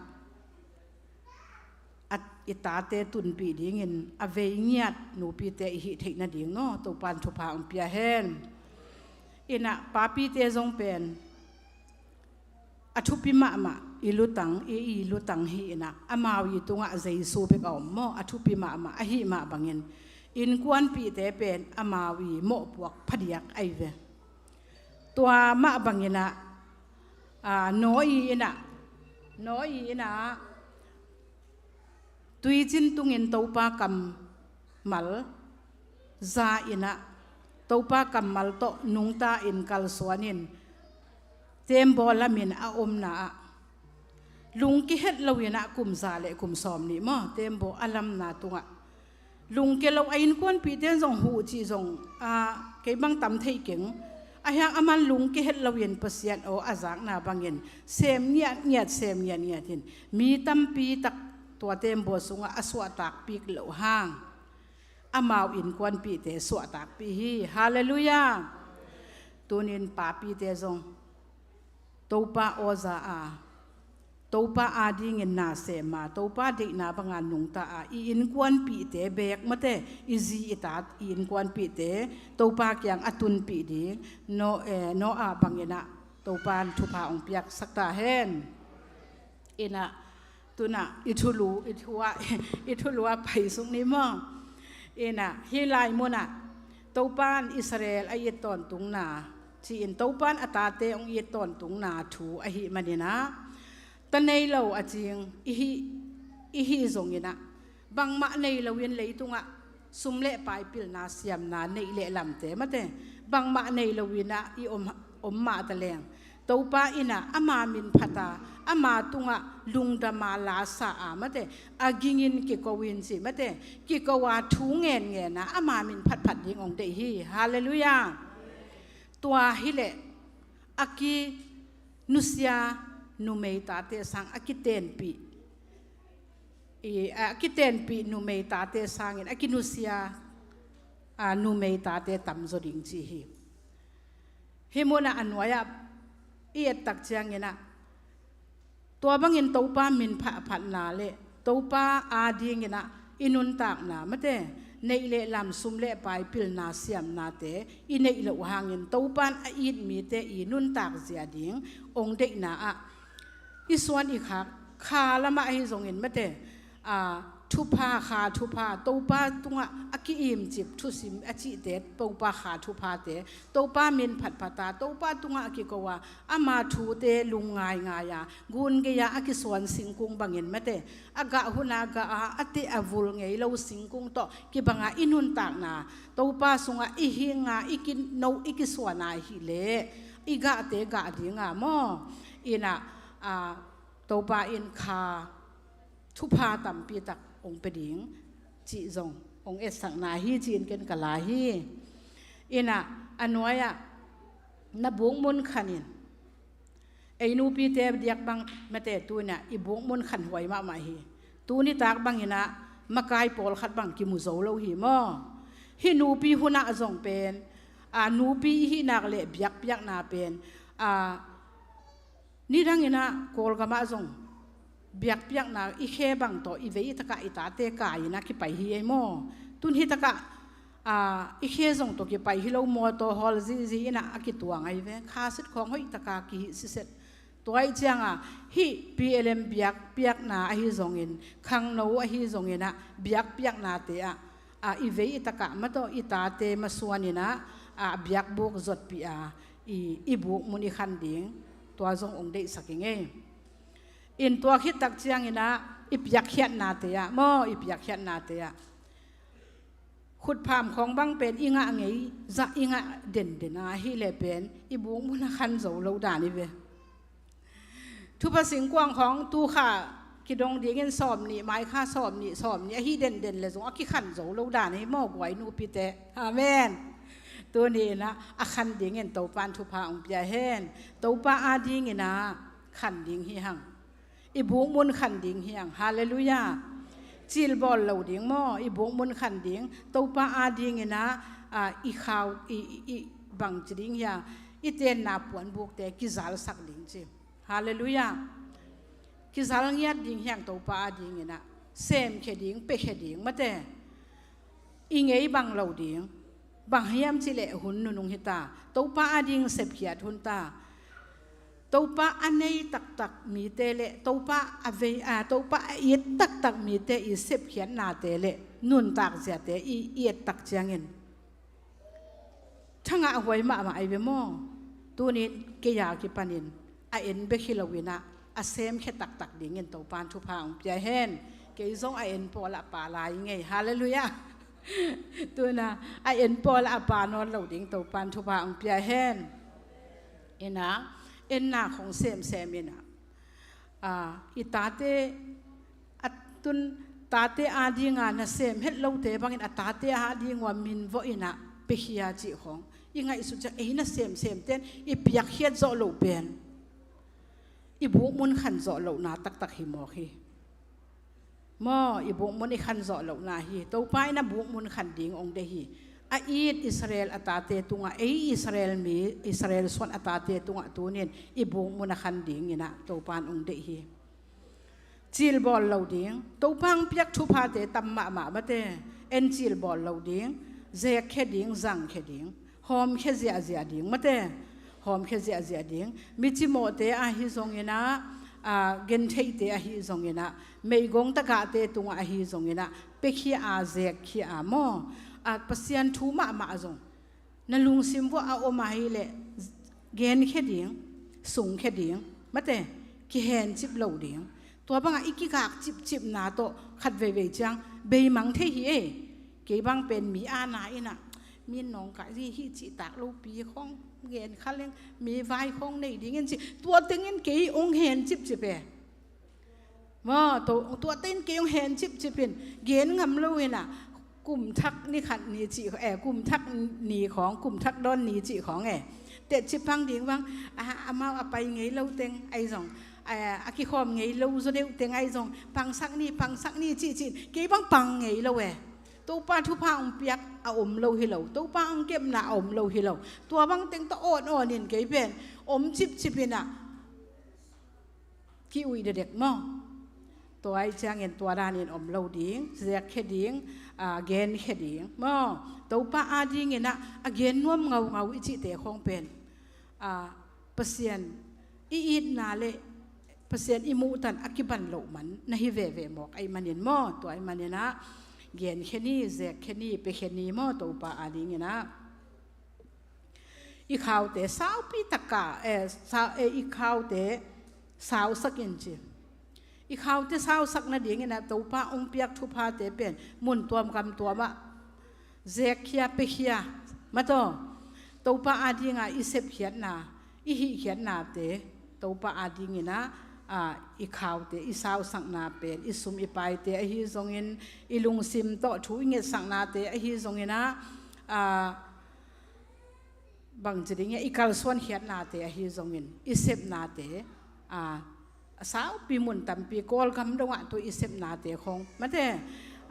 a, i tate tunpih dingin a vei ngiat nupite i hih theih nading no Topan thupha hong pia hen. Inah papite zong pen a thupi mahmah i lutang, i, i lutang hi inah amau i tungah Jesu bek a om maw, a thupi mahmah ahih mah bangin innkuanpihte pen amau i mawhpuak phadiak ahi ve. Tua mah bang inah, a, Noah inah, Noah inah tuicin tungin Topa kammal za inah, Topa kammal tawh nungta in kalsuan in tembaw lamin a omna ah lungke het lo inah kum za le kum sawmnih maw, tembaw a lamna tungah lungke lo, a innkuanpihte in zong huh cih zong, a, kei bang tam thei keng. Ahi hang aman lungke het lo in Pasian aw a zakna bangin sem ngiatngiat, sem ngiatngiat in mi tampi tak tua tembaw sungah a suahtakpih loh hang amau innkuanpihte suahtakpih hi. Halleluiah. Tunin papite zong Topa aw za a, Topa adingin na sem a, Topa deihna banga nungta a, i innkuanpihte beek mate, i zi i tat, i innkuanpihte Topa kiang a tunpih ding, no, eh, Noah bang inah Topan thupha hong piaksak ta hen. Inah tunah i thulu, i thua, i thulu a pai suk ni maw? Inah hih lai munah Topan Israel a it tawntungna ci-in Topan a tate hong it tawntungna thu ahih maninah, ta nei lo a cing i hih, i hih zong inah bangmah nei loin leitungah sum le pai pilna siamna neih le lamte mate, bangmah nei lo inah i om, om mah ta leng, Topa inah ama min phat a, ama tungah lungdam a lasa a mate, a gingin kiko in ci mate, kiko a thu ngenngen a ama min phatphat ding hong deih hi. Halleluiah. Tua hileh a kinusia numei tate sang a kitenpih, i, a kitenpih numei tate sangin a kinusia, a, numei tate tamzaw ding ci hi. Hih munah a nuai-ah i ettak cianginah tua bangin Topa min phatphatna le Topa adinginah i nuntakna mate, neih le lam, sum le pai pilna siamnate i neih loh hangin Topan a it mite i nuntak zia ding hong deihna ah i suan i khak kha lamah ahi zongin mate, a, thupha, Kha thupha, Topa tungah a ki-imcip thusim a cihte, Topa Kha thuphate, Topa min phatphata, Topa tungah a kiko a, ama thute lung ngaingai a, gun gei-a a kisuan singkung bangin mate, a gah huna gah a, a teh a vul ngei lo singkung tawh kibanga i nuntakna, Topa sungah i hinga i kino i kisuana hileh i gahte gah dinga maw? Inah, a, Topa in kha thupha tampi tak hong pia ding cih zong hong etsakna hi ci-in ken ka la hi. Inah a nuai-ah na bukmun khanin, ei nupite diak bang mate, tu-inah i bukmun khanhuai mahmah hi. Tuni tak banginah makai pawlkhat bang kimu zo lo hi maw? Hih nupi hunah zong pen, a, nupi i hih nak leh biakpiakna pen, a, nidanginah Kawlgamah zong biakpiakna i khe bang tawh i vei i takah i tate kai-inah kipai hi ei maw? Tun hih takah, a, i khe zong tawh kipai hi lo, mawtaw hawl zizi inah a kituang ahi ve. Kha sit khawng hoih taka kihih siset. Tua ih cianga hih P L M biakpiakna ahi zongin, khangno ahi zonginah biakpiaknate ah, a, i vei i takah mataw i tate masuaninah, a, biakbuk zotpih a, i, i bukmun i khan ding, tua zong hong deihsak i ngei. In tua khit tak cianginah i piakkhiatnate ah maw, i piakkhiatnate ah khutpham khawng bang pen i ngah ngei zah i ngah denden a, hileh pen i bukmun a khan zo lo dan i ve. Thupha singkuang khawng tu kha kidong dingin sawmnih, mai kha sawmnih, sawmnih ahi denden le zong a kikhan zo lo dan hi maw, guai nupite? Amen. Tuni inah a khan dingin Topa in thupha hong pia hen. Topa adinginah khan ding hi hang. I bukmun khan ding hi hang. Halleluiah. Cilbawl lo ding maw? I bukmun khan ding. Topa adinginah, a, i khau, i, i, i bangci ding hi a, i tenna puanbukte kizalsak ding ci. Halleluiah. Kizal ngiat ding hi hang Topa adinginah. Semkhia ding, piakhia ding mate. I ngei bang lo ding. Bang hiam cileh hun nunung hita. Topa ading sepkhiat hun ta. Topa a nei taktak mite le Topa a vei, a, Topa a it taktak mite i sepkhiatnate le nuntak ziate i, i et tak ciangin thangah huai mahmah ahi ve maw? Tunin kei a kipanin a en bek hi loinah a semkhia taktak dingin Topan thupha hong pia hen. Kei zong a en pawlah a pa lai ngei. Halleluiah. Tuna a en pawlah a pa nawn lo ding Topan thupha hong pia hen. Inah enna khong semsem inah, a, i tate a tun tate adinga nasem het lote bangin a tate ading ua minvawh inah piakhia cih khong i ngaihsut ciang ei nasemsemten i piakkhiat zawh loh pen i bukmun khan zawh lohna taktak hi mawk hi. Maw, i bukmun i khan zawh lohna hi. Topa in a bukmun khan ding hong deih hi. A it Israel a tate tungah, ei Israel mi, Israel suan a tate tungah tunin i bukmun a khan dinginah Topan hong deih hi. Cilbawl lo ding. Topa hong piak thuphate tam mahmah mate. En cilbawl lo ding. Zekkhia ding, zangkhia ding. Hawmkhia ziahziah ding mate. Hawmkhia ziahziah ding. Mi cimawhte ahi zonginah, a, gentheite ahi zonginah, meigong tagahte tungah ahi zonginah, piakhia a, zekkhia a maw? A, Pasian thu mahmah zong na lungsim vuah a om ahileh genkhia ding, sungkhia ding mate, kihencip lo ding. Tua bangah i kigak cipcipna tawh khat veivei ciang beimang thei hi ei. Kei bang pen mi ana inah, mi nawngkai hi, hih cihtak lopi khawng gen kha leng, mi vai khawng nei dingin ci, tua tengin kei hong hen cipcip e. Maw, tua tengin kei hong hen cipcipin gen ngam lo inah, kum thak ni khat ni cih, eh, kum thak ni khawng, kum thak dawn ni cih khawng e. Teh cipang ding bang, a, amau a pai ngei lo teng ahi zong, a, a kikhawm ngei lo zaw deuh teng ahi zong, pangsak ni, pangsak ni cih cih, kei bang pang ngei lo e. Topa thupha hong piak a om lo hi lo. Topa hong kepna a om lo hi lo. Tua bang teng tawh awn awnin kei pen om cipcip inah ki-uih dedek maw? Tua ahi ciangin tua danin om lo ding, zekkhia ding, a, genkhia ding maw? Topa adinginah a gen nuam ngaungau i cihte khawng pen, a, Pasian i itna le Pasian i muhtan a kiban loh man na hi veve mawk ahih manin maw, tua ahih manin ah genkhia ni, zekkhia ni, piakhia ni maw, Topa adingin ah. I khaute saupi taka, eh, sa, eh, i khaute sausak in ci. I khaute sausak nadingin ah Topa hong piak thuphate pen mun tuam gam tuam ah zekkhia, piakhia, mataw. Topa adinga i sepkhiatna, i hihkhiatnate Topa adingin ah, ah, i khaute i sausakna pen, i sum i paite ahi zongin, i lungsim tawh thu i ngetsaknate ahi zongin ah, ah, bangci ding hiam, i kalsuan khiatnate ahi zongin, i sepnate, a, a saupi mun tampi, Kawlgam dongah tu i sepnate khawng, mate,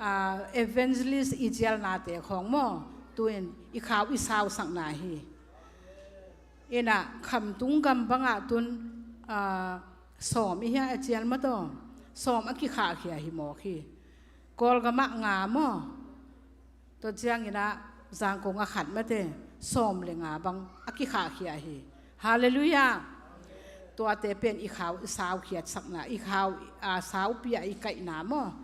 a, evangelist i cialnate khawng maw, tu-in i khau i sausakna hi. Inah khamtung gam bangah tun, a, sawm i hia a cial mataw, sawm a kikhahkhia hi mawk hi. Kawlgamah nga maw, tua ciangin ah Zangkong a khat mate, sawm le nga bang a kikhahkhia hi. Halleluiah. Tuate pen i khau i saukhiatsakna, i khau, a, saupi ah i kaihna maw,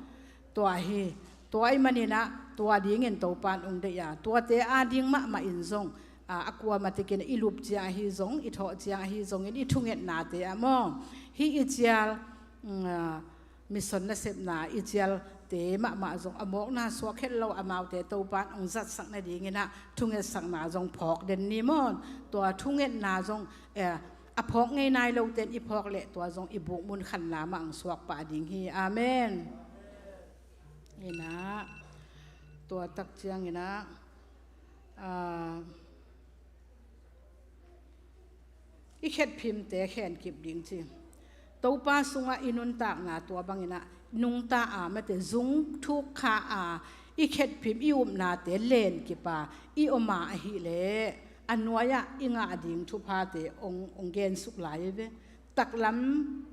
tua hi. Tua ahih manin ah tua dingin Topan hong deih a, tuate ading mahmah in zong, a, a kuamah tekin i lup ciang ahi zong, i thawh ciang ahi zongin, i thungetnate ah maw, hih i cial, mm, a, mission nasepna i cialte mahmah zong a mawkna suak het lo, amaute Topan hong zatsak nadingin ah thungetsakna zong phawk den ni maw. Tua thungetna zong, eh, a phawk ngei nai lote in i phawk leh tua zong i bukmun khanna mah hong suak pah ding hi. Amen. Inah, tua tak ciangin ah, ah, i khetphimte khenkip ding ci. Topa sungah i nuntakna tua bangin ah nungta a, mate, zung thuk kha a, i khetphim i upnate lenkip a i om a ahih leh, a nuai-ah i ngah ding thuphate hong, hong gensuk lai hi ve. Taklam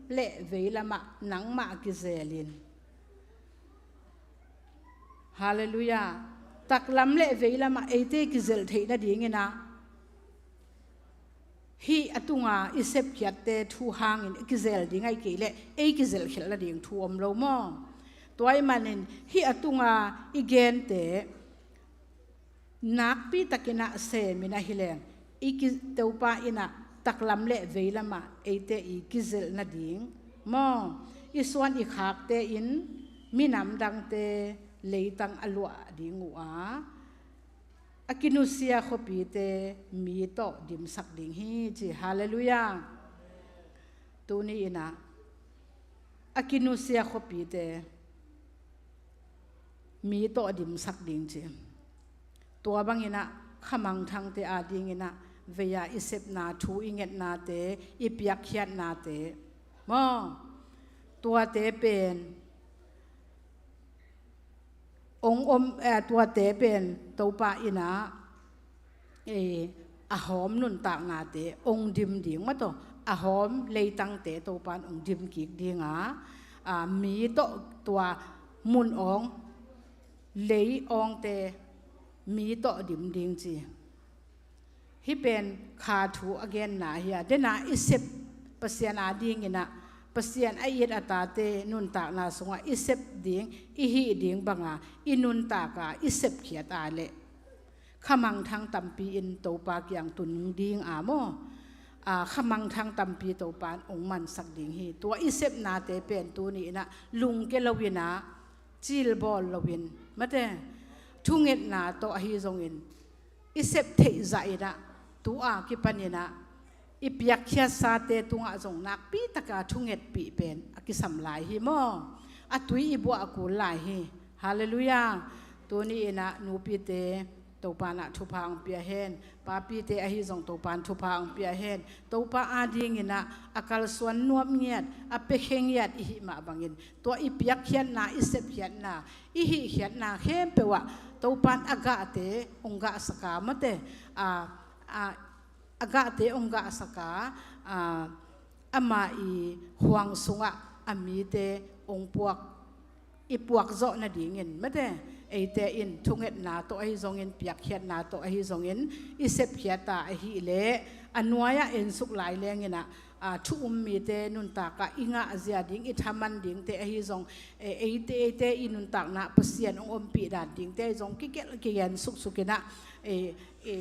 le veilamah nangmah kizelin. Halleluiah. Taklam le veilamah eite kizelh theih nadingin ah, hih a tunga i sepkhiatte thu hangin i kizel ding ahih kei leh ei kizelh khelh nading thu om lo maw. Tua ahih manin hih a tunga i gente nakpi takin ah semin ahi leng, i ki-, Topa in ah taklam le veilamah eite i kizelh nading maw, i suan i khakte in minam dangte leitang a luah ding uh a, a kinusia khuapite mi tawh dimsak ding hi ci. Halleluiah. Tuni in ah a kinusia khuapite mi tawh dimsak ding ci. Tua bangin ah khamangthangte adingin ah vei-a i sepna, thu i ngetnate, i piakkhiatnate maw, tuate pen hong om, eh, tuate pen Topa in ah, eh, a hawm nuntaknate hong dim ding mataw, a hawm leitangte Topan hong dim kik ding a, a, mi tawh tua mun awng, lei awngte mi tawh dim ding ci. Hih pen kha thu a genna hi a, dena i sep Pasian adingin ah, Pasian a it a tate nuntakna sungah i sep ding, i hih ding banga i nuntak a, i sepkhiat a leh khamangthang tampi in Topa kiang tun ding a maw, a, khamangthang tampi Topan hong mansak ding hi. Tua i sepnate pen tuni in ah lungke loin ah, cilbawl loin, mate, thungetna tawh ahi zongin, i sep theih zah in ah, tu-a kipanin ah i piakkhiatsate tungah zong nakpi taka thungetpih pen a kisam lai hi maw. A tui i buah a kul lai hi. Halleluiah. Tuni in ah nupite Topan ah thupha hong pia hen. Papite ahi zong Topan thupha hong pia hen. Topa adingin ah a kalsuan nuam ngiat, a piakhia ngiat i hih mah bangin, tua i piakkhiatna, i sepkhiatna, i hihkhiatna khempeuh ah Topan a gahte hong gahsak a, mate, a, a, a gahte hong gahsak a, a, ama i khuang sungah a mite hong puak, i puak zawh nadingin, mate, eite in thungetna tawh ahi zongin, piakkhiatna tawh ahi zongin i sepkhiat a ahih leh, a nuai-ah ensuk lai leng in ah, a, thu um mite nuntakah i ngahzia ding, i thaman dingte ahi zong, e, eite, eite i nuntakna Pasian hong ompih dan dingte ahi zong kigelh kigen suksuk inah, e, e,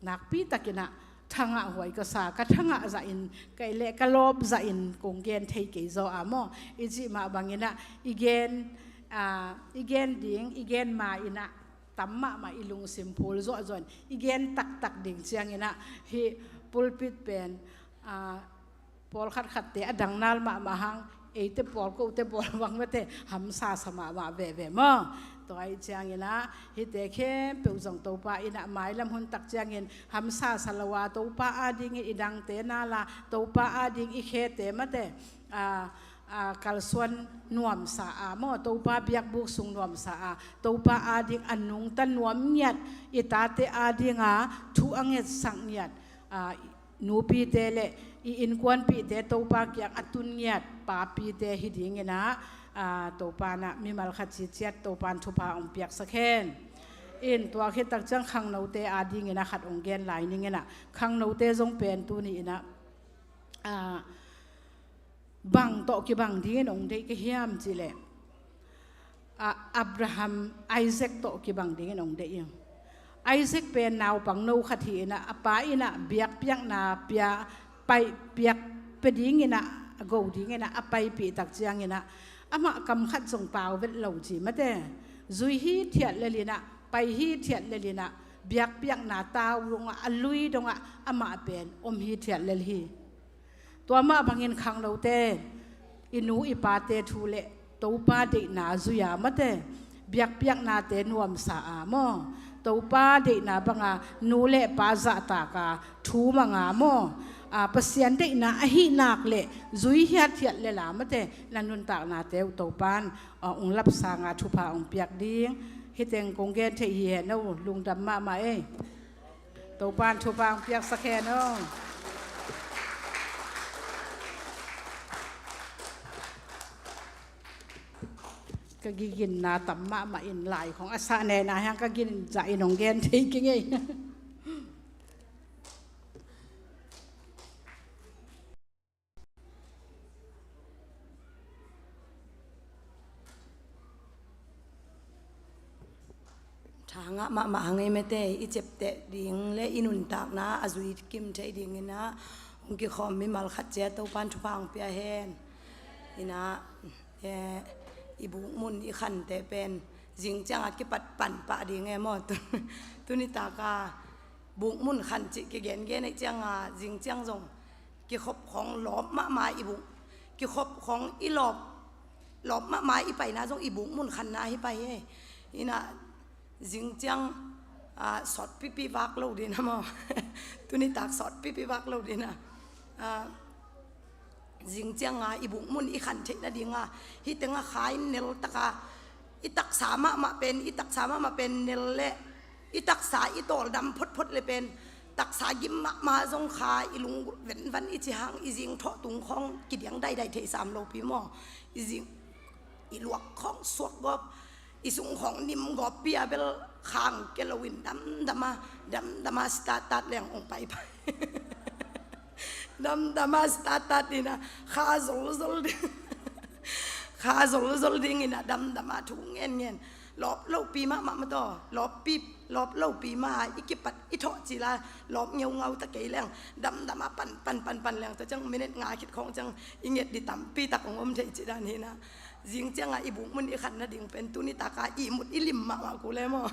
nakpi takinah thangah huai ka sa, ka thangah zahin, ka i leh ka lawp zahin kong gen thei kei zaw a maw. I cih mah banginah i gen, a, i gen ding, i gen ma inah tam mahmah, i lungsim phul zuahzuah in i gen taktak ding cianginah hih pulpit pen, a, pawlkhat khatte a dang nal mahmah hang, eite pawl, kote pawl bang mate hamsa sa mahmah veve maw. Tua ih cianginah hihte khempeuh zong Topa inah mailam hun tak ciangin hamsa sa lo a, Topa adingin i dangte nal a, Topa ading i khete mate, a, a, kalsuan nuamsa a maw, Topa biakbuk sung nuamsa a, Topa ading a nungta nuam ngiat, i tate adinga thu a ngetsak ngiat, a, nupite le i innkuanpihte Topa kiang a tun ngiat papite hi dinginah, a, Topa inah mimal khat ciciat Topa in thupha hong piaksak hen. In tua khit tak ciang khangnote adinginah khat hong gen lai ninginah, khangnote zong pen tuni inah, a, bang tawh kibang dingin hong deih ka hiam cihleh, a, Abraham, Isaac tawh kibang dingin hong deih hi. Isaac pen naupang no khat hi inah, a pa inah biakpiakna pia, pai, piak pia dinginah, a go dinginah a paipih tak cianginah amah kam khat zong pau vet lo ci mate, zui hithiat lel inah, pai hithiat lel inah, biakpiakna tau dongah, a lui dongah amah pen om hithiat lel hi. Tua mah bangin khangnote, i nu i pate thu le Topa deihna zui a mate, biakpiaknate nuamsa a maw, Topa deihna banga nu le pa zahtak a thu mang a maw, a, Pasian deihna ahih nak le zui hiathiat lel a mate, na nuntaknate uh Topa in, a, hong lapsang a thupha hong piak ding. Hih teng kong gen theih hi hen aw, lungdam mahmah ei. Topa in thupha hong piaksak hen aw. Ka giginna tam mahmah in lai khong a sah nena hiang ka gin zah in hong gen thei kingei. Tha ngah mahmah hang ei mete, i ciapteh ding le i nuntakna a zui kim thei dinginah hong kikhawm mimal khat ciat Topa in thupha hong pia hen. Inah, eh, i bukmun i khante pen zing ciangah kipat pan pah ding e maw. Tu, tuni taka bukmun khan cih kigengen ei cianga zing ciang zong kikhop khong lawp mahmah i buk, kikhop khong i lawp, lawp mahmah i paina zong i bukmun khanna hi pai hi. Inah zing ciang, ah, sawt pipi vak lo dina maw. Tuni tak sawt pipi vak lo dina. Ah, zing cianga i bukmun i khan theih nadinga hih tenga kha in nel taka i taksa mahmah pen, i taksa mahmah pen nel le i taksa i tawldam photphot le pen taksa gim mahmah zong kha i lung venvan i ci hang i zing thawh tung khong kidiang daidai thei sam lopi maw. I zing i luak khong suak gawp, i sung khong nim gawp pi a bel khang ke loin damdama, damdama statat leng ong paipai. Damdama statat ina kha zolzol ding. Kha zolzol ding ina damdama thu ngen ngen. Lawp lopi mahmah mataw. Lawp pi, lawp lopi ma i kipat i thawh cila lawp ngeungau ta kei leng. Damdama pan, pan, pan, pan leng ta ciang minute nga khit khong ciang i nget di tampi tak ong om thei ci dan hina. Zing cianga i bukmun i khan nading pen tuni taka ihmut i lim mahmah kule maw.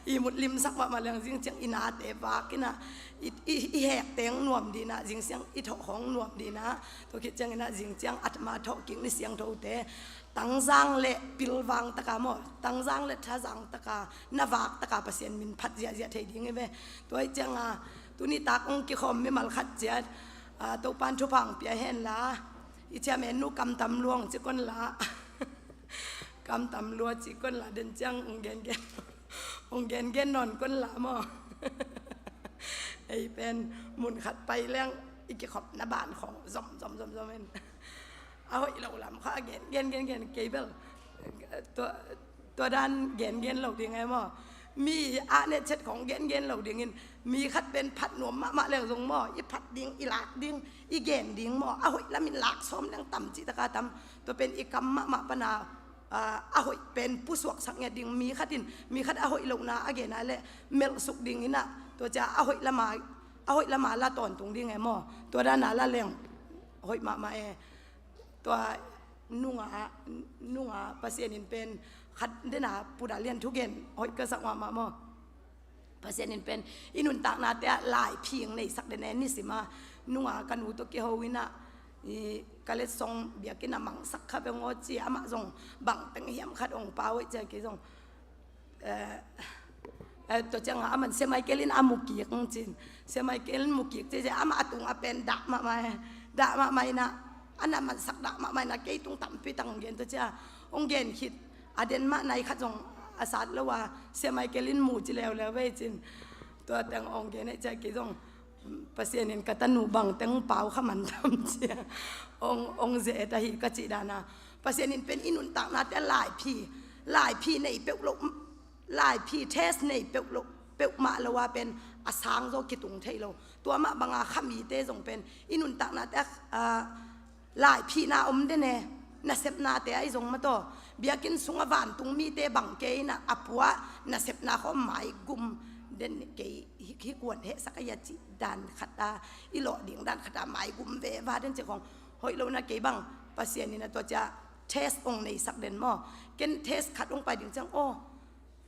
Ihmut limsak mahmah leng zing ciang i nate vak ina i, i, i hek teng nuam dina, zing ciang i thawh khong nuam dina. Tua khit ciang ina zing ciang atma thawh kik ni siangthote tangzang le pilvang taka maw, tangzang le thazang taka na vak taka Pasian min phat ziahziah thei ding i ve. Tua i cianga tuni tak ong kikhawm mimal khat ciat, ah, Topan thupha ong pia henla. I ciamen nu kamtam luang ci kon la. Kamtam lua ci kon la den ciang ong gengen. Ong gengen nawn kon la maw. Ei pen mun khat pai leng i kikhopna ban khong zom, zom, zom, zom en. A hoih lo lam kha gen, gen, gen, gen kei bel. Tua, tua dan gen, gen lo ding e maw. Mi a ne chet khong gengen lo dingin, mi khat pen phat nuam mahmah leng zong maw, i phat ding, i lak ding, i gen ding maw, a hoih lamin lak sawm leng tam cih taka tam. Tua pen i kam mahmah pana, ah, a hoih pen pusuaksak ngiat ding, mi khat in, mi khat a hoih lohna a gena le melhsuk dingin ah, tua cia a hoih lama, a hoih lama la tawntung ding e maw. Tua dana la leng hoih mahmah e. Tua nunga, nunga Pasian in pen khat dena pudalian thugen hoih ka sak mahmah maw. Pasian in pen i nuntaknate ah laiphing neisak den e, nisima nunga ka nu tawh kiho inah, i ka letsong biakinn a mangsak kha veng aw ci, amah zong bangteng hiam khat ong pau ih cia kei zong. Eh, eh, tua cianga aman Sia Michael in a mukik ang cin. Sia Michael in mukik cici ama a tunga pen dah mahmah e. Dah mahmah inah, a na mansak dah mahmah inah, kei tung tampi tang ong gen tua cia. Ong gen khit a den mah nai khat zong a sat lo a, Sia Michael in mu ci leuleu vei cin. Tua teng ong gen e cia kei zong. Pasian in ka tanu bangteng pau kha man tam cia. Ong, ong ze et ahi ka cih dana. Pasian in pen i nuntaknate laiphi, laiphi nei peuh lo, laiphi test nei peuh lo, peuhmah lo a pen a sang zaw kitung thei lo. Tua mah banga khamite zong pen i nuntaknate, ah, laiphihna om den e, nasepnate ahi zong mataw. Biakinn sunga vantung mite bang kei inah a pua nasepna khawm maigum den kei hi, hi kuan hehsak a ia cih dan khata, i lawh ding dan khata maigum veva den cih khong hoih lo na kei bang Pasian inah tua cia test ong neisak den maw. Ken test khat ong pai ding ciang aw.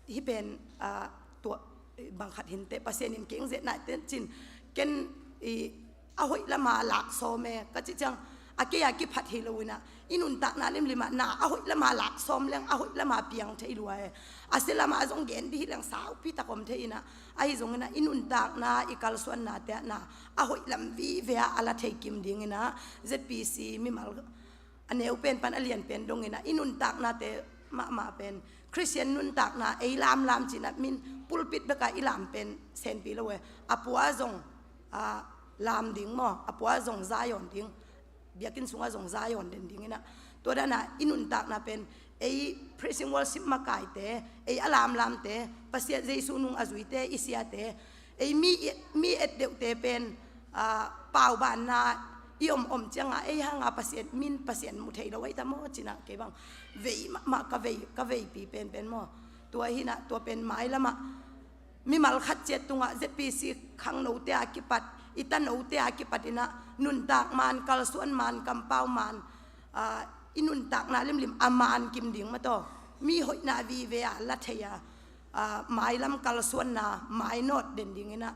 Hih pen, ah, tua, eh, bang khat hinte, Pasian in keng zet nai ten cin, ken, i, a hoih lama lak sawm e, ka cih ciang, a kei a kiphat hi lo inah, i nuntakna limlimah na, a hoih lama lak sawm leng, a hoih lama piang thei lua e. A sia lama zong gen dih hi leng saupi tak om thei inah, ahi zong inah, i nuntakna, i kalsuannate ah na, a hoih lam vive a, a la thei kim ding inah, Z P C mimal a neu pen pan a lian pen dong inah, i nuntaknate mahmah pen Khristian nuntakna ei lamlam cinah min pulpit beka i lam pen senpi lo e. A pua zong, ah, lam ding maw, a pua zong Zion ding, biakinn sunga zong Zion den ding inah. Tua dana i nuntakna pen ei praising worship makaite, ei a lamlamte, Pasian Jesu nung a zuite, i siate, ei mi, mi et deuhte pen, ah, paubanna i om om cianga, ei hanga Pasian, min Pasian mu thei lo ei ta maw cinah kei bang vei mahmah ka vei, ka veipi penpen maw. Tua hinah, tua pen mailamah mimal khat ciat tungah Z P C khangnote a kipat, i tanote a kipat inah, nuntak man, kalsuan man, kampau man, ah, i nuntakna limlim a man kim ding mataw. Mi hoihna vive a la thei a, ah, mailam kalsuanna mainawt den ding inah,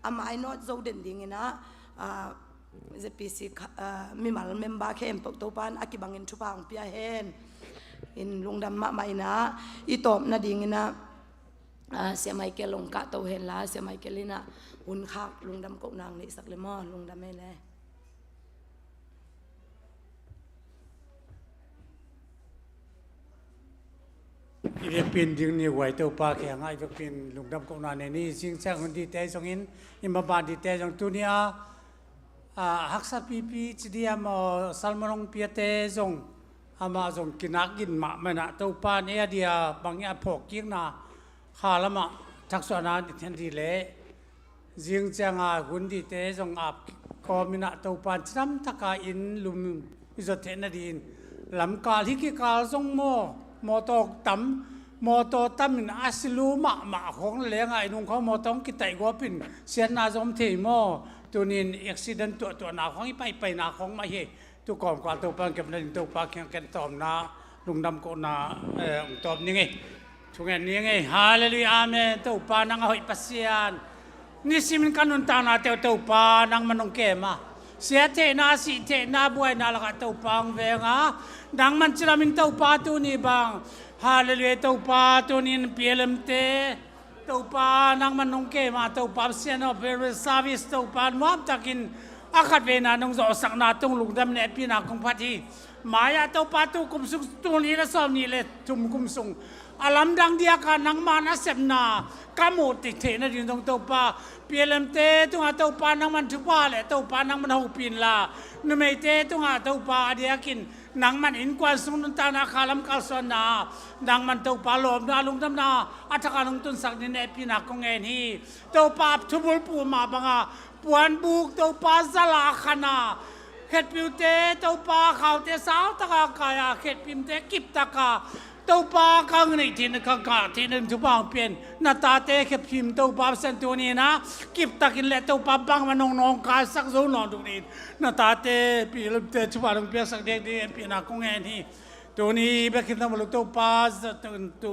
a mainawt zo den ding inah, ah, Z P C kha-, ah, mimal member khempeuh Topan a kibangin thupha hong pia hen. In lungdam mahmah inah, i tawpna ding inah, ah, Sia Michael hong kahto henla, Sia Michael inah hun khak lungdam kohna hong neihsak le maw, lungdam e le. I vekpi in ding ni guai Topa kiangah i vekpi in lungdam kohna nei ni. Zingciang hun dite zongin, i maban dite zong tuni a, a, haksa pipi ci dia maw, salmonong piate zong, amah zong kinak gin mahmah inah Topa in ei a dia bangin a phawk kikna kha lamah thaksuahna ni thian di leh. Zingcianga hun dite zong ap kawm inah Topan cidam taka in lum i zot theihna dingin lamkal hi kikal zong maw, mawtaw tam, mawtaw tamin a silu mahmah khawng lengah i nungkhawng mawtaw hong kitaih guapin siatna zong om thei maw. Tunin accident tuahtuahna khawng i paipaina khawng mah hi. Tu kawmkal Topa hong kepna ding Topa kiang ken tawmna, lungdam kohna, eh, hong tawm ning ei. Thungen ning ei. Halleluiah, amen. Topa nang a hoih Pasian. Nisimin ka nuntakna teuh Topa nang man hong kem a. Sia theihna, sih theihna, buaina lakah Topa hong veng a. Nang man cilamin Topa tuni bang. Halleluiah, Topa tunin P L M te. Topa nang man nong kei ma, Topa Pasian aw, Various Service Topa nuamtakin a khatveina nong zawhsakna tung lungdam nehpihna kong phat hi. Mai-ah Topa tu kum sung, tul nih le sawm nih le thum kum sung a lamdang diaka nangman a sepna ka muh theihna ding zong Topa, P L M te tungah Topa nang man thupha le Topa nang man hopih inla, numeite tungah Topa a diakin Nangman innkuan sung nuntakna khalam kalsuanna, nangman Topa lawmna lungdamna a thak a nong tunsak ding hehpihna kong ngen hi. Topa thubulphuh mah banga puanbuk Topa zala a khana, khetpihte Topa khaute sautaka kaia, khetpihte kiptaka Topa ka neih theihna, ka ngah theihna ding thupha hong pia in. Na tate khetpih Topa Pasian tuni-in ah kiptakin le Topa bangmah nong nawngkaisak zo nawn ding in, na tate pilte thupha nong piaksak dek ding hehpihna kong ngen hi. Tuni bek hi lo, Topa, tu, tu,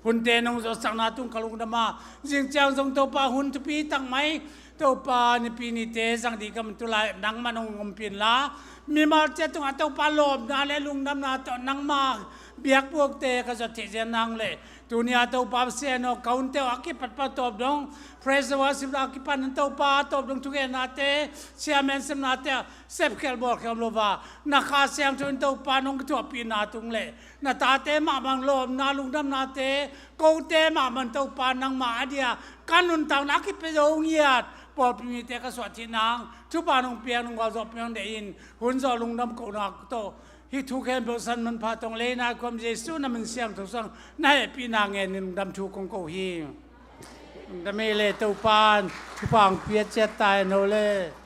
hunte nong zawhsakna tung ka lungdam a, zing ciang zong Topa hun thupi tak mai, Topa nipi nite zang ding ka man tu lai nangmah nong ompih in la, mimal ciat tungah Topa lawmna le lungdamna tawh nangmah biakbuakte ka zawh theih zen nang leh, tuni-a Topa Pasian aw, ka hunte aw a kipatpah tawp dong, praise and worship a kipan in Topa tawp dong thugennate, chairman sepnate ah sepkhial bawlkhial om lo a, na Kha Siangtho in Topa nong kithuahpihna tung leh, na tate mahmah lawmna lungdamnate, kote mahmah Topa nangmah a dia ka nuntakna a kipia zo ngiat pawlpi mite ka suah theih nang thupha nong piak, nong gualzawhpih nang deih in, hun zawh lungdam kohna tawh hih thu khempeuh san manpha tawh hong leina i Khuam Jesuh na min siangtho sung na hehpihna ngen in lungdam thu kong ko hi. Lungdam hi le, Topa in thupha hong pia ciat ta hen aw le.